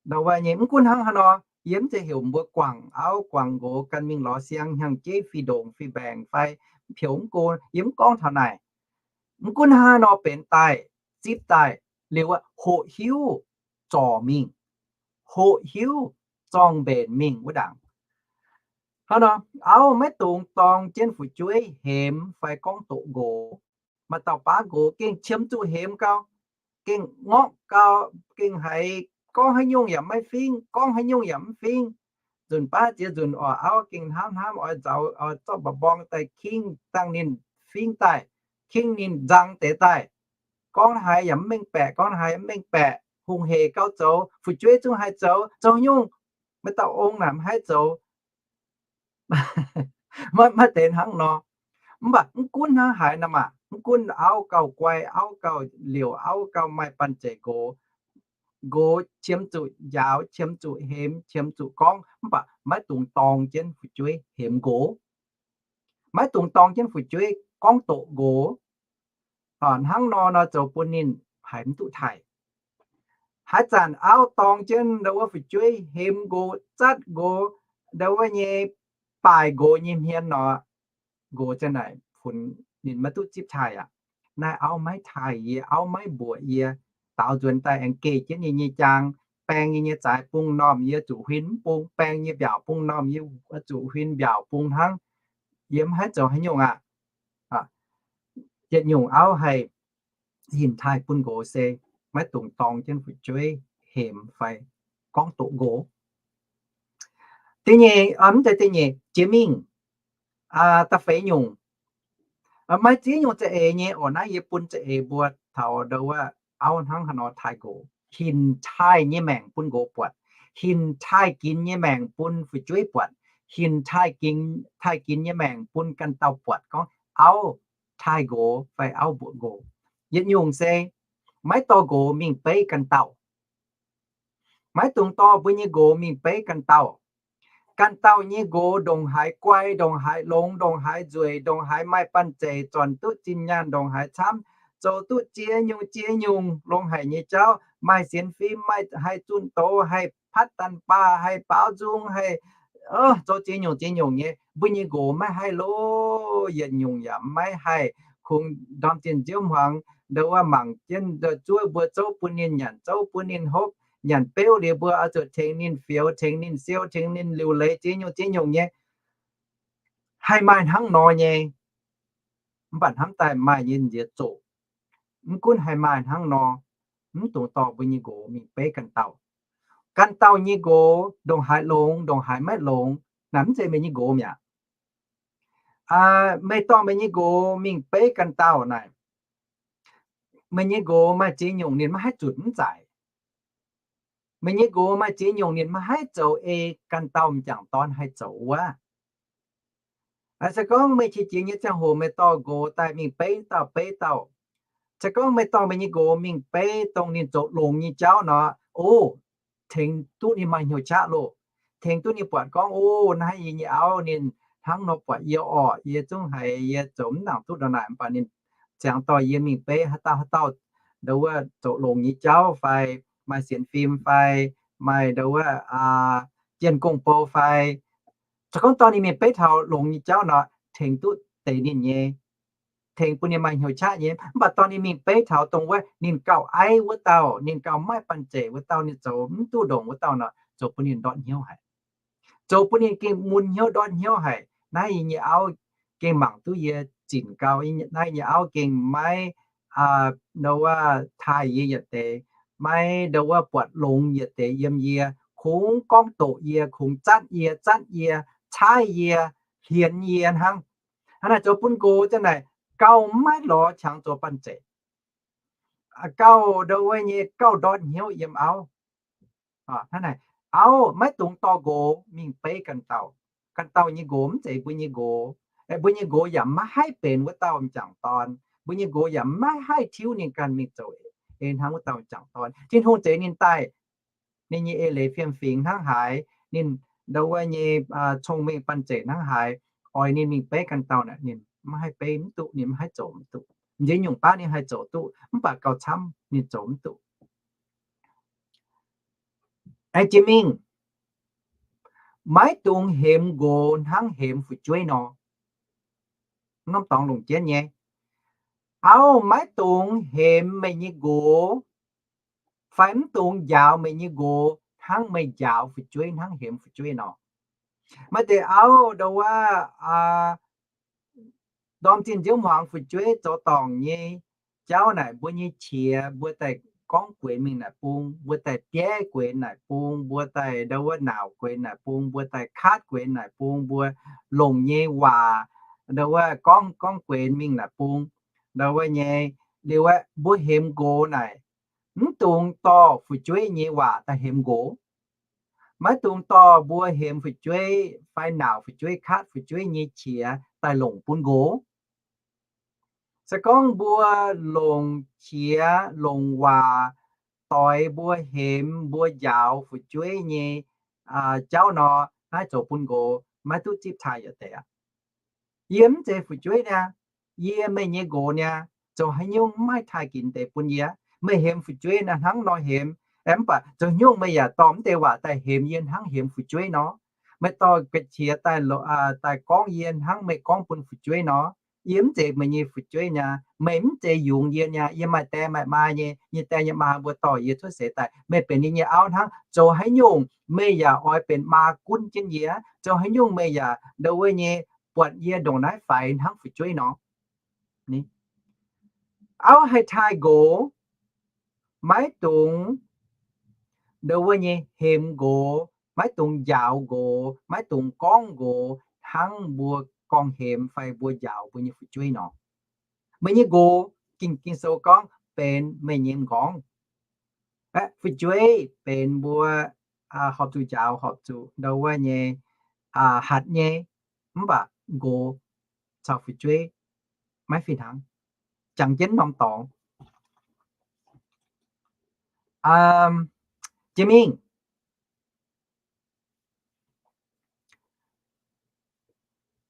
ndau wuov nyei mv gunv hnangv haaix nor, yie mv zeiz heuc mbuo guangc auv guangc nqox gan mingh lorz siang hnyangx-jeiv fih ndongc fih mbaengc fai peux mv go, yie mv gorngv taux naaic. Mv gunv hnangv haaix nor benx daaih, zipv daaih, liuz hoqc hiuv zorc mingh, hoqc hiuv zorng-mbenc mingh wuov ndaangc. Hnangv nor, auv maiv dungx dorng jienv fu'jueiv hemx fai gorngv doqc nqox. Maaih dauh baav nqox gengh qiemx zuqc hemx gau, gengh ngorqv gau, gengh haiz gorngv haaix nyungc yaac maiv fingv, gorngv haaix nyungc yaac mv fingv. Nzunc baav ziex nzunc oix auv gengh hnamv hnamv oix nzauz, oix zorqv mba'mborng daaih kingv dangh ninh fingv daaih, kingv ninh nzang deix daaih. Gorngv haaix yaac mv mengh baeqc, gorngv haaix mv mengh baeqc, hungh hec gau zoux, fu'jueiv zungv haih zoux, zoux haaix nyungc, maaih dauh ong naaic mv haih zoux. Maiv, maiv deix hnangv nor. Mv baac mv gunv hnangv haaix nor maah, mv gunv auv gauh guai, auv gauh liouc, auv gauh maaih banh zeic nqox, nqox qiemx zuqc njaaux, qiemx zuqc hemx, qiemx zuqc gorngv, mv baac maiv dungx dorng jienv fu'jueiv hemx nqox. Maiv dungx dorng jienv fu'jueiv gorngv doqc nqox. Hnangv nor nor zoux bun ninh haiz mv duqv taaih. Haaix zanc auv dorng jienv ndau wuov fu'jueiv hemx nqox, zatv nqox, ndau wuov nyei baaic nqox nyei hmien nor, nqox ziang naaic funx ninh maiv duqv zipv taaih aqv. Naaiv auv maiv taaih yie, auv maiv mbuoqc yie, daaux nzuonx daaih aengx geh jienv yie nyei jaang, baeng yie nyei zaaix bung normh yie zuqc huin mv bung, baeng yie mbiaauc bung normh yie zuqc huin mbiaauc bung hnangv. Yie mv haih zoux haaix nyungc aqv. Yietc nyungc auv haih hinc taaih bun nqox se maiv dungx dorng jienv fu'jueiv hemx fai gorngv doqc nqox. Da'nyeic, mv zeiz da'nyeic, jiex mingh da'feix nyungc. Maaih ziex nyungc za'eix nyei oc. Naaiv yie bun za'eix mbuo taux ndau wuov auv hnangv haaix nor taaih nqox. Hinc taaih nyei maengc bun nqox buatc. Hinc taaih ginx nyei maengc bun fu'jueiv buatc. Hinc taaih ginx, taaih ginx nyei maengc bun ganh dauh buatc gorngv auv taaih nqox fai auv mbuoqc nqox. Yietc nyungc se maiv dorh nqox mingh beiv ganh dauh. Maiv dungx dorh mbuo nyei nqox mingh beiv ganh dauh. Ganh dauh nyei nqox ndongc haaix guai, ndongc haaix longx, ndongc haaix nzueic, ndongc haaix maaih banh zeic, zornc duqv zinh nyaanh ndongc haaix camv, zoux duqv ziex nyungc ziex nyungc longx haic nyei jauv, maaih sienx fim, maaih haih zunh doz, haih patv daanh baah, haih baaux nzung, haih zoux ziex nyungc ziex nyungc nyei, mbuo nyei nqox maiv haih loh, yietc nyungc yaac maiv haih. Kungx ndorm zinh nziouv hmuangx ndo wuov mangc jienv zuov mbuo zouv bun ninh, nyanc zouv bun ninh hopv, nyanc beuv liuz mbuo oix zuqc tengx ninh fioux, tengx ninh siou, tengx ninh liuc leiz ziex nyungc ziex nyungc nyei. Haih maaih hnangv nor nyei. Mv baac hnamv daaih maaih nyei nziex zoqc. Mv gunv haih maaih hnangv nor, mv dungx dorh mbuo nyei nqox mingh beiv ganh dauh. Ganh dauh nyei nqox ndongc haaix longx, ndongc haaix maiv longx, naaic mv zeiz meih nyei nqox mi'aqv. Meih dorh meih nyei nqox mingh beiv ganh dauh naaic, meih nyei nqox maaih ziex nyungc ninh maiv haih zutc mv zaic. Meih nyei nqox maaih ziex nyungc ninh maiv haih zoux ei ganh dauh m'jangc dorn haih zoux wuov. Se gorngv meih qiex jiez nyei ziangh hoc meih dorh nqox daaih mingh beiv dauh beiv dauh, se gorngv meih dorh meih nyei nqox mingh beiv dongh ninh zoux longx nyei jauv nor, o, tengx duqv ninh maaih hnyouv qaqv loh, tengx duqv ninh buatc gorngv, o, naaiv yie nyei auv ninh hnangv nor buatc yie orqc, yie zungv haiz yie zoux mv nangc duqv ndongc naaic, mv baac ninh ziangx dorh yie mingh beiv haaix dauh haaix dauh, ndo wuov zoux longx nyei jauv fai maaih sienx fim fai maaih ndo wuov jien gong-bou fai, se gorngv dorh ninh mingh beiv taux longx nyei jauv nor, tengx duqv deix ninh nyei, tengx bun ninh maaih hnyouv qaqv nyei. Mv baac dorh ninh mingh beiv taux dongh wuov ninh gauh aiv wuov dauh, ninh gauh maiv banh zeic wuov dauh, ninh zoux mv duqv ndongc wuov dauh nor, zoux bun ninh ndortv hnyouv haic. Zoux bun ninh gengh mun hnyouv ndortv hnyouv haic. Naaiv yie nyei auv gengh mangc duqv yie zinc gau, naaiv yie nyei auv gengh maiv ndo wuov taaih yie yietc deix, maiv ndo wuov buatc longx yietc deix yiem yie, kungx gorngv doqc yie, kungx zatv yie, zatv yie, caaiv yie, hienx yie hnangv. Hnangv naaic zoux bun nqox za'naaic gauh maiv lorz qangx zoux banh zeic, gauh ndo wuov nyei gauh ndortv hnyouv yiem auv. Hnangv naaic, auv maiv dungx dorh nqox mingh beiv ganh dauh. Ganh dauh nyei nqox mv zeiz mbuo nyei nqox. Mbuo nyei nqox yaac maiv haih benx wuov dauh m'jangc dorn. Mbuo nyei nqox yaac maiv haih tiuv ninh ganh mingh zoux ei hnangv wuov dauh m'jangc dorn. Tin-Hungh zeix ninh daaih, ninh nyei eix leiz fiem-fingx hnangv haaix, ninh ndo wuov nyei cong-mengh banh zeic hnangv haaix, oix ninh mingh beiv ganh dauh naaic, ninh maiv haih beiv mv duqv, ninh maiv haih zoux mv duqv. M'nziex nyungc baav ninh haih zoux duqv, mv baac gauh camv ninh zoux mv duqv. Aengx jiex mingh, maiv dungx hemx nqox hnangv hemx fu'jueiv nor. Norm dorngx longc jienv nyei, auv maiv dungx hemx meih nyei nqox fai mv dungx njaaux meih nyei nqox hnangv meih njaaux fu'jueiv, hnangv hemx fu'jueiv nor. Maaih deix auv ndo wuov ndorm zinh nziouv hmuangx fu'jueiv zoux dorngc nyei jauv naaic, mbuo nyei qiex mbuo daaih gorngv guenx mingh naaic bung, mbuo daaih bieiv guenx naaic bung, mbuo daaih ndo wuov nauc guenx naaic bung, mbuo daaih katv guenx naaic bung, mbuo longc nyei waac ndo wuov gorngv gorngv guenx mingh naaic bung, ndo wuov nyei. Liuz aeqv, mbuo hemx nqox naaic, mv dungx dorh fu'jueiv nyei waac daaih hemx nqox. Maiv dungx dorh mbuo hemx fu'jueiv fai nauc fu'jueiv, katv fu'jueiv nyei qiex daaih longc bun nqox. Se gorngv mbuo longc qiex longc waac doix mbuo hemx mbuo njaaux fu'jueiv nyei jauv nor, naaiv zoux bun nqox maiv duqv zipv taaih yietc deix aqv. Yie mv zeiz fu'jueiv niaa, yie meih nyei nqox niaa, zoux haaix nyungc mv maaih taaih ginx deix bun yie. Meih hemx fu'jueiv naaiv hnangv nor hemx, mv baac zoux nyungc meih yaac dorh mv deix waac daaih hemx yie hnangv hemx fu'jueiv nor. Meih dorh ga'qiex daaih, daaih gorngv yie hnangv meih gorngv bun fu'jueiv nor. Yie mv zeiz meih nyei fu'jueiv niaa, meih mv zeiz yungz yie niaa. Yie maaih die maaih maa nyei, nyei die nyei maa mbuo dorh yie cuotv seix daaih, meih benx ninh nyei auv hnangv. Zoux haaix nyungc meih yaac oix benx maa gunv jienv yie. Zoux haaix nyungc meih yaac ndo wuov nyei buatc yie ndongc naaiv faix hnangv fu'jueiv nor. Auv haih taaih nqox, maiv dungx ndo wuov nyei hemx nqox, maiv dungx njaaux nqox, maiv dungx gorngv nqox hnangv mbuo gorngv hemx fai mbuo njaaux mbuo nyei fu'jueiv nor. Meih nyei nqox, Ging-Sou gorngv benx meih nyei m'nqorngv. Fu'jueiv benx mbuo horpc zuqc njaaux, horpc zuqc ndo wuov nyei hatc nyei, mv baac nqox caux fu'jueiv maiv fih hnangv. Jangx jienv norm dorngx. Jiex mingh,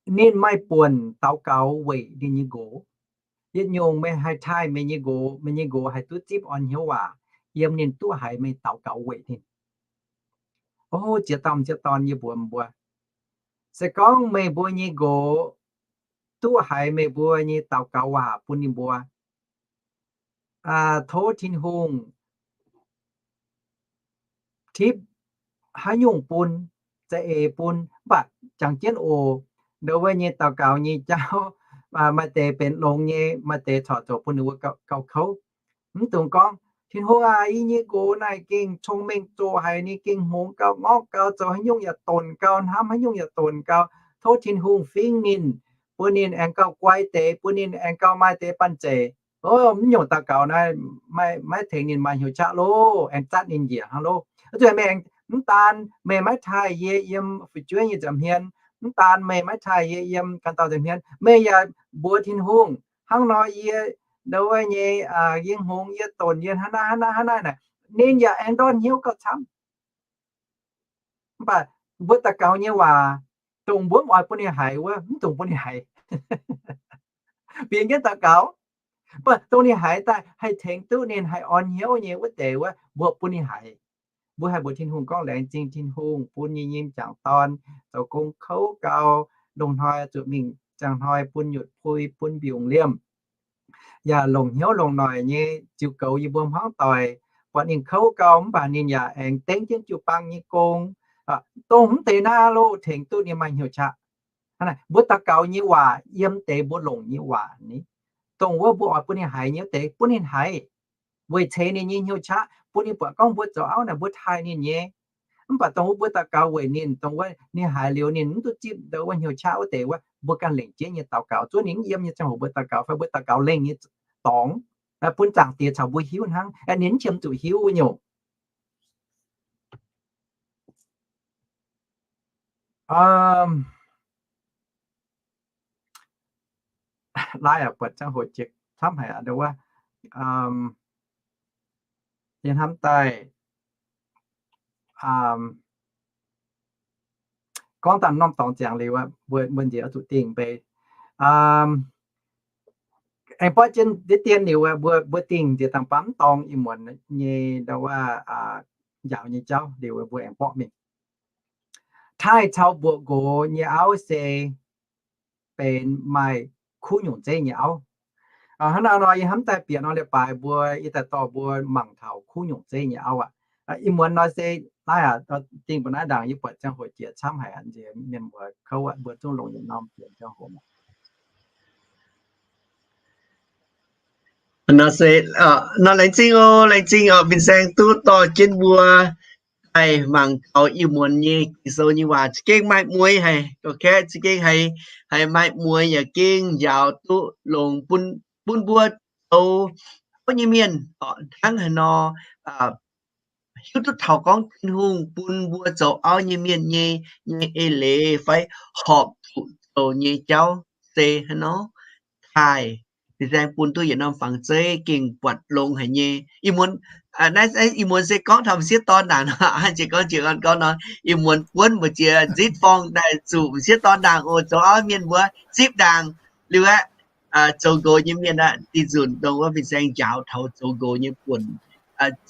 ninh maaih buonc daux gaux weic ninh nyei nqox. Yietc nyungc meih haih taaih meih nyei nqox, meih nyei nqox haih duqv zipv orn hnyouv waac, yiem ninh duqv haiz meih daux gaux weic ninh. O, ziex dauh m'sieqv dorn, yie mbuox meih mbuo, se gorngv meih mbuo nyei nqox duqv haiz meih mbuo nyei daux gaux waac bun ninh mbuo, tov Tin-Hungh tipv haaix nyungc bun, za'eix bun, mv baac jangx jienv oc, ndau wuov nyei daux gaux nyei jauv, maaih deix benx longx nyei, maaih deix corc zoux bun ninh mbuo gauh kouv. Mv dungx gorngv, Tin-Hungh aac, yie nyei nqox naaic gengh cong-mengh zoqc haic, ninh gengh hngongx gau, ngorc gau, zoux haaix nyungc yaac donc gau, hnamv haaix nyungc yaac donc gau. Tov Tin-Hungh fingx ninh, bun ninh aengx gauh guai deix, bun ninh aengx gauh maaih deix banh zeic. O, mv nyungc daux gaux naaiv maiv tengx ninh maaih hnyouv qaqv loh, aengx zatv ninh njiec hnangv loh. Zuqc meih aengx mv daan meih maiv taaih yie yiem fu'jueiv nyei nza'hmien, mv daan meih maiv taaih yie yiem ganh dauh nza'hmien, meih yaac mbuox Tin-Hungh, hnangv nor yie ndau wuov nyei, yie hngongx, yie donc, yie hnangv naaiv hnangv naaiv hnangv naaiv naaic, ninh yaac aengx ndortv hnyouv gauh camv. Mv baac mbuo daux gaux nyei waac, dongh mbuo mv oix bun ninh haiz wuov, mv dungx bun ninh haiz. Bieqc jienv daux gaux. Mv baac dongh ninh haiz daaih haih tengx duqv ninh, haih orn hnyouv nyei wuov deix wuov, mbuo bun ninh haiz. Mbuo haih mbuox Tin-Hungh gorngv, Laengz zingh Tin-Hungh bun yie nyei m'jangc dorn zoux gong kouv gau, longc hnoi zuqc mingh ziangh hnoi bun nyutc pui, bun mbiungc liemh, yaac longc hnyouv longc noic nyei ziux goux yie mbuo hmuangv doic, buatc ninh kouv gau mv baac ninh yaac aengx dengv jienv jiu-baang nyei gong. Dongh mv deix naaiv loh tengx duqv ninh maaih hnyouv qaqv. Mbuo daux gaux nyei waac yiem deix mbuo longc nyei waac ni, dongh wuov mbuo oix bun ninh haiz nyei wuov deix bun ninh haiz, weic ceix ninh nyei hnyouv qaqv, bun ninh buatc gorngv mbuo zoux auv naaic mbuo taaih ninh nyei. Mv baac dongh wuov mbuo daux gaux weic ninh, dongh wuov ninh haiz liuz ninh mv duqv zipv ndau wuov hnyouv qaqv wuov deix wuov, mbuo ganh lengc jeiv nyei daux gaux. Zuov ninh mv yiem nyei ziangh hoc mbuo daux gaux fai mbuo daux gaux lengh nyei dorngx, bun Zaangc Diex caux mbuo hiuv hnangv, ninh mv qiemx zuqc hiuv wuov nyungc. Laai aac, buatc ziangh hoc jiex camv haic aqv wuov. Yie hnamv daaih gorngv daaih norm dorngx ziangx liuz, mbuo nziex oix zuqc dingh mbei. Aengx borqv jienv deix dien liuz, mbuo dingh nziex dangh baamz dorngx ih muonz nyei ndau wuov njaaux nyei jauv liuz, mbuo aengx borqv mingh. Taaih caux mbuoqc nqox nyei auv se benx maaih kuv nyungc zeiv nyei auv. Hnangv naaiv nor, yie hnamv daaih bieqc nor leiz-baaix mbuo yie daaih dorh mbuo mangc taux kuv nyungc zeiv nyei auv aqv. Ih muonz nor se naaiv aqv, dingh mbuo naaiv ndaangc yie buatc ziangh hoc jiex camv haic aqv, nziex mienh muoz kouv aqv, mbuo zungv longc yietc norm jiex ziangh hoc. Nor se, nor laengz zingh oc, laengz zingh oc, fin-saeng duqv dorh jienv mbuo daaih mangc taux ih muonz nyei Ging-Sou nyei waac. Za'gengh maaih mueiz haic, gorqv-kaeqv za'gengh haiz, haiz maaih mueiz yaac gengh njaaux duqv longx bun, bun mbuo zoux auv nyei mienh hnangv haaix nor hiuv duqv taux gorngv Tin-Hungh bun mbuo zoux auv nyei mienh nyei, nyei eix leiz fai horpc zuqc zoux nyei jauv se haaix nor. Taaih, fin-saeng bun duqv yietc norm fangx zeiv gengh buatc longx haic nyei. Ih muonz, naaiv ih muonz se gorngv taux m'sieqv dorn ndaangc nor, jiex gorngv jiex gorngv nor, ih muonz buonv mbu'ziex nzipv forng daaih zuqc m'sieqv dorn ndaangc oc, zoux auv mienh mbuo zipv ndaangc liuz aqv. Zoux nqox nyei mienh aqv, dih nzunc dongh wuov fin-saeng njaaux taux zoux nqox nyei buonc,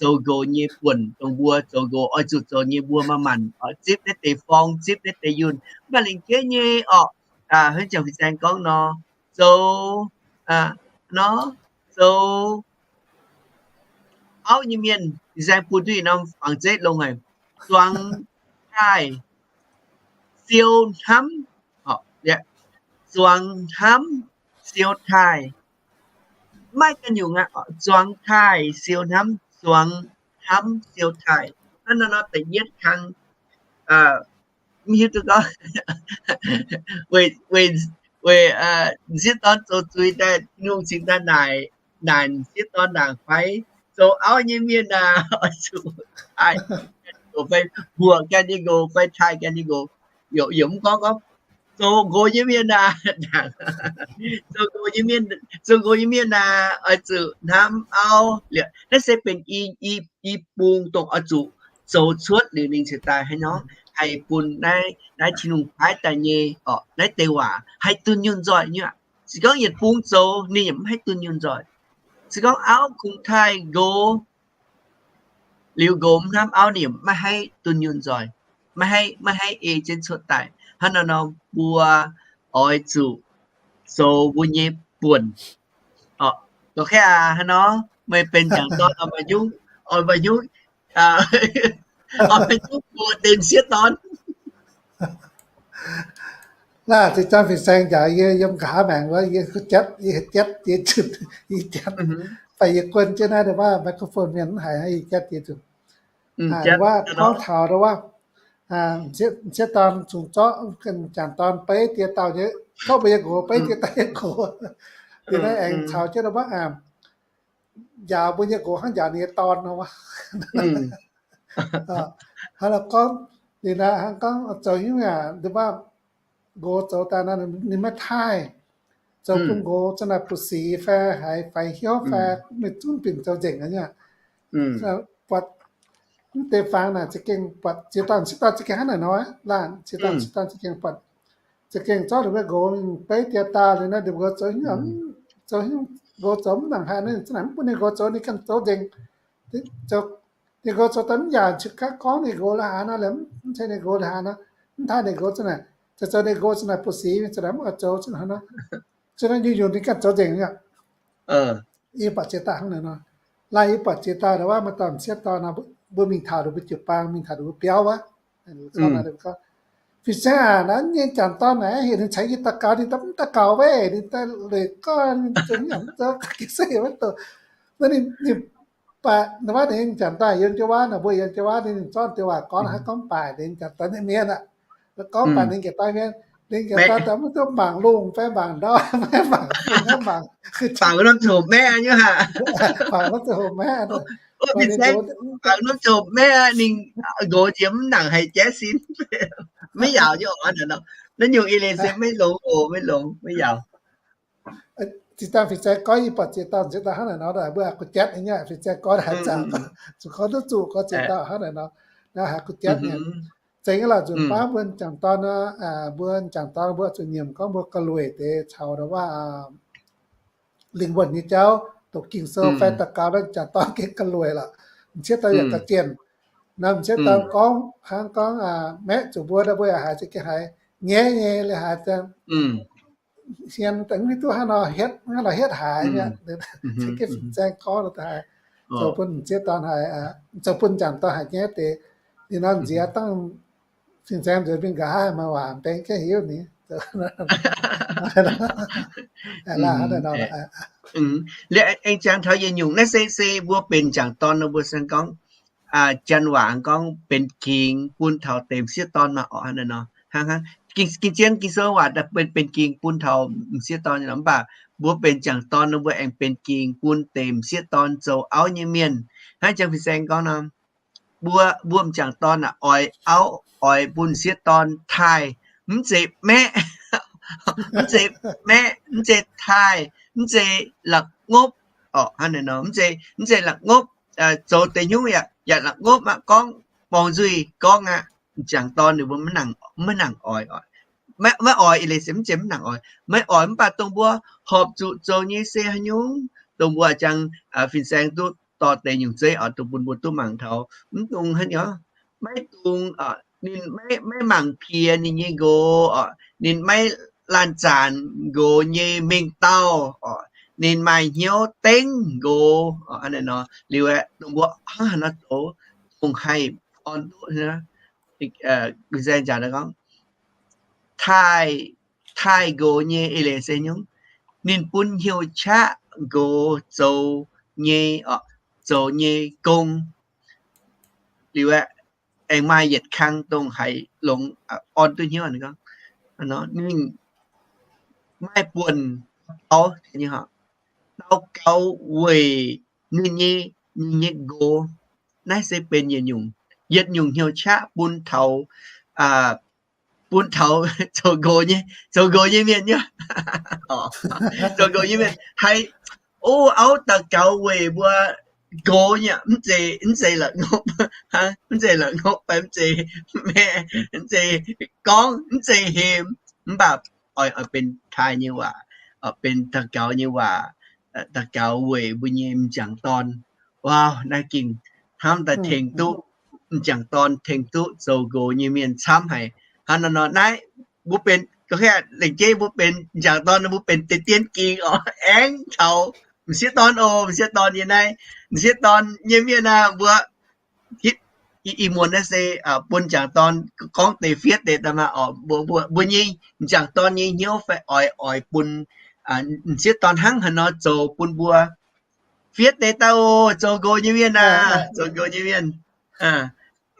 zoux nqox nyei buonc, dongh mbuo zoux nqox oix zuqc zoux nyei mbuo maaih maanc oix zipv naaiv deix forng, zipv naaiv deix yunh. Mv baac lengc jeiv nyei orqc, hnangv jangx fin-saeng gorngv nor, zoux, nor, zoux auv nyei mienh, fin-saeng bun duqv yietc norm fangx zeiv longx haic. Zuangx taaih siou hnamv, zuangx hnamv siou taaih. Maiv ganh nyungc aqv, zuangx taaih siou hnamv, zuangx hnamv siou taaih. Hnangv nor nor da'yietv kang, mv hiuv duqv gorngv weic, weic m'sieqv dorn zoux zuiz daaih, Tin-Hungh cingx daaih naaic, naaic m'sieqv dorn ndaangc fai, zoux auv nyei mienh aah, oix zuqc taaih ganh nyei nqox fai mbuoqc ganh nyei nqox fai taaih ganh nyei nqox. Yaac mv gorngv gorngv Zoux nqox nyei mienh aah, zoux nqox nyei mienh, zoux nqox nyei mienh aah, oix zuqc hnamv auv liuz. Naaiv se benx i, i, i bung dongh oix zuqc zoux cuotv liuz ninh cingx daaih haaix nor haih bun naaiv, naaiv Tin-Hungh paaiv daaih nyei orqc, naaiv deix waac haih dunh yunh nzoih nyei aqv. Se gorngv yietc bung zoux ninh yaac mv haih dunh yunh nzoih. Se gorngv auv kungx taaih nqox liuz, nqox mv hnamv auv, ninh yaac maiv haih dunh yunh nzoih, maiv haih, maiv haih ei jienv cuotv daaih. Hnangv naaiv nor mbuo oix zuqc zoux mbuo nyei buonc. Oc, hnangv naaiv nor meih benx m'jangc dorn oix maaih nyungc, oix maaih nyungc, oix maaih nyungc mbuox deix m'sieqv dorn. Naaiv zinh zanc fin-saeng njaaux yie yiem nqa'haav maengx wuov, yie jatv, yie jatv, yie zunc, yie jatv. Fai yie guon jienv naaiv ndongc waac microphone mienh mv haiz, yie jatv yie zunc. Ndongc waac gorngv taux ndongc waac m'sieqv dorn zungv zorqv m'jangc dorn beiv die dauh nyei, zorqv mbuo nyei nqox beiv die dauh nyei nqox. Liuz naaiv aengx caux jienv ndongc waac njaaux mbuo nyei nqox hnangv njaaux ninh nyei dorn nor. Hnangv naaiv gorngv, liuz naaiv hnangv gorngv zoux hnyouv yaac ndongc waac nqox zoux daaih nor ninh maiv taaih, zoux bun nqox za'naaic buoz-sic fai haiz faix hnyouv fai maiv zunv binc zoux nzengc aqv. Buatc mv deix fangx naaic za'gengh buatc ziex dauh m'sieqv dorn za'gengh hnangv naaic nor, laanh ziex dauh m'sieqv dorn za'gengh buatc, za'gengh zorqv ninh mbuo nqox mingh beiv die dauh liuz naaiv, ninh mbuo zoux hnyouv, zoux hnyouv nqox zoux mv nangc haaix, ninh za'naaic mv bun ninh nqox zoux, ninh ganh zoux nzengc. Ninh nqox zoux daaih mv yaac qiemx gaax gorngv ninh nqox la'haaix nor, mv zeiz ninh nqox la'haaix nor, mv taaih ninh nqox za'naaic, zoux zoux ninh nqox za'naaic buoz-sic, za'naaic mv oix zoux, za'naaic hnangv nor, za'naaic nyungc-nyungc ninh ganh zoux nzengc aqv. Yie buatc ziex dauh hnangv naaic nor. Laanh yie buatc ziex dauh ndongc waac maaih dauh m'sieqv dorn nor, mbuo mingh taux ninh mbuo jiu-baang, mingh taux ninh mbuo biauv wuov, fin-saeng aac, naaiv nyei m'jangc dorn naaic, heuc ninh caux yie daux gaux, ninh daaih mv daux gaux weic, ninh daaih leiz gorn, ninh zoux hnyouv mv zoux ga'sie maiv douh. Naaiv ninh, ninh baac ndongc waac ninh m'jangc dorn yiem jienv wuov nor, mbuo yiem jienv wuov, ninh zorqv deix waac gorngv hnangv gorngv baac ninh m'jangc dorn nyei mienh aqv. Gorngv baac ninh m'jangc dorn mienh, ninh m'jangc dorn daaih mv duqv mangc lungh fai mangc ndau, maiv mangc, mangc wuov norm ziangh hoc maeqv nyei aqv. Mangc wuov ziangh hoc maeqv, mangc wuov ziangh hoc maeqv ninh nqox jiex mv nangc haiz jaiv sin. Maiv yaauc nyei oc. Naaiv nyungc eix leiz se maiv longx oc, maiv longx, maiv yaauc. Zinh dangh fin-saeng gorngv yie buatc ziex dauh m'sieqv dorn hnangv naaic nor, mbuo aqc gu'jatv nyei aqv. Fin-saeng gorngv haaix zanc, zuqc gorngv duqv zuqc gorngv ziex dauh hnangv naaic nor, naaiv haaix gu'jatv nyei. Zengx aqv lorqc, nzunc baav mbuo m'jangc dorn, mbuo m'jangc dorn mbuo zuqc nyiemc gorngv mbuo ga'lueic deix caux ndongc waac lingh wuonh nyei jauv, doqc Ging-Sou fai daux gaux, m'jangc dorn gengh ga'lueic lorqc. M'sieqv dorn yaac ga'jienh. Naaiv m'sieqv dorn gorngv hnangv gorngv maeqv zuqc mbuo, mbuo yaac haiz za'gengh haiz nyaiv nyei, haiz hien mv duqv hnangv nor hietv, hnangv nor hietv haiz mi'aqv. Fin-saeng gorngv haiz zoux bun m'sieqv dorn haiz, zoux bun m'jangc dorn haiz nyaiv deix. Ninh nor nziex dangh fin-saeng nzuonx mingh nqa'haav maaih waac mbenc jienv hiuv ni. Liuz aengx jangx taux yietc nyungc naaiv se, se mbuo benx m'jangc dorn nor mbuo se gorngv, janx waac gorngv benx gingx bun taux deix m'sieqv dorn maaih orqc hnangv naaiv nor. Ging, ging zien Ging-Sou waac daaih benx, benx gingx bun taux m'sieqv dorn nor, mv baac mbuo benx m'jangc dorn nor mbuo aengx benx gingx bun deix m'sieqv dorn zoux auv nyei mienh. Hnangv jangx fin-saeng gorngv nor, mbuo, mbuo m'jangc dorn aac, oix auv, oix bun m'sieqv dorn taaih, mv zeiz maeqv, mv zeiz maeqv, mv zeiz taaih, mv zeiz la'ngopv orqc hnangv naaiv nor, mv zeiz, mv zeiz la'ngopv, zoux deix nyungc yaac, yaac la'ngopv aqv, gorngv borngz nzuih gorngv aqv. M'jangc dorn ninh mbuo maiv nangc, maiv nangc oix, maiv oix eix leiz se mv zeiz mv nangc oix, maiv oix, mv baac dongh mbuo horpc zuqc zoux nyei se haaix nyungc, dongh mbuo jangx fin-saeng duqv dorh deix nyungc zeiv oix dongh bun mbuo duqv mangc taux, mv dungx haaix nyungc, maiv dungx, ninh maiv, maiv mangc piex ninh nyei nqox oc, ninh maiv laanh zaanc nqox nyei mengh dauh oc, ninh maaih hnyouv dengv nqox oc. Hnangv naaiv nor liuz aeqv, dongh mbuo hnangv haaix nor zoux dongh haih orn duqv, fin-saeng njaaux gorngv, taaih, taaih nqox nyei eix leiz se nyungc, ninh bun hnyouv qaqv nqox zoux nyei, zoux nyei gong. Liuz aeqv, aengx maaih yietc kang dongh haiz longx, orn duqv hnyouv gorngv, ninh maaih buonc daux, daux gaux weic ninh nyei, ninh nyei nqox. Naaiv se benx yietc nyungc, yietc nyungc hnyouv qaqv bun taux bun taux zoux nqox nyei, zoux nqox nyei mienh nyei, zoux nqox nyei mienh haih, o, auv daux gaux weic mbuo nqox nyei, mv zeiz, mv zeiz la'ngopv, mv zeiz la'ngopv fai mv zeiz, mv zeiz gorngv, mv zeiz hemx, mv baac oix, oix benx taaih nyei waac, oix benx daux gaux nyei waac, daux gaux weic mbuo nyei m'jangc dorn. Wow, naaiv ging hnamv daaih tengx duqv m'jangc dorn tengx duqv zoux nqox nyei mienh camv haic. Hnangv nor nor naaiv mbuo benx, lengc jeiv mbuo benx m'jangc dorn, mbuo benx deix dien ging oc, aengx taux m'sieqv dorn oc, m'sieqv dorn nyei naaiv, m'sieqv dorn nyei mienh aah, mbuo hitv ih muonz naaiv se bun m'jangc dorn gorngv deix fiev deix daaih maah oc. Mbuo, mbuo nyei m'jangc dorn nyei hnyouv fai oix, oix bun m'sieqv dorn hnangv haaix nor zoux bun mbuo fiev deix daaih oc, zoux nqox nyei mienh aah, zoux nqox nyei mienh.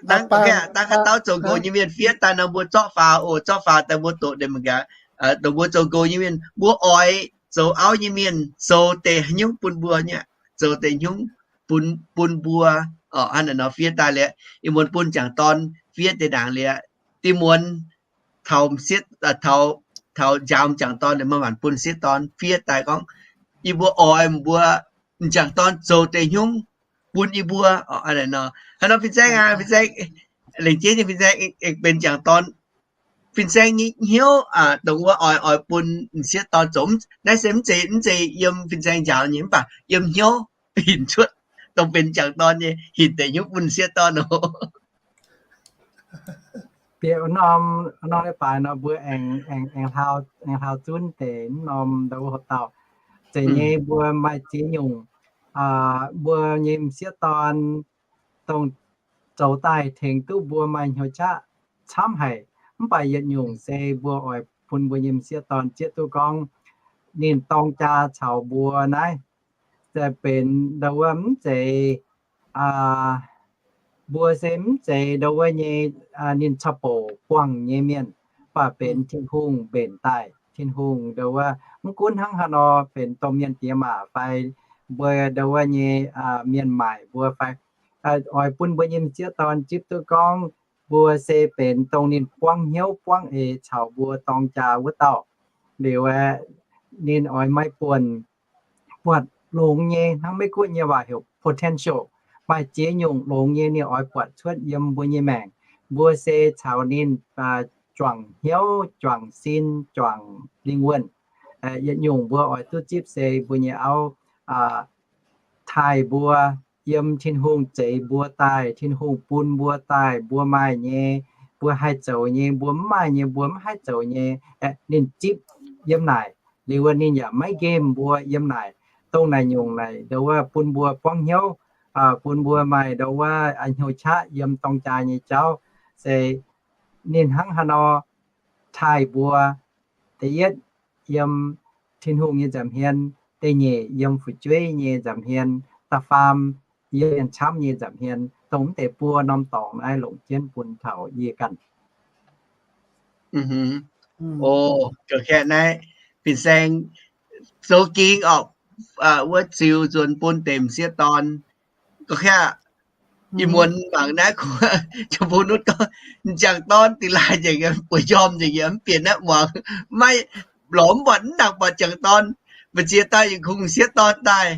Dangv, dangv haaix dauh zoux nqox nyei mienh fiev daaih nor mbuo zorqv faaux oc, zorqv faaux daaih mbuo doqc deix mangc gaax. Dongh mbuo zoux nqox nyei mienh, mbuo oix zoux auv nyei mienh zoux deix haaix nyungc bun mbuo nyei, zoux deix haaix nyungc bun, bun mbuo oc, hnangv naaiv nor fiev daaih liuz, ih muonz bun m'jangc dorn fiev deix ndaangc liuz, dih muonz taux m'sieqv, taux, taux njaaux m'jangc dorn liuz, maaih maanc bun m'sieqv dorn fiev daaih gorngv, yie mbuo oix mbuo m'jangc dorn zoux deix haaix nyungc bun yie mbuo oc, hnangv naaiv nor. Hnangv nor Fin-Saeng aah, Fin-Saeng, lengc jeiv nyei Fin-Saeng aengx benx m'jangc dorn. Fin-Saeng nyei hnyouv dongh wuov oix, oix bun m'sieqv dorn zoux, naaiv se mv zeiz, mv zeiz yiem Fin-Saeng njaaux nyei, mv baac yiem hnyouv hinc cuotv dongh benx m'jangc dorn nyei, hinc deix hnyouv bun m'sieqv dorn oc. Bieqc norm, norm leiz-baaix nor mbuo aengx, aengx, aengx hlauv zunv deix norm ndau wuov hoc dauh zeiz nyei mbuo maaih ziex nyungc, mbuo nyei m'sieqv dorn dongh zoux daaih tengx duqv mbuo maaih hnyouv qaqv camv haic. Mv baac yietc nyungc se mbuo oix bun mbuo nyei m'sieqv dorn zieqv duqv gorngv ninh dorng jaa caux mbuo naaiv, benx ndau wuov mv zeiz, mbuo se mv zeiz ndau wuov nyei, ninh caux bouc buangh nyei mienh, mv baac benx Tin-Hungh mbenc daaih. Tin-Hungh ndau wuov mv gunv hnangv haaix nor benx domh mienh diex maac fai mbuo ndau wuov nyei mienh maaic mbuo fai, oix bun mbuo nyei m'sieqv dorn zipv duqv gorngv mbuo se benx dongh ninh buangv hnyouv buangv eix caux mbuo dorng jaa wuov dauh. Liuz aeqv, ninh oix maaih buonc buatc longx nyei, hnangv Meiv-Guoqv nyei waac heuc potential, maaih ziex nyungc longx nyei ninh oix buatc cuotv yiem mbuo nyei maengc. Mbuo se caux ninh juangc hnyouv, juangc sin, juangc lingh wuonh. Yietc nyungc mbuo oix duqv zipv se mbuo nyei auv taaih mbuo yiem Tin-Hungh zeix mbuo daaih, Tin-Hungh bun mbuo daaih, mbuo maaih nyei, mbuo haih zoux nyei, mbuo mv maaih nyei, mbuo mv haih zoux nyei, ninh zipv yiem naaic. Liuz wuov ninh yaac maiv nqemh mbuo yiem naaic. Dongh naaic nyungc naaic ndau wuov bun mbuo buangv hnyouv, bun mbuo maaih ndau wuov hnyouv qaqv yiem dorng jaa nyei jauv. Se ninh hnangv haaix nor taaih mbuo, da'yietv yiem Tin-Hungh nyei nza'hmien, da'nyeic yiem fu'jueiv nyei nza'hmien, da'faam yiem mienh camv nyei nza'hmien. Dongh mv deix buo norm dorngx naaiv longc jienv bun taux yie ganh. O, ga'kaeqv naaiv fin-saeng zoux ging orqc, wuov ziux nzuonx bun deix m'sieqv dorn. Ga'kaeqv ih muonz mangc naaiv kuv, jomc bun nutv gorngv, m'jangc dorn dingh laaih nzengc, bueix njormh nzengc, yaac mv bieqc naaiv muangx. Maiv lorz mv buatc, mv nangc buatc m'jangc dorn. Mbu'ziex dauh yietc kungx m'sieqv dorn daaih,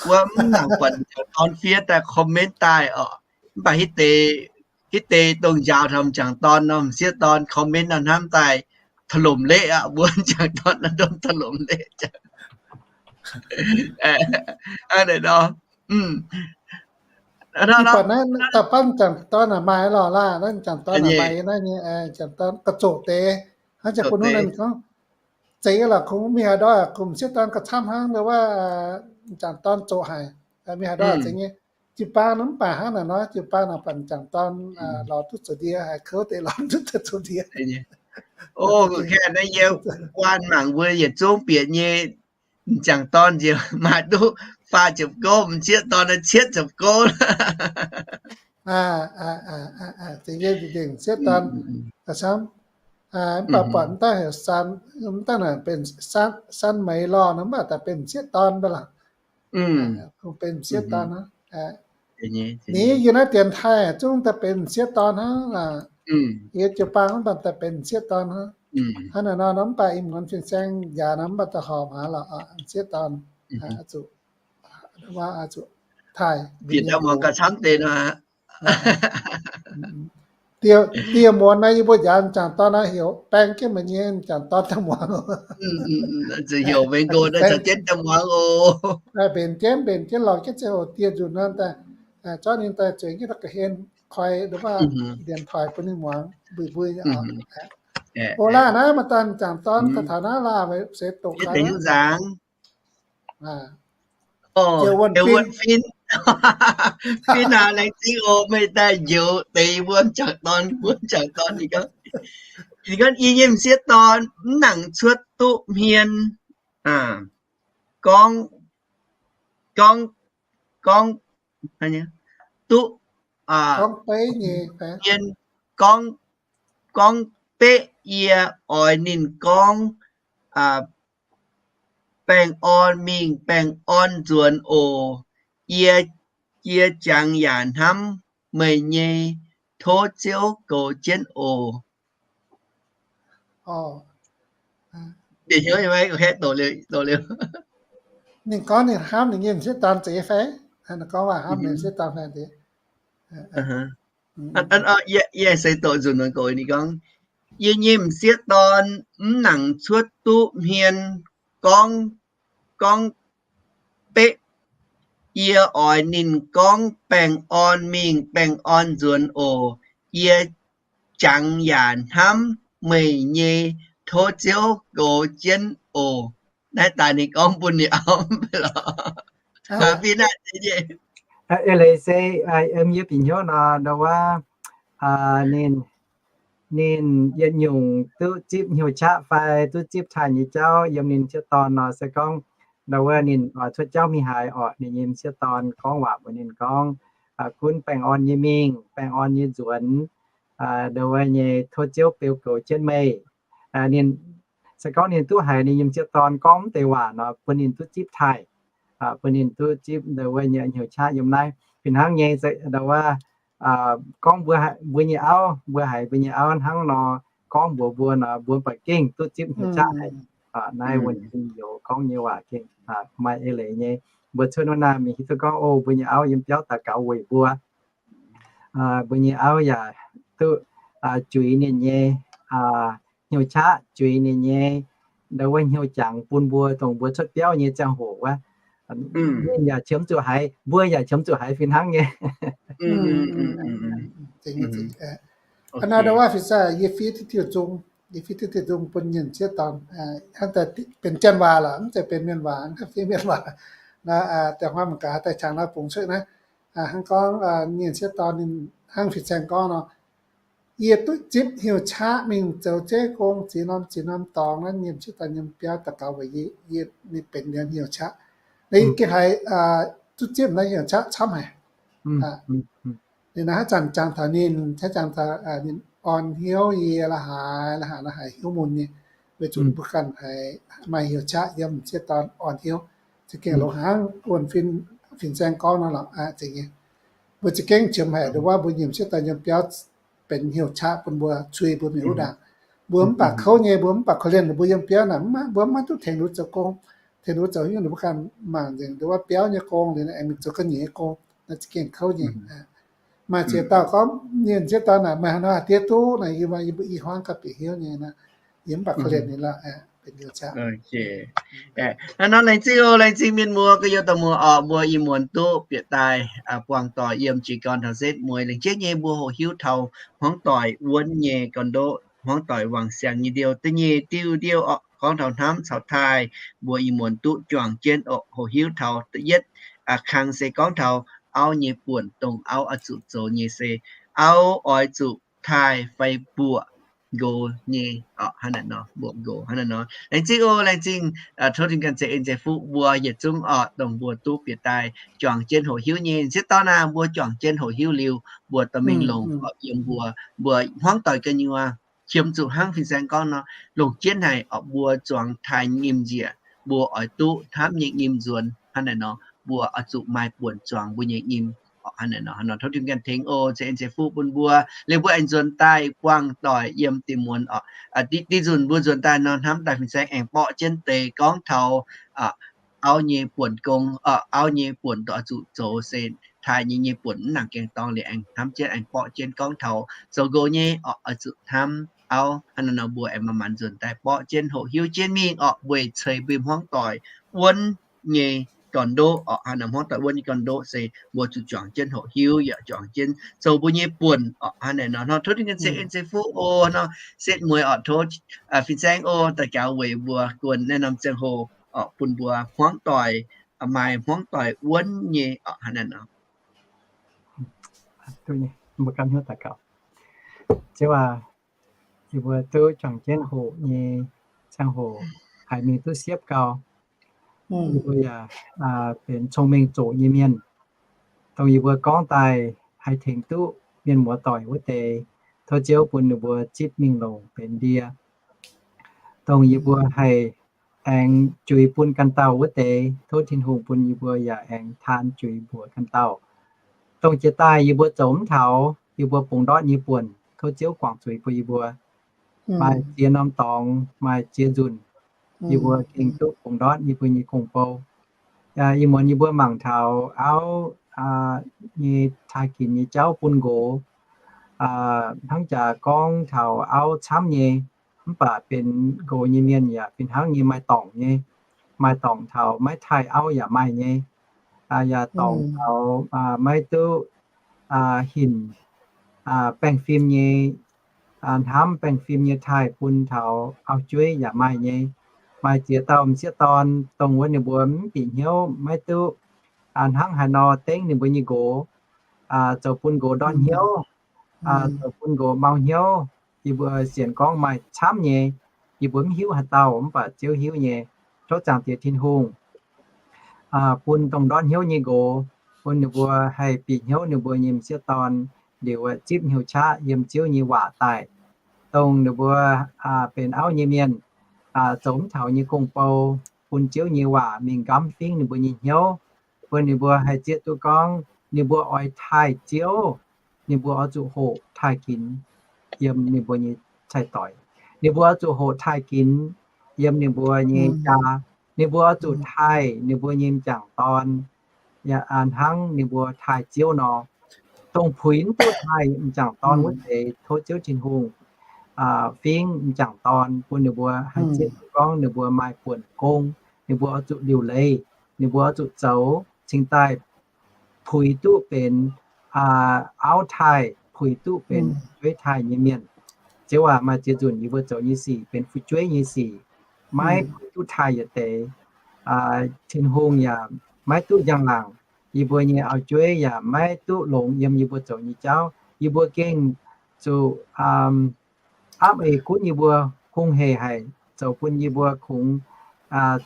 wuov mv nangc buatc m'jangc dorn fiev daaih comment daaih orqc. Mv baac hitv deix, hitv deix dongh njaaux taux m'jangc dorn nor, m'sieqv dorn comment nor hnamv daaih ถล่ม leqv aqv. Mbuo m'jangc dorn nor ndorm ถล่ม leqv. Aa, naaiv nor, da'faanh m'jangc dorn maaih lorqc laah, naaiv m'jangc dorn maaih naaiv nyei, m'jangc dorn ga'zoqc deix, hnangv jangx bun nor ninh gorngv, zeiz lorqc, kungx mingh haaix ndorm kungx m'sieqv dorn ga'camv hnangv, wuov m'jangc dorn zoqc haic, mingh haaix ndorm zeiz nyei. Jiu-baang nor mv baac hnangv naaic nor, jiu-baang naaic buatc m'jangc dorn lorz duqv zoux ndie, haiz kouv deix lorz duqv zoux ndie. O, ga'kaeqv naaiv yie guaan mangc mbuo yietc zungv bieqc nyei m'jangc dorn nziex maaih duqv faah ziepc gouv, m'sieqv dorn cietv ziepc gouv. M'sieqv dorn, mv baac buatc mv daaih heuc, mv daaih naaic benx San Meix Lorh nor, mv baac daaih benx m'sieqv dorn mv baac lorqc. Kungx benx m'sieqv dorn hnangv. Ninh yiem naaiv dienx taaih zungv daaih benx m'sieqv dorn hnangv. Yie jiu-baang mv baac daaih benx m'sieqv dorn hnangv. Hnangv naaic nor, mv baac ih muonz fin-saeng njaaux nor mv baac daaih horpc haic lorqc, m'sieqv dorn, zuqc, zuqc taaih bieqc daaih muangx gauh camv deix nor. Dieh muonz naaiv yie mbuo njaaux m'jangc dorn naaiv heuc baeng jienv meih nyei m'jangc dorn daaih muangx. Zuqc heuc meih nqox daaih caux jienv daaih muangx oc. Mbenc jienv, mbenc jienv lorz jienv ziangh hoc dieh nzunc nor daaih, zorqv ninh daaih zueiz jienv ga'hlen koi, nduov, ndienx toic bun ninh muangx mbui mbui. O, laanh naaiv maaih dauh m'jangc dorn daaih taux naaiv laanh, seix doqc nzaangc. Wuonh Fin, Fin aac, laengz zingh oc, meih daaih njoux deix mbuo m'jangc dorn, mbuo m'jangc dorn. Ninh gorngv, ninh gorngv, yie nyei m'sieqv dorn mv nangc cuotv duqv hmien, gorngv, gorngv, gorngv, duqv, hmien, gorngv, gorngv beqv yie oix ninh gorngv, baengh orn mingh baengh orn nzuonx oc. Yie, yie jangx yaac hnamv meih nyei, tov Ziouv goux jienv oc. Ninh gorngv ninh hnamv ninh nyei m'sieqv dorn zeiz fai? Ninh gorngv waac hnamv ninh m'sieqv dorn fai? Yie se doqc nzunc nor gox ninh gorngv, yie nyei m'sieqv dorn mv nangc cuotv duqv hmien gorngv, gorngv beqv, yie oix ninh gorngv baengh orn mingh baengh orn nzuonx oc. Yie jangx yaac hnamv meih nyei, tov Ziouv goux jienv oc. Naaiv daaih ninh gorngv bun ninh auv lorqc. Eix leiz se yiem yie bieqc hnyouv nor, ndau wuov, ninh, ninh yietc nyungc duqv zipv hnyouv qaqv fai duqv zipv taaih nyei jauv yiem ninh m'sieqv dorn nor, se gorngv ndau wuov ninh oix cuotv jauv mingh haaix orqc, ninh nyei m'sieqv dorn gorngv waac mbuox ninh gorngv, gunv baengh orn nyei mingh, baengh orn nyei nzuonx, ndau wuov nyei tov Ziouv beu goux jienv meih. Ninh, se gorngv ninh duqv haiz ninh nyei m'sieqv dorn gorngv mv deix waac nor, bun ninh duqv zipv taaih, bun ninh duqv zipv ndau wuov nyei hnyouv qaqv yiem naaiv. Fih hnangv nyei, ndau wuov, gorngv mbuo, mbuo nyei auv, mbuo haiz mbuo nyei auv hnangv nor gorngv mbuox mbuo nor, mbuo baac gengh duqv zipv hnyouv qaqv haic. Naaiv wuonh zinh youz gorngv nyei waac gengh maaih eix leiz nyei. Mbuo cuotv wuov naaiv mingh hiuv duqv gorngv, o, mbuo nyei auv yiem biauv daux gaux weic mbuo. Mbuo nyei auv yaac duqv juix ninh nyei hnyouv qaqv, juix ninh nyei ndau wuov hnyouv jangx bun mbuo, dongh mbuo cuotv biauv nyei ziangh hoc wuov. Ninh yaac qiemx zuqc haiz, mbuo yaac qiemx zuqc haiz fih hnangv nyei. Hnangv naaiv ndau wuov fih zungv yie fiev diuh diuh nzung, yie fiev diuh diuh nzung bun nyei m'sieqv dorn, hnangv daaih benx janx waac lorqc, mv zeiz benx mienh waac, hnangv fiev mienh waac. Naaiv da'hmz mangc gaax daaih qangx naaiv bungx cuotv naaiv. Hnangv gorngv nyei m'sieqv dorn ninh hnangv fin-saeng gorngv nor, yie duqv zipv hnyouv qaqv mingh zoux zeiv gong, ziex norm ziex norm dorngx naaiv, nyei m'sieqv dorn yiem biauv daux gaux weic yie, yie ninh benx liuz hnyouv qaqv. Naaiv yie gengh haiz duqv zipv naaiv hnyouv qaqv camv haic. Ninh naaiv haaix zanc jangx taux ninh, haaix zanc taux ninh orn hnyouv yie la'haaix, la'haaix, la'haaix hnyouv mun nyei, weic zuqc mbuo ganh haiz maaih hnyouv qaqv yiem m'sieqv dorn orn hnyouv. Za'gengh longx hnangv wuonh fin-saeng gorngv nor lorqc, zeiz nyei. Mbuo za'gengh qiemx haic ndau wuov mbuo nyei m'sieqv dorn yiem biauv benx hnyouv qaqv bun mbuo, cui mbuo mingh wuov ndaangc. Mbuo mv baac kouv nyei, mbuo mv baac korv-lienh, mbuo yiem biauv naaic, mbuo mv maaih duqv tengx ninh zoux gong, tengx ninh zoux hnyouv, ninh mbuo ganh mangc nzengc ndau wuov biauv nyei gong liuz aengx mingh zoux ga'nyiec nyei gong, naaiv za'gengh kouv nyei. Maaih ziex dauh gorngv, nyei m'sieqv dorn naaic, meih haaix nor haih diev duqv naaic, yie mbuo i hmuangv gauh bieqc hnyouv nyei naaic, yie mv baac korv-lienh ninh lorqc, benx hnyouv qaqv. Hnangv nor laengz zingh oc, laengz zingh mienh muoz, gorx-youz dorh muoz orqc, mbuo ih muonz duqv bieqc daaih buangh doic yiem jiez gorn taux setv mueiz. Laengz zingh nyei mbuo hoqc hiuv taux hmuangv doic wuonv nyei gorn-ndoqv, hmuangv doic wangc siangx nyei ndiouh, da'nyeic diuh ndiouh orqc, gorngv taux hnamv caux taaih, mbuo ih muonz duqv juangc jienv orqc, hoqc hiuv taux da'yietv kang se gorngv taux auv nyei buonc, dongh auv oix zuqc zoux nyei se auv oix zuqc taaih fai mbuoqc nqox nyei orqc, hnangv naaic nor, mbuoqc nqox hnangv naaic nor. Laengz zingh oc, laengz zingh tov Tin-Hungh ganh ceix en ceix fuqv mbuo yietc zungv orqc, dongh mbuo duqv bieqc daaih juangc jienv hoqc hiuv nyei. M'sieqv dorn aac, mbuo juangc jienv hoqc hiuv liuz, mbuo dorh mingh longc orqc yiem mbuo, mbuo hmuangv doic gu'nyuoz qiemx zuqc hnangv fin-saeng gorngv nor, longc jienv haic orqc, mbuo zuangx taaih nyim njiec, mbuo oix duqv hnamv nyei nyim nzuonx hnangv naaic nor, mbuo oix zuqc maaih buonc zuangx mbuo nyei nyim Hnangv naaic nor, tov Tin-Hungh ganh tengx oc, ceix en ceix fuqv bun mbuo, liuz mbuo aengx nzuonx daaih buangh doic yiem diuh muonz oc. Diqv nzunc mbuo nzuonx daaih nor, hnamv daaih fin-saeng aengx borqv jienv deix gorngv taux auv nyei buonc gong, auv nyei buonc oix zuqc zoux se taaih nyei, nyei buonc mv nangc gaengh dorngx liuz aengx hnamv jienv aengx borqv jienv gorngv taux zoux nqox nyei oc, oix zuqc hnamv auv. Hnangv naaic nor mbuo aengx manc-manc nzuonx daaih borqv jienv hoqc hiuv jienv mingh oc, weic ceix mbuo hmuangv doic wuonv nyei gorn-ndoqv oc. Hnangv naaic hmuangv doic wuonv nyei gorn-ndoqv se mbuo zuqc juangc jienv hoqc hiuv yaac juangc jienv zoux mbuo nyei buonc oc. Hnangv naaic nor, tov Tin-Hungh ceix en ceix fuqv oc. Nor setv mueiz oc, tov fin-saeng oc daux gaux weic mbuo guon naaiv norm ziangh hoc oc, bun mbuo hmuangv doic maaih hmuangv doic wuonv nyei oc. Hnangv naaic nor. Mbuo ganh hnyouv daux gaux. Ziouv aac, yie mbuo duqv juangc jienv hoqc nyei ziangh hoc haiz mingh duqv siepv gau. Yie mbuo yaac benx cong-mengh zoqc nyei mienh, dongh yie mbuo gorngv daaih haih tengx duqv mienh muoz-doic wuov deix, tov Ziouv bun ninh mbuo zipv mingh longc benx ndie. Dongh yie mbuo haih aengx juix bun ganh dauh wuov deix, tov Tin-Hungh bun yie mbuo yaac aengx taan juix mbuox ganh dauh. Dongh jiex daaih yie mbuo zoux mv taux yie mbuo bungx ndortv nyei buonc, tov Ziouv guangc zuiz bun yie mbuo. Maaih ziex norm dorngx, maaih ziex nzunc, yie mbuo gengh duqv bungx ndortv yie mbuo nyei gong-bou. Ih muonz yie mbuo mangc taux auv nyei taaih ginx nyei jauv bun nqox, hnangv jaax gorngv taux auv camv nyei, mv baac benx nqox nyei mienh yaac fih hnangv nyei maaih dorngc nyei, maaih dorngc taux maiv taaih auv yaac maaih nyei, yaac dorngc taux maiv duqv hinc baengh fim nyei, hnamv baengh fim nyei taaih bun taux auv-jueiv yaac maaih nyei. Maaih ziex dauh m'sieqv dorn dongh wuov ninh mbuo mv bieqc hnyouv maiv duqv hnangv haaix nor dengv ninh mbuo nyei nqox, zoux bun nqox ndortv hnyouv, zoux bun nqox mau hnyouv. Yie mbuo sienx gorngv maaih camv nyei, yie mbuo mv hiuv haaix dauh, mv baac Ziouv hiuv nyei. Tov Zaangc Diex Tin-Hungh bun dongh ndortv hnyouv nyei nqox, bun ninh mbuo haih bieqc hnyouv ninh mbuo nyei m'sieqv dorn liuz zipv hnyouv qaqv yiem Ziouv nyei waac daaih. Dongh ninh mbuo benx auv nyei mienh, zoux mv taux nyei gong-bou, bun Ziouv nyei waac mingh nqamv fingv ninh mbuo nyei hnyouv, bun ninh mbuo haih zieqv duqv gorngv ninh mbuo oix taaih Ziouv, ninh mbuo oix zuqc hoqc taaih ginx yiem ninh mbuo nyei cai-doic. Ninh mbuo oix zuqc hoqc taaih ginx yiem ninh mbuo nyei jaa. Ninh mbuo oix zuqc taaih ninh mbuo nyei m'jangc dorn, hnangv ninh mbuo taaih Ziouv nor. Dongh puix mv duqv taaih m'jangc dorn wuov deix, tov Ziouv Tin-Hungh fingv m'jangc dorn, bun ninh mbuo haih zieqv duqv gorngv ninh mbuo maaih buonc gong, ninh mbuo oix zuqc liuc leiz, ninh mbuo oix zuqc zoux cingx daaih puix duqv benx auv taaih, puix duqv benx fu'jueiv taaih nyei mienh. Ziouv aac, maaih ziex nzunc yie mbuo zoux nyei sic benx fu'jueiv nyei sic, maiv puix duqv taaih yietc deix. Tin-Hungh yaac maiv duqv njang-laangc, yie mbuo nyei auv-jueiv yaac maiv duqv longx yiem yie mbuo zoux nyei jauv. Yie mbuo gengh zuqc aapv eix gunv yie mbuo, hungh hec haic, zoux bun yie mbuo kungx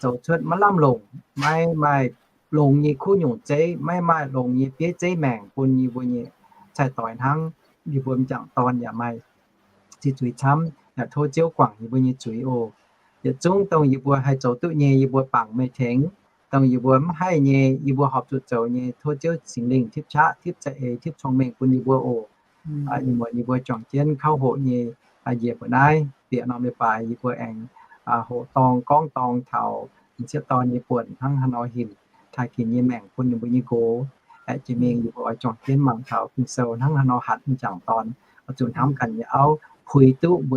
zoux cuotv maiv lamh longc, maiv maaih longx nyei kuv nyungc zeiv, maiv maaih longx nyei bieiv zeiv maengc bun yie mbuo nyei cai-doix hnangv. Yie mbuo m'jangc dorn yaac maaih ziqc zuiz camv, yaac tov Ziouv guangc yie mbuo nyei zuiz oc. Yietc zungv dongh yie mbuo haih zoux duqv nyei, yie mbuo bangc meih tengx. Dongh yie mbuo mv haih nyei, yie mbuo horpc zuqc zoux nyei, tov Ziouv Singx Lingh tipv qaqv, tipv za'eix, tipv cong-mengh bun yie mbuo oc. Ih muonz yie mbuo juangc jienv kauv hoqc nyei njiec mbuo naaiv bieqc norm leiz-baaix, yie mbuo aengx hoqc dorng gorngv dorng taux m'sieqv dorn nyei buonc hnangv haaix nor hinc taaih ginx nyei maengc bun ninh mbuo nyei nqox. Aeqv, jiex mingh yie mbuo oix juangc jienv mangc taux Ging-Sou hnangv haaix nor hatc m'jangc dorn oix zuqc hnamv ganh nyei auv, puix duqv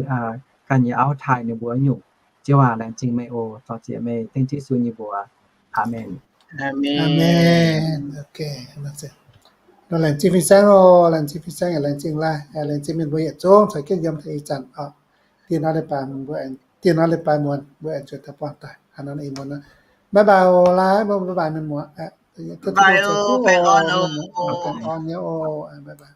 ganh nyei auv taaih ninh mbuo nyungc. Ziouv aac, laengz zingh meih oc. Dorh ziex meih dengv Yesu nyei mbuox. Aamen. Laengz zingh fin-saeng oc. Laengz zingh fin-saeng, laengz zingh laaih, laengz zingh mienh mbuo yietc zungv caux jienv yiem taux ih zanc oc. Dieh norm leiz-baaix mbuo, dieh norm leiz-baaix muonz mbuo aengx zuotc daaih buangh daaih hnangv nor ih muonz. Bye bye oc, laaih mbuo bye bye mienh muoz. Bye bye.